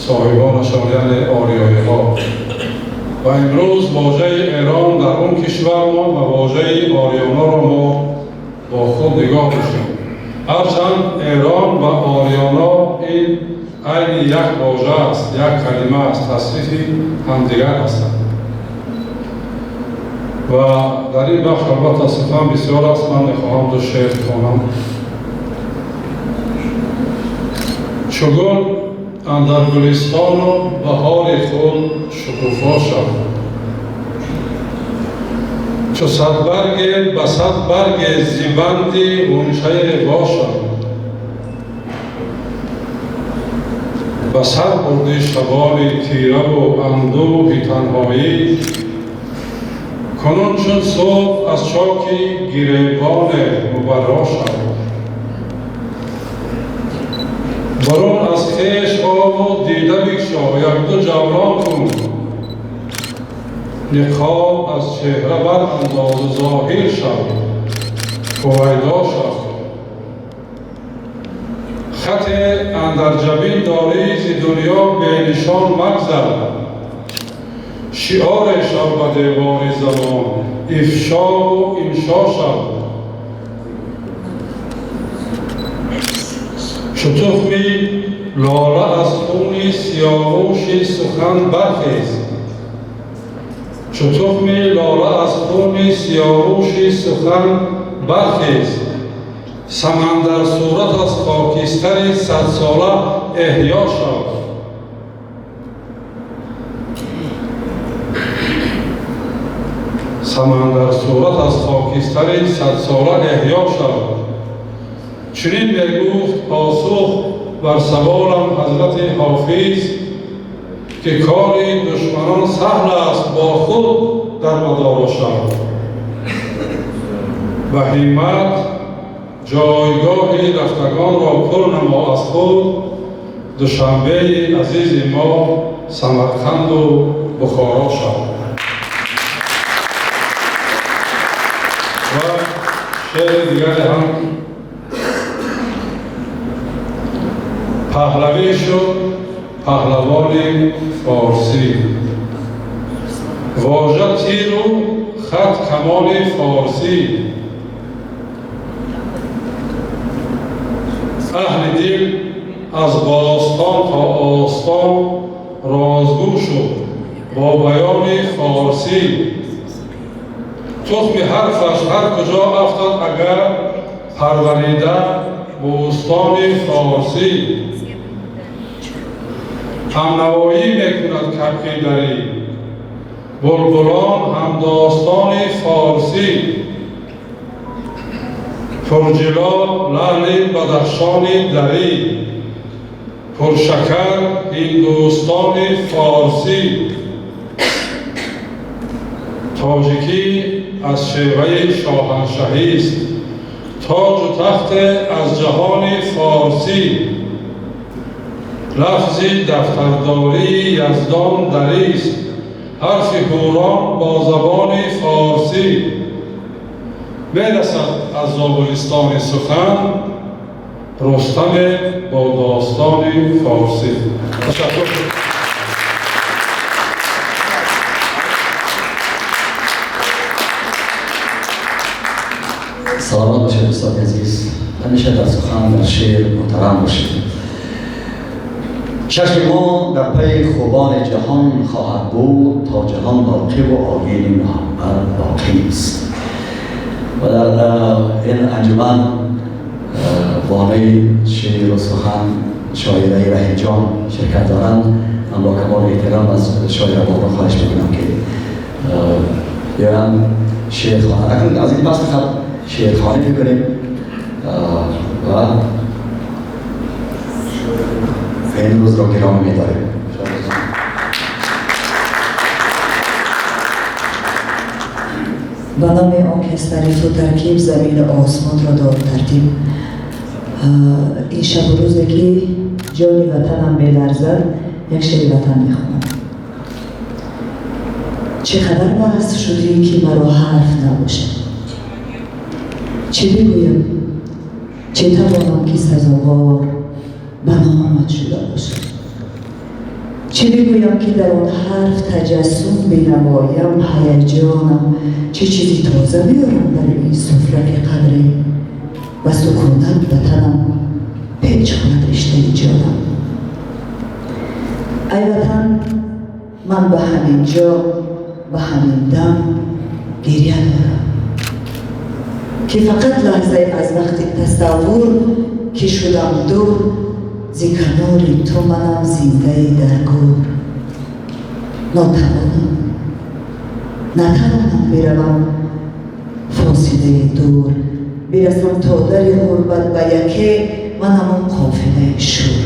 соҳибонашон, яъне ориёиҳо. Ва имрӯз вожаи Эрон дар он кишвар мо ва вожаи Ориёноро мо бо худ нигоҳ доштем. Ҳарчанд Эрон ва Ориёно ин айни як вожа аст, як калима аст, тасрифи ҳамдигар ҳастанд. Ва дар ин бахш албатта сухан бисёр аст, ман мехоҳам ду шеър хонам. Чу гул андар гулистону баҳори худ шукуфо шав, чу садбарге ба сад барге зибанди ғунчае бошам, ба сар бурди шабони тираву андӯҳи танҳоӣ, кунун чун субҳ аз чоки гиребоне мубарро шав. Барун аз хеш ову дида бикшо, якду ҷавлон кун, ниқоб аз чеҳра барандозу зоҳир шав, ҳувайдо шав. Хате андар ҷабин дорӣ зи дунё бенишон магзар, шиоре шав ба девори замон, ифшову иншо шав. Чу тухми лола аз хуни сиёвуши сухан бархез, чу тухми лола аз хуни сиёвуши сухан бархез, самандар сурат аз хокистари садсола эҳё шав. Самандар сурат аз хокистари садсола эҳё шав. Чунин мегуфт посух бар саволам ҳазрати Ҳофиз, ки кори душманон саҳл аст, бо худ дар мадоро шав. Ба ҳиммат ҷойгоҳи рафтагонро пур намо аз худ, Душанбеи азизи мо Самарқанду Бухоро шав. Ва шеъри дигаре ҳам: паҳлавӣ шуд паҳлавони форсӣ, вожа тиру хат камоли форсӣ, аҳли қандил аз бостон то остон розгӯ шуд бо баёни форсӣ. Тухми ҳарфаш ҳар куҷо афтад агар парварида бӯстони форсӣ. Ҳамнавоӣ мекунад кабки дарӣ, булбулон ҳамдостони форсӣ. Пурҷило лаъли бадахшони дарӣ, пуршакар ҳиндустони форсӣ. Тоҷикӣ аз шеваи шоҳаншаҳист, тоҷу тахте аз ҷаҳони форсӣ. Лафзи дафтардории яздон дарист, ҳарфи ҳурон бо забони форсӣ. Мерасад аз Зобулистони сухан, Рустаме бо достони форсӣ. Ташаккур. Саломат бошед, устоди азиз. Ҳамеша дар сухан, дар шеър муҳтарам бошед. Чашми мо дар пайи хубони ҷаҳон хоҳад буд, то ҷаҳон боқӣ ва оини муҳаббат боқист. Ва дар ин анҷуман бонуи шеър ва сухан шоираи Раҳимҷон ширкат доранд. Ман бо камоли эҳтиром аз шоира бону хоҳиш мекунам ки биёянд шеър хонанд. Акнун аз ин пас фақат шеърхонӣ мекунем ва ин рӯзро гиромӣ медорем. Ба номи он ки аз таърифу таркиб замину осмонро дод тартиб, ин шабу рӯзе ки ҷони ватанам меларзад, як шеъри ватан мехонам. Чӣ қадар маст шудӣ ки маро ҳарф набошад, чӣ бигӯям, чӣ тавонам ки сазовор ба номат шуда бошад, чӣ бигӯям ки дар он ҳарф таҷассум бинамоям ҳаяҷонам, чӣ чизи тоза биёрам дар ин суфра ки қадре ба сукунат ватанам печ хӯрад риштаи ҷонам. Ай ватан, ман ба ҳамин ҷо, ба ҳамин дам гиря дорам ки фақат лаҳзае аз вақти тасаввур ки шудам дур, зи канори ту манам зиндаи дар гӯр. Нотавонам, натавонам биравам фосилаи дур, бирасам то дари ғурбат ба яке, манам он қофилаи шур.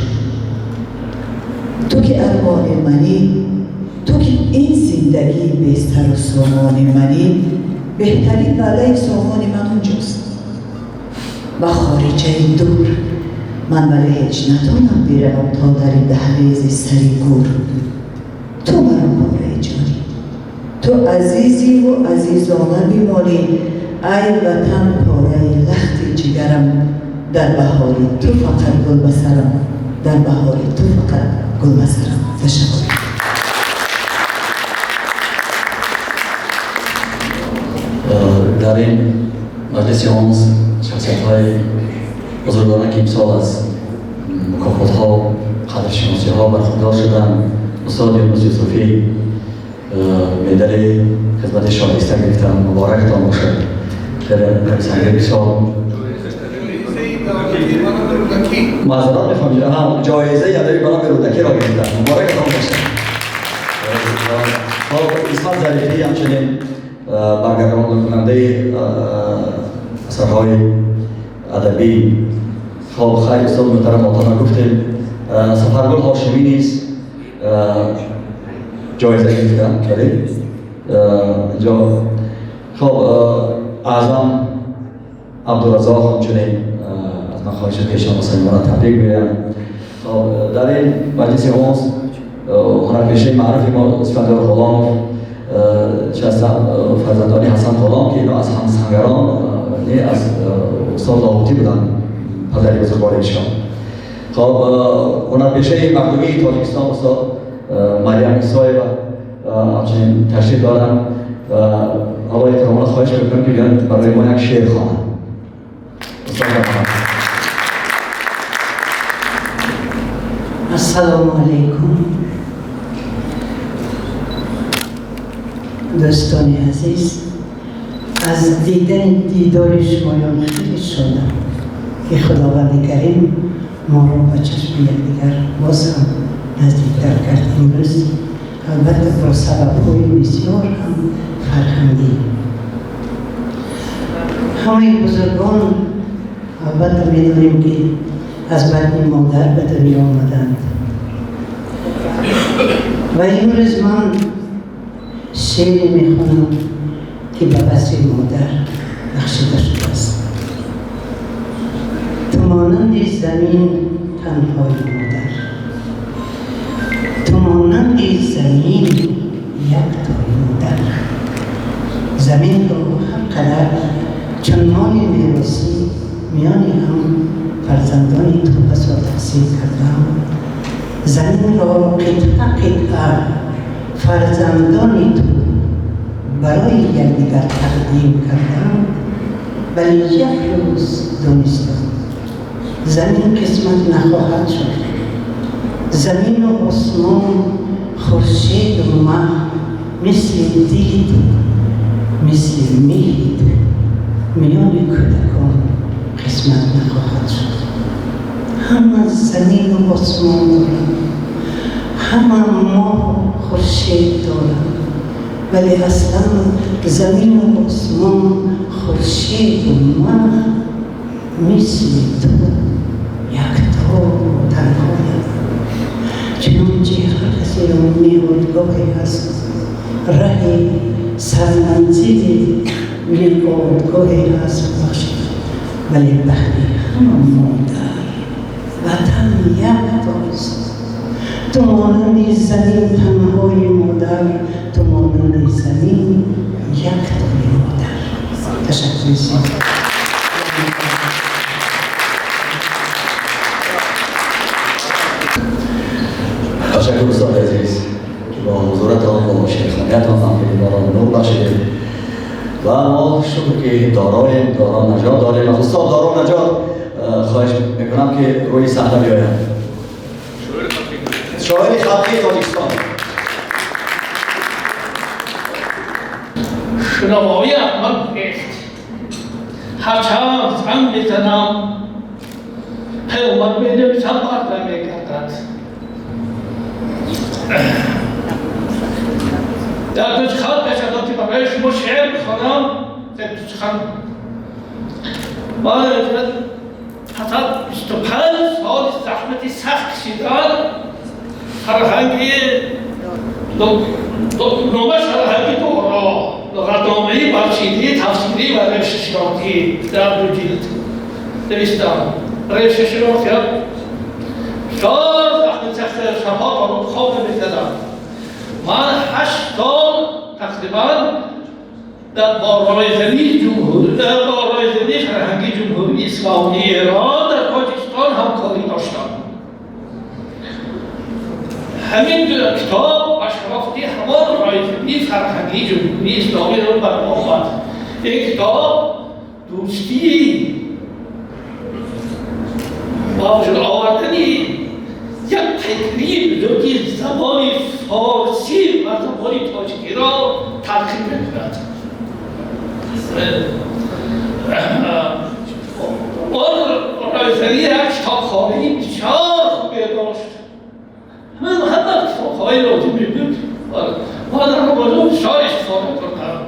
Ту ки армони манӣ, ту ки ин зиндагии бесару сомони манӣ, беҳтарин ваъдаи сомони ман онҷост, ба хориҷаи дур. Ман вале ҳеҷ натонам биравам то дари даҳлези сари гӯр. Ту маро пораи ҷонӣ, ту азизиву азизона бимонӣ, ай ватан пораи лахти ҷигарам, дар баҳори ту фақат гул ба сарам, дар баҳори ту фақат гул ба сарам. Ташаккур. Дар ин маҷлиси омӯз шахсиятҳои бузургоне ки имсол аз мукофотҳо, қадршиносиҳо бархурдор шуданд, устод Юнус Юсуфӣ медали хидмати шоиста гирифтанд. Муборактон бошад. Хеле нависандаи бисёр маъзарат мехоҳам, ҷоизаи адабӣ ба номи Рӯдакиро гирифтанд. Муборактон бошад. Исмат Зарифӣ ҳамчунин баргардонкунандаи асарҳои адабӣ. Хоб, хайр, устод муҳтарам Мотана гуфтем. Сафаргул Ҳошимӣ низ ҷоиза гирифтанд. Бале, инҷо хоб Аъзам Абдуразоқ ҳамчунин аз ман хоҳиш шуд ки эшонро самимона табрик гӯям. Хоб, дар ин маҷлиси омӯз ҳунарпешаи маъруфи мо Искандар Ғуломов, фарзандони Ҳасан Ғулом, ки ино аз ҳамсангарон не аз устод Лоҳутӣ буданд, падари бузургвори эшон. Хоб, ҳунарпешаи мардумии Тоҷикистон устод Марьям Исоева ҳамчунин ташриф доранд ва ҳоло эҳтиромона хоҳиш мекунам ки биёянд барои мо як шеър хонанд. Устод марҳамат. Ассалому алайкум, дӯстони азиз. Аз дидани дидори шумоён хеле шодам, ки Худованди Карим моро ба чашми якдигар боз ҳам наздиктар кард имрӯз, албатта бо сабабҳои бисёр ҳам фарҳангӣ. Ҳамаи бузургон албатта медонем, ки аз батни модар ба дунё омаданд. Ва имрӯз ман шеъре мехонам, ки ба васфи модар бахшида шудааст. Ту монанди замин танҳои модар, ту монанди замин яктои модар. Заминро ҳар қадар чун моли меросӣ миёни ҳам фарзандони ту басо тақсим кардам, заминро қитъа қитъа фарзандони ту барои якдигар тақдим кардам, вале як рӯз донистам замин қисмат нахоҳад шуд. Замину осмон, хуршеду маҳ мисли дили ту, мисли меҳри ту миёни кӯдакон қисмат нахоҳад шуд. Ҳама замину осмон доранд, ҳама моҳу хуршед доранд, вале аслан замину осмон, хуршеду маҳ мисли ту якто танҳоянд. Чунончи ҳар касеро меодгоҳе ҳаст, раҳи сарманзили меодгоҳе ҳаст бахшид, вале баҳри ҳама модар ватан яктост. Ту монанди замин танҳои модар, ту монанди замин яктои модар. Ташаккури зиёд. Ташаккур, устоди азиз, ки бо ҳузуратон, бо шеърхониятон маҳфили моро нур бахшидед. Ва мо шукр, ки дороем Доро Наҷот дорем. Аз устод Доро Наҷот хоҳиш мекунам, ки рӯи саҳна биёяд, шоири халқии Тоҷикистон. Шунавоиам ман гирифт. Ҳарчанд занг мезанам, паёмак менависам, бард намегардад. Дар дучхан пеш аз он ки барои шумо шеър бихонам, дар дучхан ман пас аз 25 соли заҳмати сахт кашидан фарҳанги номаш фарҳанги доро, луғатномаи барчидӣ, тафсирӣ ва решашиносӣ дар ду ҷилд навиштам. Решашиносиам бисёр заҳмати сахт, шабҳо то хоб намезадам. Ман 8 сол тақрибан дар бо ройзании ҷумҳур, бо ройзании фарҳангии Ҷумҳурии Исломии Эрон дар Тоҷикистон ҳамкорӣ доштам. Ҳамин китоб ба шарофати ҳамон ройзании фарҳангии Ҷумҳурии Исломии Эрон бар омад. Ин китоб дӯстии ба вуҷуд овардани як пайкарии бузурги забони форсӣ ва забони тоҷикиро талқин мекунад. Он ройзанӣ як китобхонаи бисёр хубе дошт. Ман ҳама китобҳои лозим мебуд, ман дар он бисёр истифода кардам.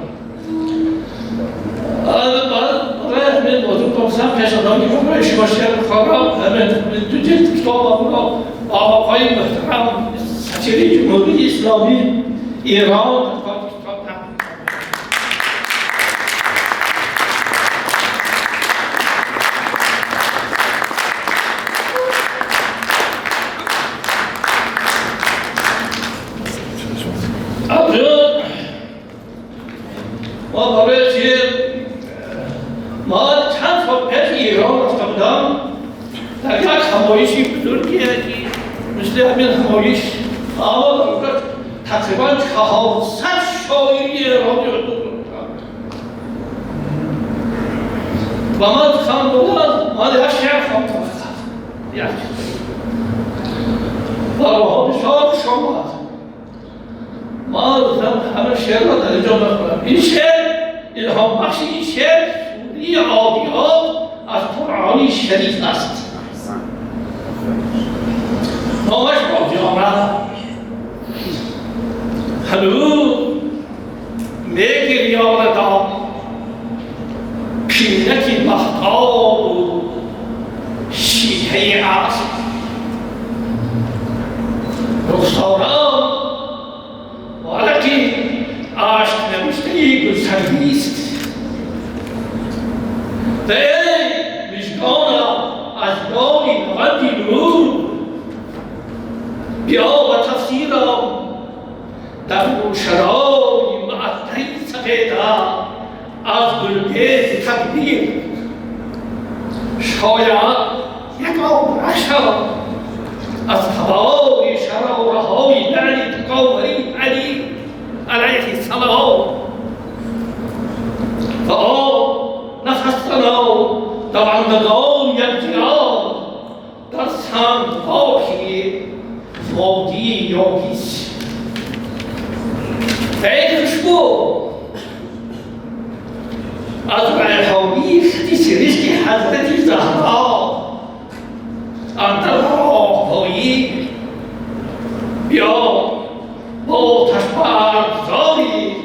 Барои ҳамин лозим донистам, пеш аз он ки барои шумо шеър бихонам, ҳамин ду ҷилд китобамро ба оқои муҳтарам, сафири Ҷумҳурии Исломии Эрон дар Тоҷикистон тақдим кардам. Акнун мо барои чи ма чанд сол пеш Эрон рафта будам, дар як ҳамоиши бузурге, ки мисли ҳамин ҳамоиш, аммо тақрибан 400 шоири эронӣ ҳузур доштанд ва ман сухан додам. Ман як шеър хондам, фақат як. برای بسیار خوش آمد. ما گفتم همه شعر را در اینجا بخونم. این شعر الهام بخش این شعر سوره عادیات از قرآن شریف است. نامش عادیات. هنوز میگریاندم پینکی مهتاب و شیهه اسب رخسارم ورقی اشک نوشته‌ی گلسنگی است. و ای مژگانم از یاری نوندی نور بیا و تفسیرم در روشنای معطری سفیده از گلبیز تدبیر. شاید یک آبرشم از هوای شراره‌های نعل تکاوری علی علیه السلام و آب نفس زنان دوندگان یکجا در سنگ‌پاکی وادی یاگیس. و ای خوشبو از ریحانی خطی سرشک حضرت زهرا اندر راهپایی بیا با آتش برگزاری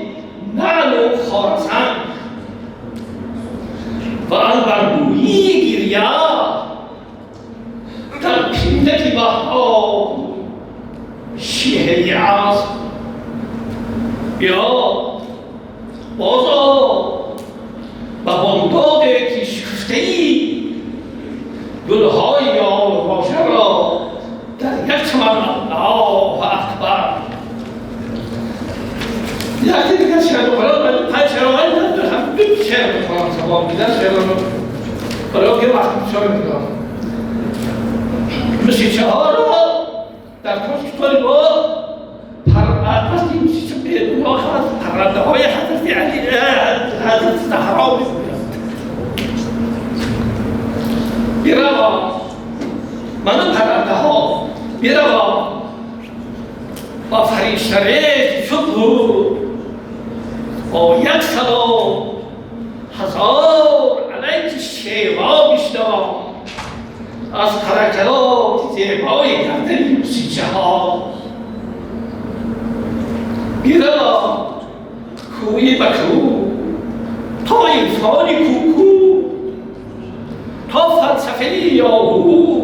نعل و خارزنگ و عنبربویی گریه در پینک مهتاب شیهه اسب. بیا بازآ و بامداد که شکفته‌ای گلهای یال واژه را در یک چمن. الله اکبر. یکی دیگه شعر بخورم، من 5 شعر هم 2 شعر بخورم سوام میدن شعر رو برای که وقت بسیار میدارم. مسیچه ها را در توش با پس این مسیچه به پرنده های حضرت علی حضرت زهرا میگویند. بیروم من پرنده ها بیروم با فریشتره صبح با یک سلام هزار علیک شیوا میشنوم از حرکات زیبای گردن مسیچه ها. بیروم کوی به کو تا عرفان کوکو تا فلسفه یاهو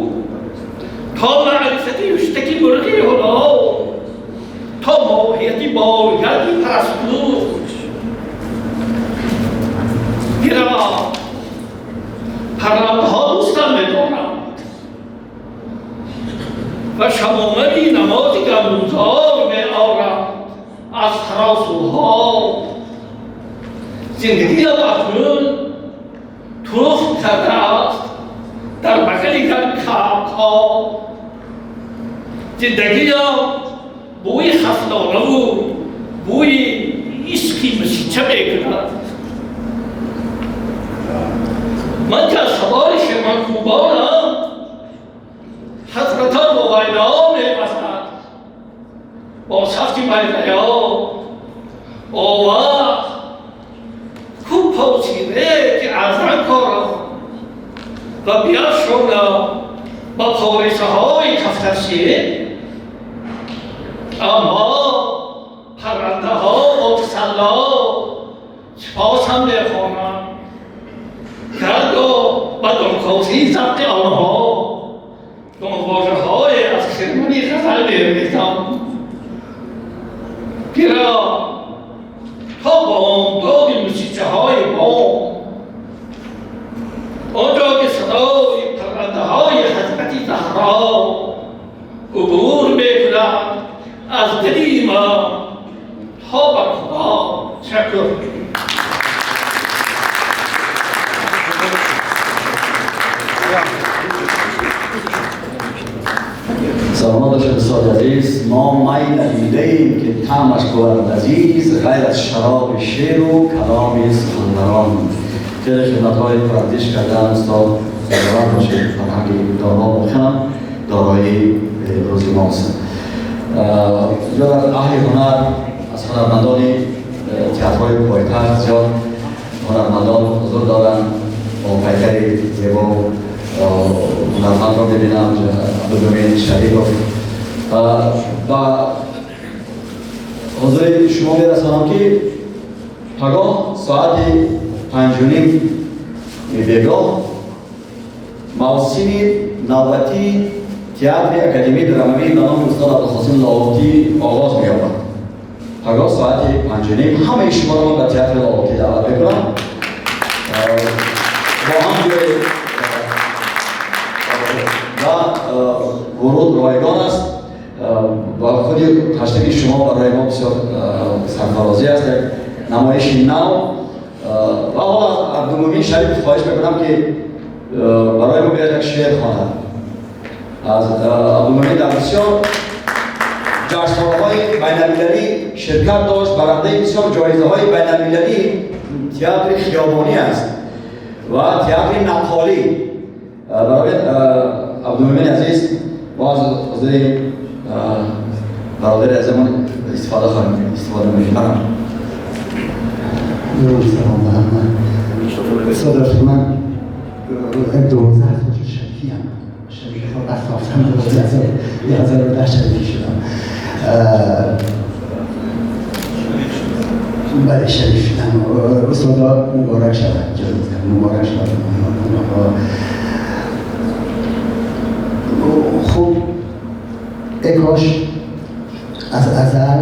تا معرفت یشتکی مرغی هلا تا ماهیت بالگردی پرستو. بیروم پرنده ها دوستم می‌دارند و شمامه نماز گندمزار می‌آورند از ترازوها. زندگی اکنون تخم کرده است در بغل گرم کبک‌ها. زندگی بوی خفدانه و بوی عشقی مسیچه میکند. من که از سوار شرمان کوبانم حضرتان با وینا می‌بسند با سفتی میریا آوه کو پاسیده که از رنگ کارم و بیافشونم با پاریسه های کفترشیه. اما پرنده ها با تسلا سپاس هم میخوانم کرد و با دنکاسی ضبط آنها دنواژه های از کرمانی غزل میریزم. پیرا تا بامداد مسیچه های بام آنجا که صدای پرنده های حضرت زهرا عبور میکنند از دلی ما تا بر خدا. تشکر. سلامت باشید استاد عزیز. ما می ندیده ایم که طعمش بود لذیذ غیر از شراب شعر و کلام سخنوران. خیلی خدمت های پرندش کردن استاد. سلامت باشید. فرهنگ دارا واقعا دارای روز ماست. Зиёд аз аҳли ҳунар, аз ҳунармандони театрҳои пойтахт зиёд ҳунармандон ҳузур доранд. Бо пайкари зебо ҳунармандро мебинам, Абдулмумин Шарипов. Ба ҳузури шумо мерасонам, ки пагоҳ соати 5:30 бегоҳ мавсими навбатии театри Академияи драмавӣ ба номи устод Абдулқосим Лоҳутӣ оғоз меёбад. Пагоҳ соати 5:30 ҳамаи шуморо ман ба театри Лоҳутӣ даъват мекунам. Бо ҳам биёед ва вуруд ройгон аст ва худи ташрифи шумо барои мо бисёр сарфарозӣ аст, як намоиши нав. Ва ҳоло аз Абдулмумин Шарипов хоҳиш мекунам, ки барои мо биёяд, як шеър хонад. Аз Абдулмумин дар бисёр ҷашнвораҳои байналмилалӣ ширкат дошт, барандаи бисёр ҷоизаҳои байналмилалӣ театри хиёбонӣ аст ва театри наққолӣ. Барои Абдулмумини азиз мо аз ҳузури бародари азизамон истифода хоҳем истифода мекунам. Салом ба ҳама. Устод, ман 12 сол шарифиам. Шарифи خب اساسا 2010 شریفی شدم. بله، شریف شدم. استادا مبارک شود، جایزه مبارک شود. خب ای کاش از ازل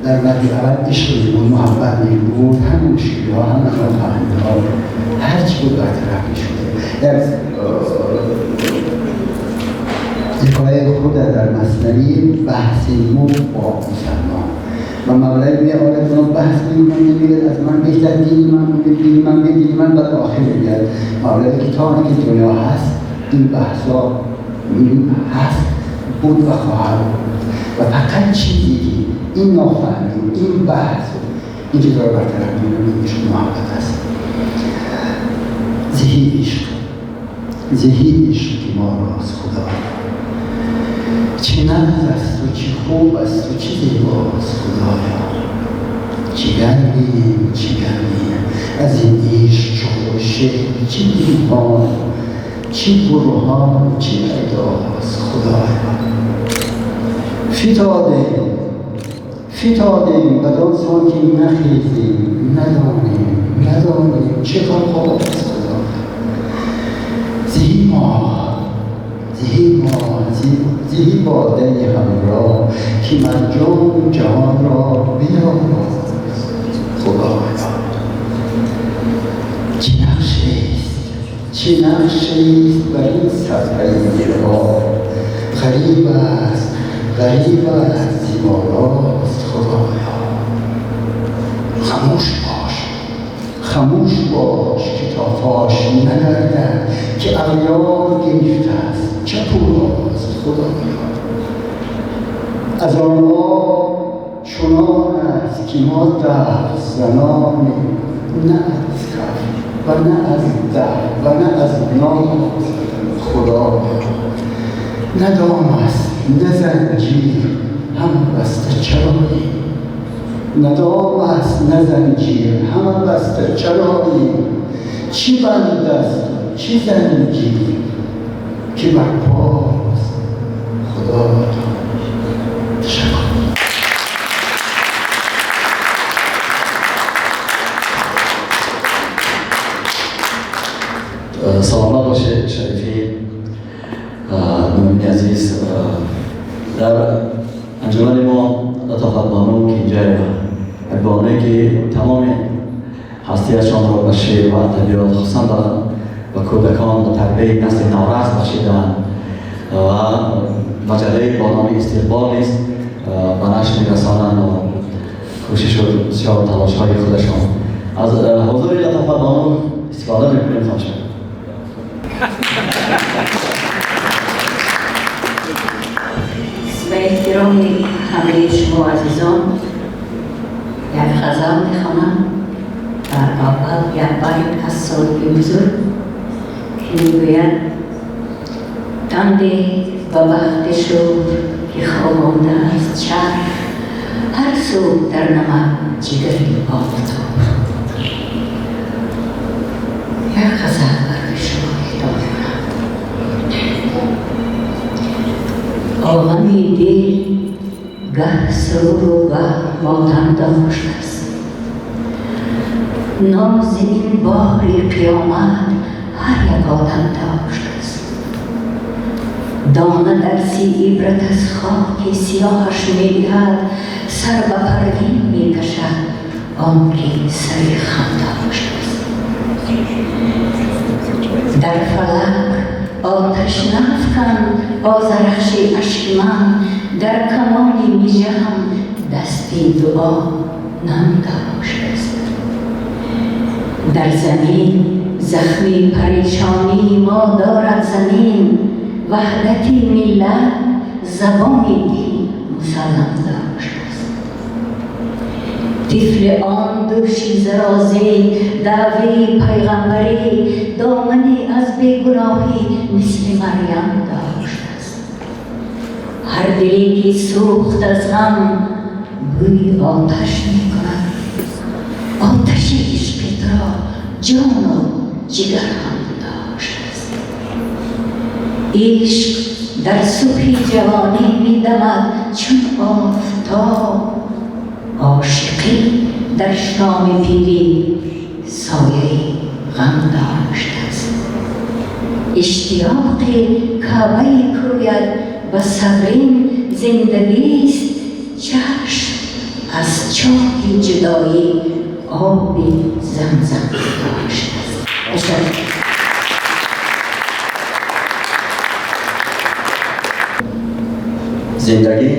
در مدی اول عشق بود، محبت بود، همه مشکلی ها، همه نافهمی ها، هرچی بود برطرف می‌شده. در حکایه خود در مثنوی بحث مو با مسلمان و مولوی می آید اونا بحث می‌کنه، میگه از من بهتر دین من، دین من، دین من، بعد آخر میگه مولوی که تا که دنیا هست این بحثا هست، بود و خواهد بود و فقط چیزی که این نافهمی، این بحث، این چیزا رو برطرف می‌کنه عشق محبت است. زهی عشق، زهی عشق که ما راست خدا چه نغز است و چه خوب است و چه زیباست خدایا. چه گرمیم، چه گرمیم از این عشق چو خورشید، چه دیوان، چه برهان، چه پیداست خدایا. فتادیم، فتادیم بدان سان که نخیزیم، ندانیم، ندانیم چه خواست خدایا. زهی ما، زهی ما، زهی باده همراه که مرجان جهان را بیاراست خدایا. چه نقشیست، چه نقشیست بر این صفحه دلها، غریب است، غریب است، زیباست خدایا. خاموش باش، خاموش باش که تا فاش نگردد که اغیار گرفته است چه پوراست خدایا. از آن آب چنان است که ما دف زنانیم، نه از کف و نه از دف و نه از ناز خدایا. نه دام است نه زنجیر هم بسته چراییم، نه دام است نه زنجیر هم بسته چراییم. چی بند است چی زنجیر که بر پاست خدایا. تشکر. سلامت باشه شریفی مؤمنی عزیز. در انجمن ما لطافت بانو که اینجا یک بانویی که تمام هستیشان را به شعر و ادبیات، خصوصا به کودکان و تربیت نسل نورس بخشیدند و مجله با نام استقبال نیز به نشر می‌رسانند و کوشش و بسیار تلاش‌های خودشان. از حضور لطافت بانو استفاده می‌کنیم. خواهش می‌کنم. به احترام همه شما عزیزان یک غزل میخوانم. در اول یک بیت از صاحب بزرگ که میگوید: تندی به وقت شور ки хобондааст чарх, ҳар субҳ дар намад ҷигари офтоб. Як ғазал барои шумо иҳдо мекунам. Олами дил гаҳ суруру гаҳ мотам доштааст. Нози ин бори қиёмат ҳар як одам доштааст. Дона дарси ибрат аз хоки сиёҳаш медиҳад, сар ба парвин мекашад он ки сари хам доштааст. Дар фалак оташ нафкан озарахши ашки ман, дар камони мижаам дасти дуо нам доштааст. Дар замин захми парешонии мо дорад замин, ваҳдати миллат забони дил мусаллам доштааст. Тифли он дӯшиза розӣ даъвии пайғамбарӣ, домани аз бегуноҳӣ мисли Марьям доштааст. Ҳар диле ки сӯхт аз ғам бӯи оташ мекунад, оташи ишқи туро ҷону ҷигар ҳам доштааст. Ишқ дар субҳи ҷавонӣ медамад чун офтоб, ошиқӣ дар шоми пирӣ сояи ғам доштааст. Иштиёқи Каъбаи кӯяд ба сабрин зиндагист, чашм аз чоҳи ҷудоӣ оби замзам доштааст. Зиндагӣ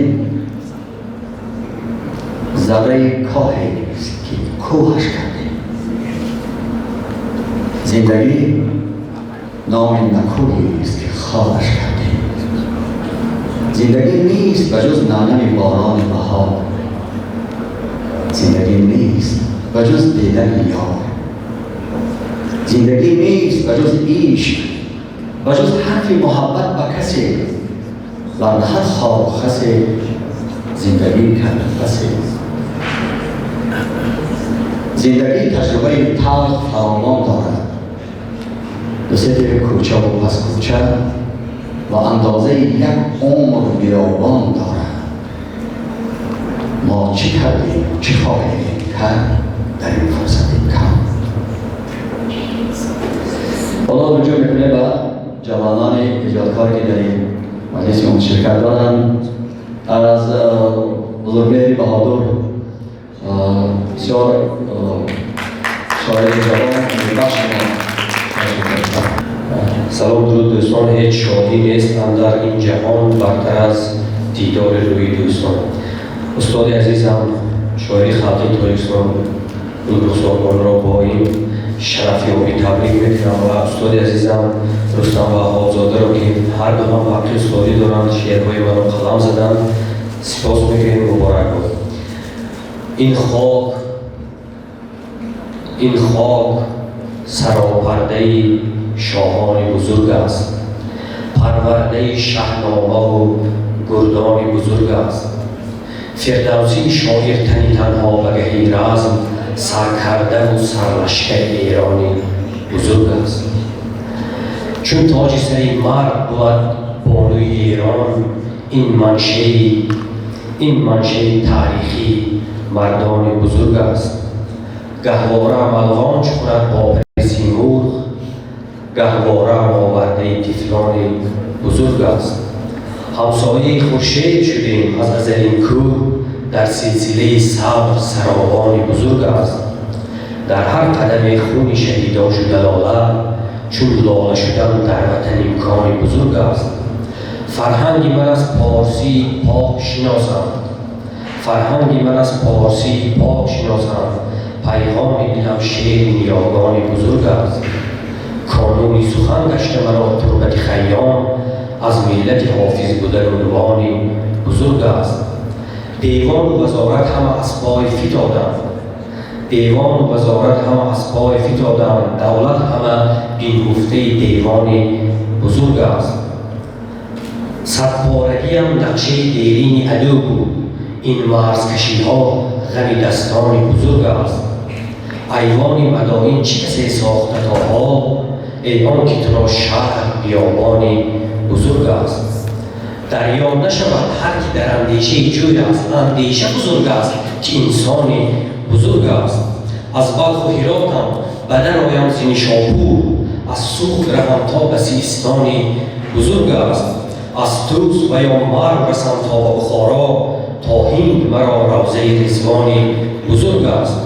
зарраи коҳест ки кӯҳаш кардем. Зиндагӣ номи накӯҳест ки хораш кардем. Зиндагӣ нест ба ҷуз намнами борони баҳор. Зиндагӣ нест ба ҷуз дидани ёр. Зиндагӣ нест ба ҷуз ишқ, ба ҷуз ҳарфи муҳаббат ба касе, варна ҳар хору хасе зиндагӣ карда басе. Зиндагӣ таҷрибаи талх фаровон дорад. Ду се кӯчаву пас кӯча ва андозаи як умр биёбон дорад. Мо чӣ кардем, чӣ хоҳем кард дар ин фурсати кам? Ҳоло рӯҷӯъ мекунем ба ҷавонони эҷодкоре ки дар ин маҷлиси мо ширкат доранд. Аз бузургмеҳри Баҳодур, бисёр шоири ҷавон, умедбахши мо. Салом, дуруд дӯстон. Ҳеҷ шодӣ нест андар ин ҷаҳон бартар аз дидори рӯи дӯстон. Устоди азизам, шоири халқи Тоҷикистон Гулрухсорбонро бо ин шарафёбӣ табрик мекунам ва устоди азизам Рустам Ваҳобзодаро, ки ҳар ду ҳам ҳаққи устодӣ доранд, шеърҳои маро қалам заданд, сипос мекунем, муборак бод. Ин хок саропардаи шоҳони бузург аст, парвардаи шаҳномаву гурдони бузург аст. Фирдавсии шоир тани танҳо ба гаҳи разм саркардаву сарлашкари эрони бузург аст. Чун тоҷи сари мард бувад бонуи Эрон, ин маншаи таърихии мардони бузург аст. Гаҳвораам алғонч хӯрад бо пари Симурғ, гаҳвораам овардаи тифлони бузург аст. Ҳамсояи хуршед шудем аз азалин кӯҳ, дар силсилаи сабр саровони бузург аст. Дар ҳар қадаме хуни шаҳидон шуда лола, чун лола шудан дар ватан имкони бузург аст. Фарҳанги ман аз порсии пок шиносанд, фарҳанги ман аз порсии пок шиносанд, пайғоми дилам шеъри ниёгони бузург аст. Кануни сухан гашта маро турбати Хайём, аз миллати ҳофиз будан унвони бузург аст. Девону вазорат ҳама аз пой фитоданд, девону вазорат ҳама аз пой фитоданд, давлат ҳама бингуфтаи девони бузург аст. Садпорагиам нақшаи дерини аду буд, ин марзкашиҳо ғами дастони бузург аст. Айвони мадоин чӣ касе сохта то ҳол, эй он ки туро шаҳр биёбони бузург аст. Дарё нашавад ҳар ки дар андешаи ҷӯй аст, андеша бузург аст ки инсони бузург аст. Аз Балху Ҳиротам ба дароям зи Нишопур, аз Суғд равам то ба Систони бузург аст. Аз Тӯс ва ё Марв расам то ба Бухоро, то Ҳинд маро равзаи Ризвони бузург аст.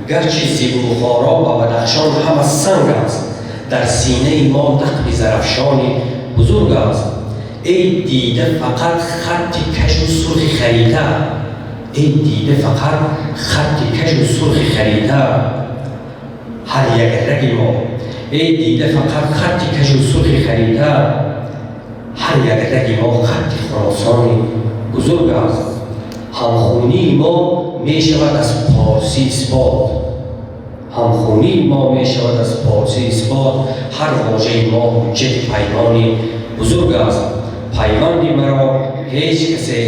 Гарчи зи Бухоро ба Бадахшон ҳама санг аст, дар синаи мо нақби Зарафшони бузург аст. Эй дида фақат хатти кашу сурхи харита, эй дида фақат хатти кашу сурхи харита, ҳар як раги мо. Эй дида фақат хатти кашу сурхи харита, ҳар як раги мо хатти Хуросони бузург аст. Ҳамхунии мо мешавад аз порсӣ исбот, ҳамхунии мо мешавад аз порсӣ исбот, ҳар вожаи мо ҳуҷҷати паймони бузург аст. Пайванди маро ҳеҷ касе,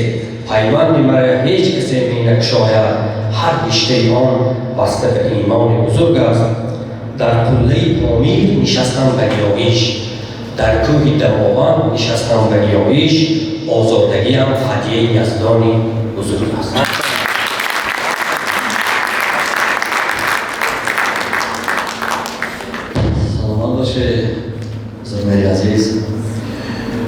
пайванди маро ҳеҷ касе менакушояд, ҳар риштаи он баста ба имони бузург аст. Дар қуллаи Помир нишастам ба ниёиш, дар кӯҳи Дамованд нишастам ба ниёиш, озодагиам ҳадияи Яздони бузург аст. Саломат боше Зумери азиз.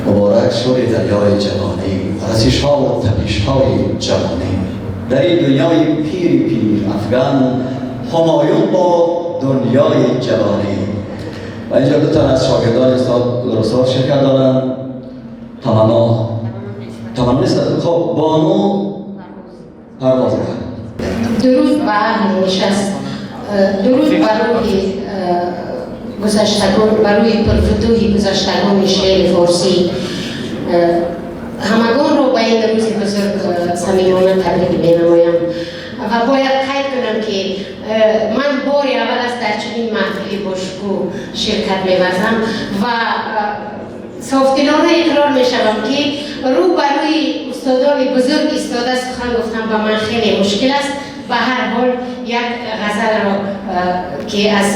Муборак шури дарёи ҷавонӣ, расишҳо ва тапишҳои ҷавонӣ. Дар ин дунёи пири пир афган, ҳумоюн бо дунёи ҷавонӣ. Ва инҷо ду тан аз шогирдони устод Гулрухсор ширкат доранд. Таманно нест. Хоб, Бону парвоз кард. Дуруд ба аҳли нишаст, дуруд ба рӯҳи гузаштагон, ба рӯи пурфутӯҳи гузаштагони шеъри форсӣ. Ҳамагонро ба ин рӯзи бузург самимона табрик менамоям ва бояд қайд кунам ки ман бори аввал аст дар чунин маҳфили бошукӯҳ ширкат меварзам ва софдилона иқрор мешавам ки рӯ ба рӯи устодони бузург истода сухан гуфтан ба ман хеле мушкил аст. Ба ҳар ҳол як ғазалро ки аз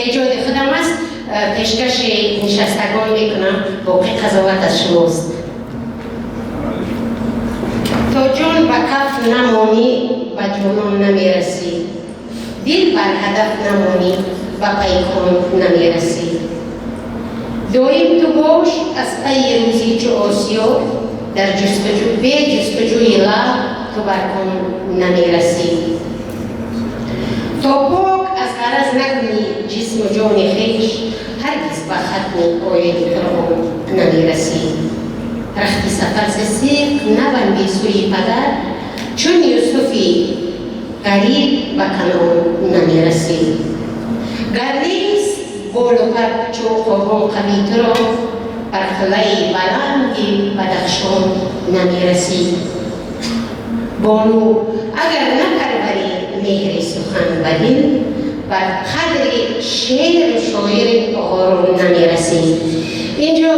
эҷоди худам аст пешкаши нишастагон мекунам. Боқӣ қазоват аз шумост. То ҷон ба каф намонӣ ба ҷонон намерасӣ, дил бар ҳадаф намонӣ ба пайкон намерасӣ. Доим ту бош аз пайи рӯзӣ чу осиё, дар ҷустуҷӯ бе ҷустуҷӯи лаб ту бар кон намерасӣ. То пок аз ғараз накунӣ ҷисму ҷони хеш, ҳаргиз ба хатми ояи Қуръон намерасӣ. Рахти сафар зи сиқ набандӣ сӯи падар, чун Юсуфи ғариб ба Канъон намерасӣ. Гар нест болу пар чу уқобон қавӣ туро, бар қуллаи баланди Бадахшон намерасӣ. Бону агар напарварӣ меҳри сухан ба дил, бар қадри шеъру шоири ғорун намерасӣ. Инҷо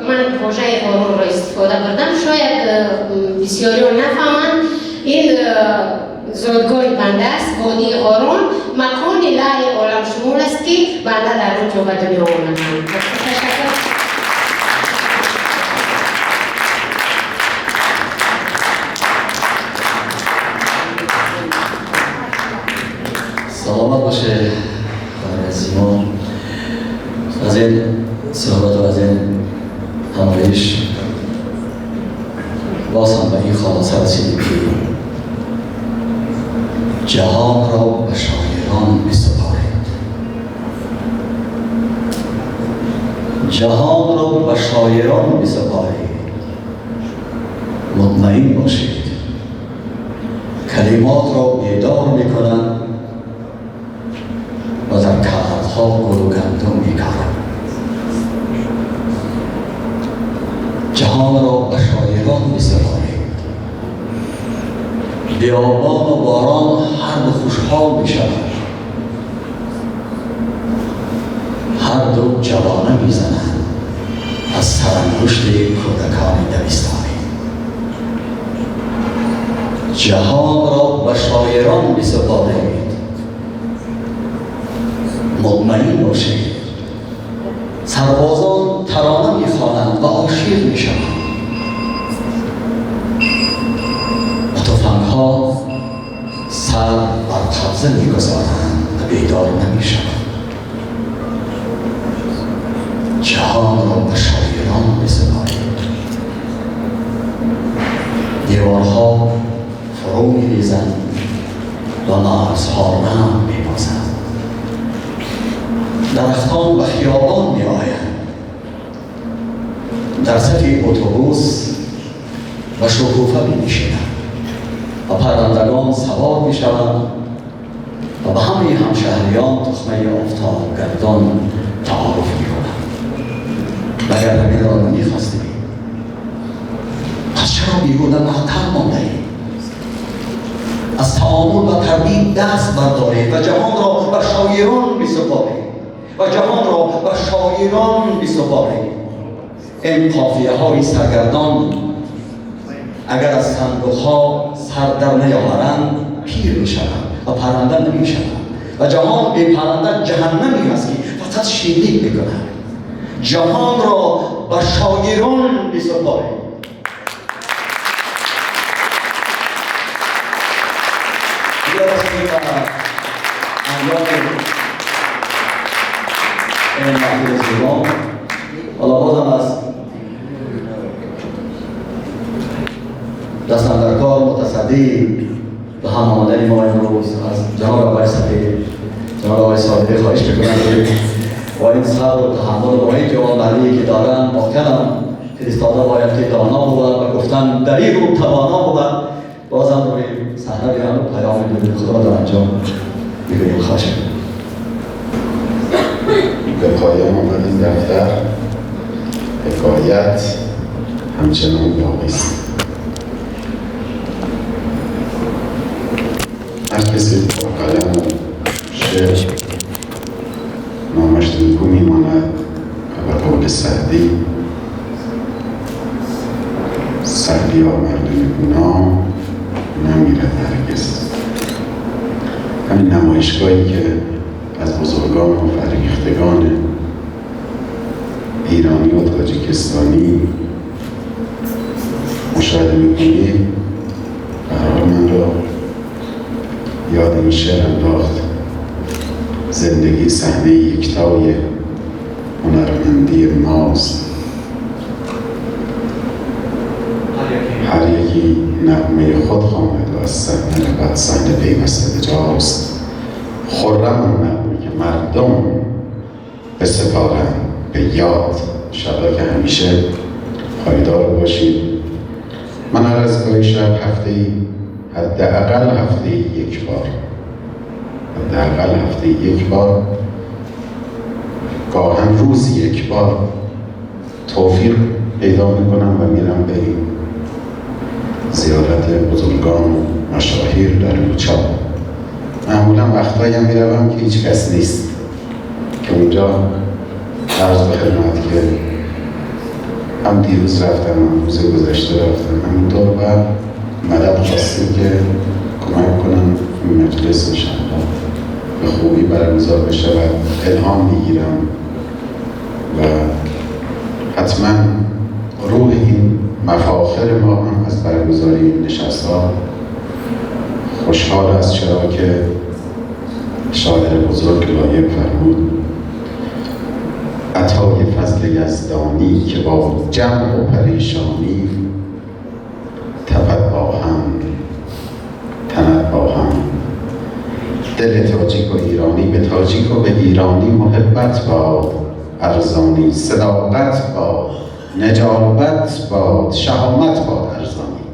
ман вожаи ғорунро истифода бурдам, шояд бисёриён нафаҳманд. Ин зодгоҳи банда аст, водии Ғорун, макони лаъли оламшумул аст ки банда дар он ҷо ба дунё омадам. Ташаккур. Саломат боше хоҳари азизимон. Аз ин суҳбату аз ин ҳамоиш боз ҳам ба ин хулоса расидем ки ҷаҳонро ба шоирон бисупоред, ҷаҳонро ба шоирон бисупоред. Мутмаин бошед, калимотро бедор мекунанд ва дар каъбҳо гулу гандум мекоранд. ҷаҳонро ба шоирон бисупоред. Биёбону борон ҳар ду хушҳол мешаванд, ҳар ду ҷавона мезананд аз саранг بسپارید. مطمئن باشید سربازان ترانه میخوانند و عاشق میشوند و تفنگها سر بر قبضه میگذارند و بیدار نمیشوند. جهان را به شاعران بسپارید. دیوارها فرو میریزند و مرزها رم میبازند. درختان به خیابان می آیند. در صف اتوبوس و شکوفه می نشینند و پرندگان سوار می شوند و به همه همشهریان تخمه آفتاب گردان تعارف می کنند. مگر همین را نمی خواستیم؟ پس چرا بیهوده معطل مانده ایم؟ از تعامل و تردید دست بردارید و جهان را به شاعران بسپارید و جهان را به شاعران بسپارید. این قافیه های سرگردان اگر از صندوق ها سر در نیاورند پیر می شوند و پرنده نمی شوند و جهان بی پرنده جهنمی است که فقط شلیک می کند. جهان را به شاعران بسپارید. این محفل زیبا، حالا بازم از دست اندرکار متصدی به هم آمدن ما امروز از جناب آقای سفیر، جناب آقای صادقی خواهش میکنم که با این صبر و تحمل و با این جوانمردی که دارن واقعا فرستاده باید که دانا بود و گفتن دریغ و توانا بود، بازم روی صحنه بیان و پیام درود خدا در انجام میگوییم. خواهش میکنم. به پایان آمد این دفتر. حکایت همچنان باقی است. هر کسی با قلم و شعر نامش نیکو میماند و به قول سعدی، سعدی آورده نیکونام نمیرد هرگز. همین نمایشگاهی که از بزرگان و فرهیختگان ایرانی و تاجیکستانی مشاهده می‌کنی، به هر حال من را یاد این شعر انداخت: زندگی صحنه یکتای هنرمندی ماست، هر یکی نغمه خود خواند و از صحنه رود صحنه پیوسته به جاست. خرم آن نغمه که مردم بسپارند به یاد. انشاءالله که همیشه پایدار باشید. من هر از گاهی شاید هفته‌ای، حداقل هفته‌ای یک بار، حداقل هفته‌ای یک بار، گاهن روزی یک بار توفیق پیدا میکنم و میرم به این زیارت بزرگان و مشاهیر در لوچا. معمولا وقتایی هم میروم که هیچ کس نیست، که اونجا عرض به خدمت که هم دیروز رفتم، هم روز گذشته رفتم، همینطور و مدد خواستیم که کمک کنم این مجلس انشاءالله به خوبی برگزار بشه و الهام میگیرم و حتما روح این مفاخر ما هم از برگزاری این نشست ها خوشحال است، چرا که شاعر بزرگ لایق فرمود: عطای فضل یزدانی که با جمع و پریشانی تپد با هم تند با هم. دل تاجیک و ایرانی به تاجیک و به ایرانی محبت باد ارزانی، صداقت باد، نجابت باد، شهامت باد ارزانی.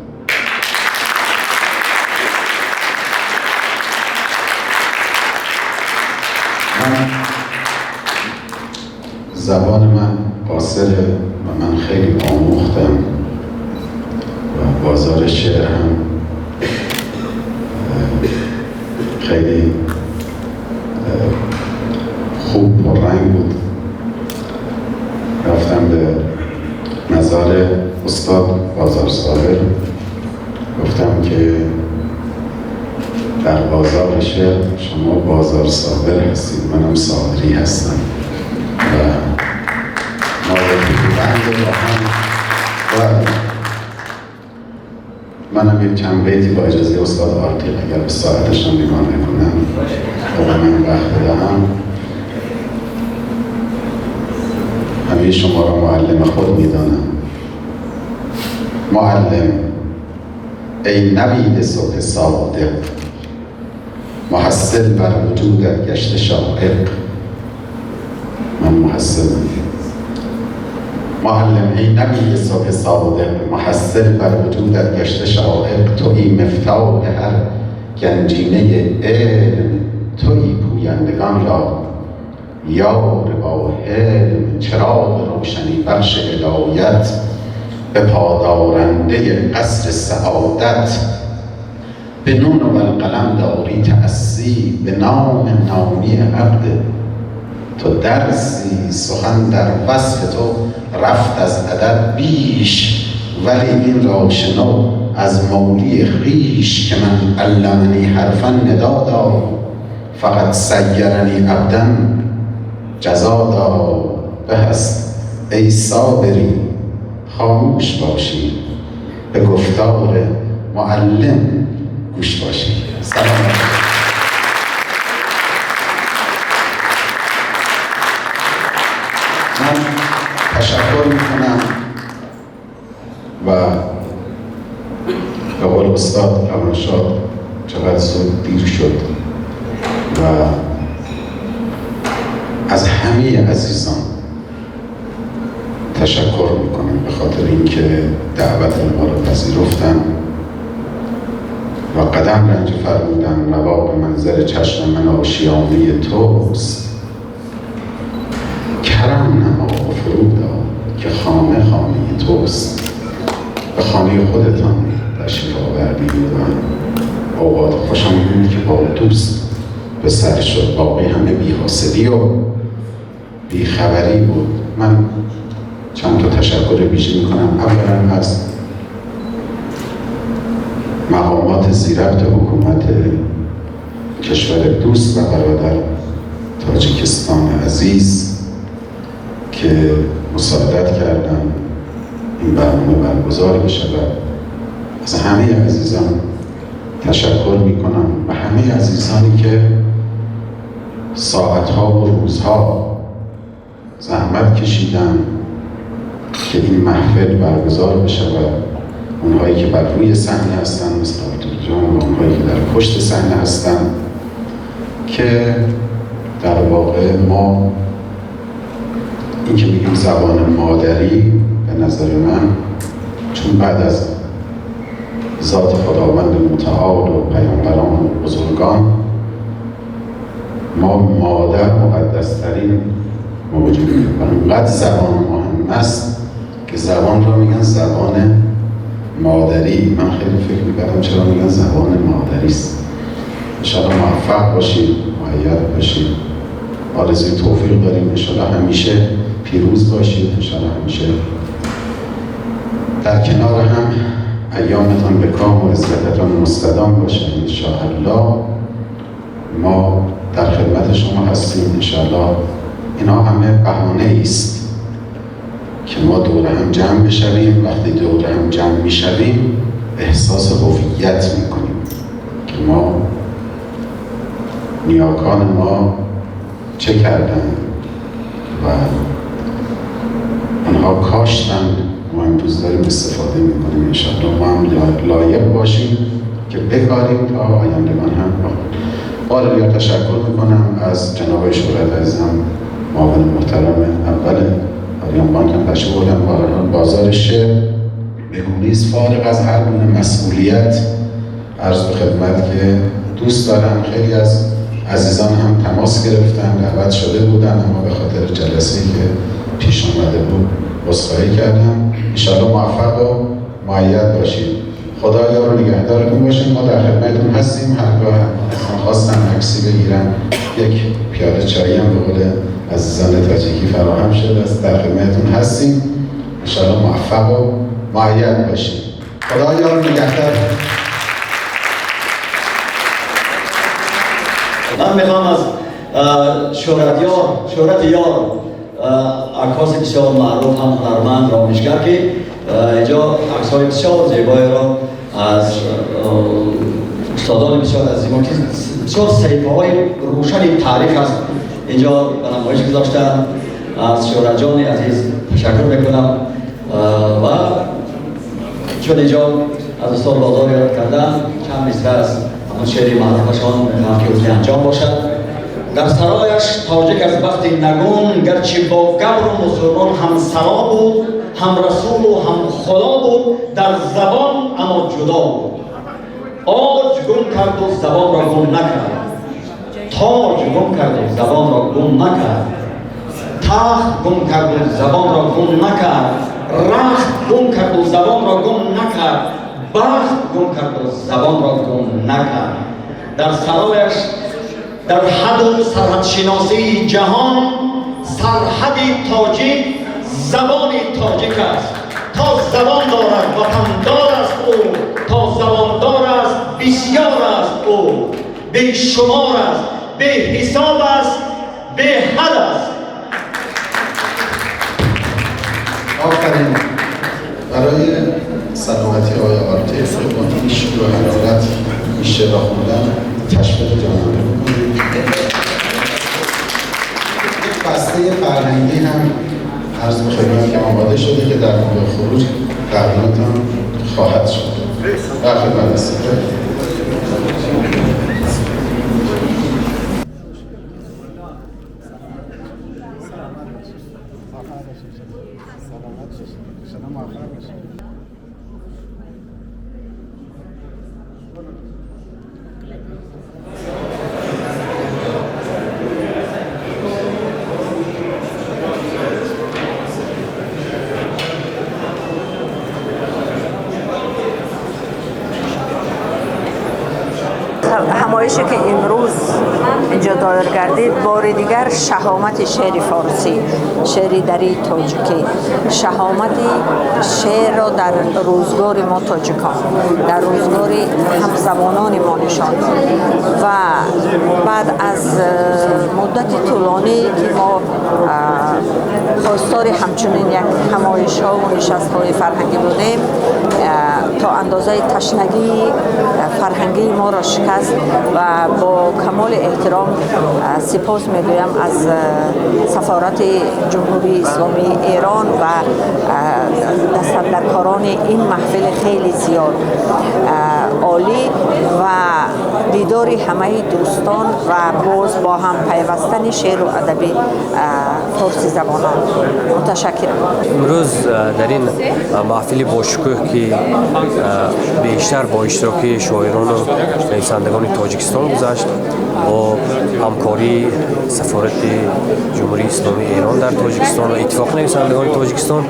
من زبان من قاصره و من خیلی آموختم و بازار شعر هم خیلی خوب پررنگ بود. رفتم به مزار استاد بازار صابر، گفتم که در بازار شعر شما بازار صابر هستید، منم صابری هستم و ما بند با هم و منم یک چند بیتی با اجازه استاد آرتیق اگر به ساعتشان نگاه نکنم و به من وقت بدهم. همه شما را معلم خود میدانم. معلم ای نوید صبح صادق، محصل بر وجودت گشته شائق. من محصلم. معلم ای نوید صبح صادق، محصل بر وجودت گشته شائق. تویی مفتاح هر گنجینه علم، تویی پویندگان را یار با حلم. چراغ روشنی بخش هدایت، به پادارنده قصر سعادت. به نون و القلم داری تأسی، به نام نامی عبد تو درسی. سخن در وصف تو رفت از عدد بیش، ولی این را شنو از مولی خویش. که من علمنی حرفا ندا داد، فقط صیرنی عبدا جزا داد. به است ای صابری خاموش باشی، به گفتار معلم گوش باشی. سلام. من تشکر میکنم و به قول استاد روانشاد چقدر زود دیر شد و از همه عزیزان تشکر میکنم به خاطر اینکه دعوت ما رو پذیرفتن و قدم رنج فرمودن. رواق منظر چشم من آشیانه توست، کرم نما و فرود آ که خانه خانه توست. به خانه خودتان تشریف آوردید و اوقات خوشم بود که با دوست به سر شد. باقی همه بی‌حاصلی و بیخبری بود. من چند تا تشکر ویژه میکنم. اولا از مقامات ذیربط حکومت کشور دوست و برادر تاجیکستان عزیز که مساعدت کردن این برنامه برگزار بشود. از همه عزیزان تشکر میکنم و همه عزیزانی که ساعتها و روزها زحمت کشیدن که این محفل برگزار بشود. اونهایی که بر روی صحنه هستن مثل آرتیق جان و اونهایی که در پشت صحنه هستن که در واقع ما این که میگیم زبان مادری، به نظر من چون بعد از ذات خداوند متعال و پیامبران و بزرگان، ما مادر مقدسترین موجودیم و اونقدر زبان مهم است که زبان را میگن زبان مادری. من خیلی فکر میکردم چرا میگن زبان مادری است. انشاءالله موفق باشید، مؤید باشید، آرزوی توفیق داریم. انشاءالله همیشه پیروز باشید، انشاءالله همیشه در کنار هم ایامتان به کام و عزتتان مستدام باشه. انشاءالله ما در خدمت شما هستیم. انشاءالله اینا همه بهانه است که ما دور هم جمع بشویم. وقتی دور هم جمع میشویم احساس هویت میکنیم که ما نیاکان ما چه کردن و آنها کاشتن، ما امروز داریم استفاده میکنیم. انشاءالله ما هم لایق باشیم که بکاریم تا آیندگان هم بخوریم. بار دیگر تشکر میکنم از جناب شهرت عزیزم، معاون محترم اول آریان بانک هم تشریف بردن. بازار شعر به گونه‌ای فارغ از هر گونه مسئولیت عرض به خدمت که دوست دارم. خیلی از عزیزان هم تماس گرفتن، دعوت شده بودن، اما به خاطر جلسه‌ای که پیش آمده بود عذرخواهی کردم. انشاءالله موفق و مؤید باشید. خدا یار و نگهدارتون باشه. ما در خدمتتون هستیم. هرگاه خواستن عکسی بگیرن، یک پیاله چایی هم به قول عزیزان تاجیکی فراهم شده است. در خدمتتون هستیم. انشاءالله موفق و مؤید باشید. خدا یار و نگهدار. من میخوام از شهرت یار عکاس بسیار معروف هم هنرمند رامشگر که اینجا عکس‌های بسیار زیبایی را از استادان بسیار عظیم که بسیار صحیفه‌های روشن تاریخ است اینجا به نمایش گذاشتن. از شهرت جان عزیز تشکر میکنم و چون اینجا از استاد بازار یاد کردم چند مصرع از همون شعر معروفشان میخوام که انجام باشد. در سرایش تاجک از بخت نگون، گرچه با گبر و مسلمان هم سرا بود، هم رسول و هم خدا بود، در زبان اما جدا بود. آج گم کرد و زبان را گم نکرد، تاج گم کرد و زبان را گم نکرد، تخت گم کرد و زبان را گم نکرد، رخت گم کرد و زبان را گم نکرد، بخت گم کرد و زبان را گم نکرد. در سرایش در حد و سرحدشناسی جهان، سرحد تاجیک زبان تاجیک است. تا زبان دارد وطن دار است او، تا زبان دار است بسیار است او، بیشمار است، به حساب است، به حد است. آفرین. برای سلامتی آقای عاطف با این شور و حرارت این شعر را خوندن تشویق جانانه بکنید. یک بسته فرهنگی هم عرض به خدمت که آماده شده که در موقع خروج تقدیمتان خواهد شد. در خدمت هستیم. همایشی که امروز اینجا دایر گردید بار دیگر شهامت شعر فارسی، شعر دری تاجیکی، شهامت شعر را در روزگار ما تاجیکان، در روزگار همزبانان ما نشان و بعد از مدت طولانی که ما خواستار همچنین یک همایش ها و نشست های فرهنگی بودیم، تا اندازه تشنگی فرهنگی ما را شکست و با کمال احترام سپاس میگویم از سفارت جمهوری اسلامی ایران و دستاندرکاران این محفل خیلی زیاد عالی و دیدار همه دوستان و باز با هم پیوستن شعر و ادب فارسی زبانان. متشکرم. امروز در این محفل باشکوه که بیشتر با اشتراک شاعران و نویسندگان تاجیکستان گذشت با همکاری سفارت جمهوری اسلامی ایران در تاجیکستان و اتفاق نویسندگان تاجیکستان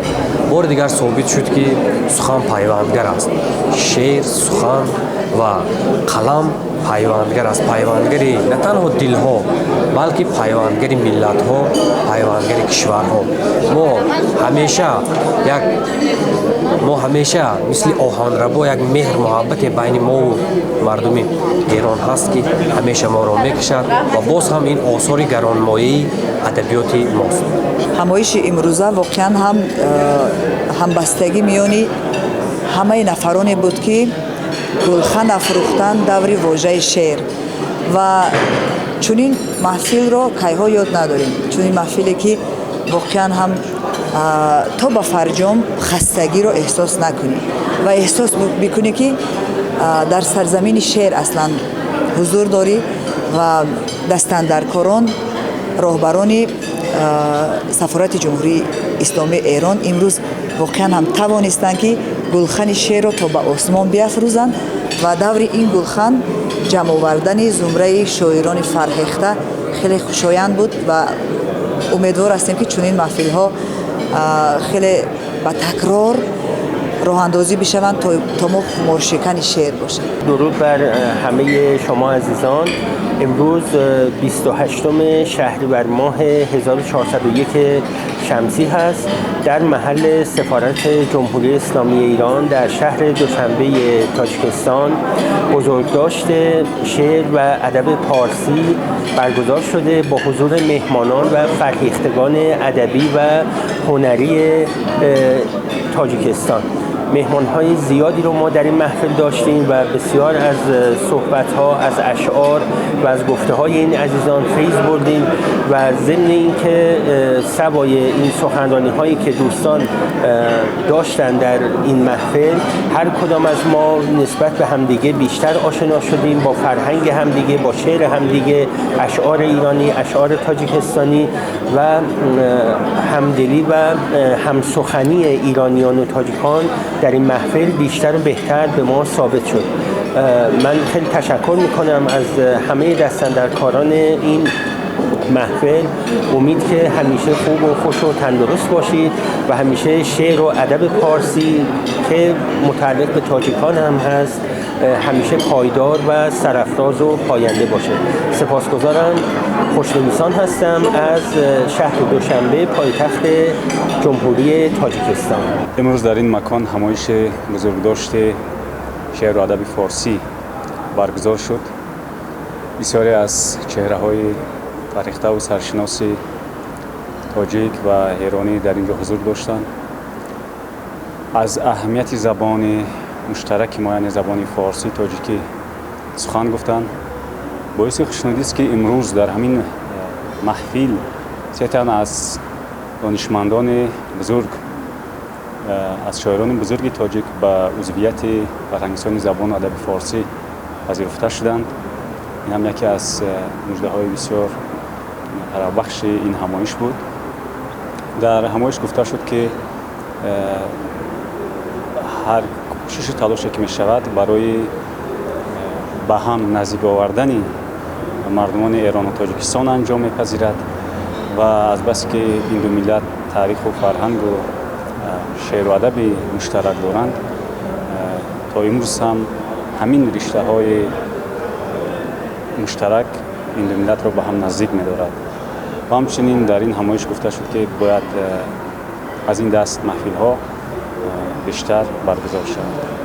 بار دیگر ثابت شد که سخن پیوندگر است. شعر، سخن و قلم پیوندگر است. پیوندگری نه تنها دلها بلکه پیوندگری ملتها، پیوندگری کشورها. ما همیشه مثل آهنربا یک مهر محبت بین ما و مردم ایران هست که همیشه ما را میکشد و باز هم این آثار گرانمایه ادبیات ماست. همایش امروزه واقعا هم همبستگی میانی همه نفرانی بود که گلخن افروختن دور واژه شعر و چنین محفل را کیها یاد نداریم، چنین محفلی که واقعا هم تا به فرجام خستگی را احساس نکنی و احساس بکنی که در سرزمین شعر اصلا حضور داری و دستاندرکاران، راهبران سفارت جمهوری اسلامی ایران امروز واقعا هم توانستند که گلخن شعر را تا به آسمان بیافروزند و دور این گلخن جمع آوردن زمره شاعران فرهیخته خیلی خوشایند بود و امیدوار هستیم که چنین محفل ها خیلی به تکرار роҳандозӣ бишаванд то мо хуморшикани шеър бошем. درود بر همه شما عزیزان. امروز 28 شهریور ماه 1401 شمسی هست. در محل سفارت جمهوری اسلامی ایران در شهر دوشنبه تاجیکستان بزرگداشت شعر و ادب پارسی برگزار شده با حضور مهمانان و فرهیختگان ادبی و هنری تاجیکستان. مهمان‌های زیادی رو ما در این محفل داشتیم و بسیار از صحبت‌ها، از اشعار و از گفته‌های این عزیزان فیض بردیم و ضمن اینکه سوای این سخنرانی‌هایی که دوستان داشتن در این محفل، هر کدام از ما نسبت به همدیگه بیشتر آشنا شدیم، با فرهنگ همدیگه، با شعر همدیگه، اشعار ایرانی، اشعار تاجیکستانی و همدلی و همسخنی ایرانیان و تاجیکان در این محفل بیشتر و بهتر به ما ثابت شد. من خیلی تشکر میکنم از همه دست‌اندرکاران این محفل. امید که همیشه خوب و خوش و تندرست باشید و همیشه شعر و ادب پارسی که متعلق به تاجیکان هم هست همیشه پایدار و سرافراز و پاینده باشه. سپاسگزارم. خوشنویسان هستم از شهر دوشنبه، پایتخت جمهوری تاجیکستان. امروز در این مکان همایش بزرگداشت شعر و ادب فارسی برگزار شد. بسیاری از چهره‌های فرهیخته و سرشناس تاجیک و ایرانی در اینجا حضور داشتند. از اهمیت زبان مشترک ما، یعنی زبان فارسی تاجیکی، سخن گفتند. باعث خوشنودی است که امروز در همین محفل سه تن از دانشمندان بزرگ، از شاعران بزرگ تاجیک به عضویت فرهنگستان زبان و ادب فارسی پذیرفته شدند. این هم یکی از مژده‌های بسیار بخش این همایش بود. در همایش گفته شد که هر کوشش و تلاشی که می شود برای به هم نزدیک آوردن مردمان ایران و تاجیکستان انجام می‌پذیرد و از بس که این دو ملت تاریخ و فرهنگ و شعر و ادب مشترک دارند، تا امروز هم همین رشته‌های مشترک این دو ملت را به هم نزدیک می‌دارد. و همچنین در این همایش گفته شد که باید از این دست محفل‌ها بیشتر برگزار شود.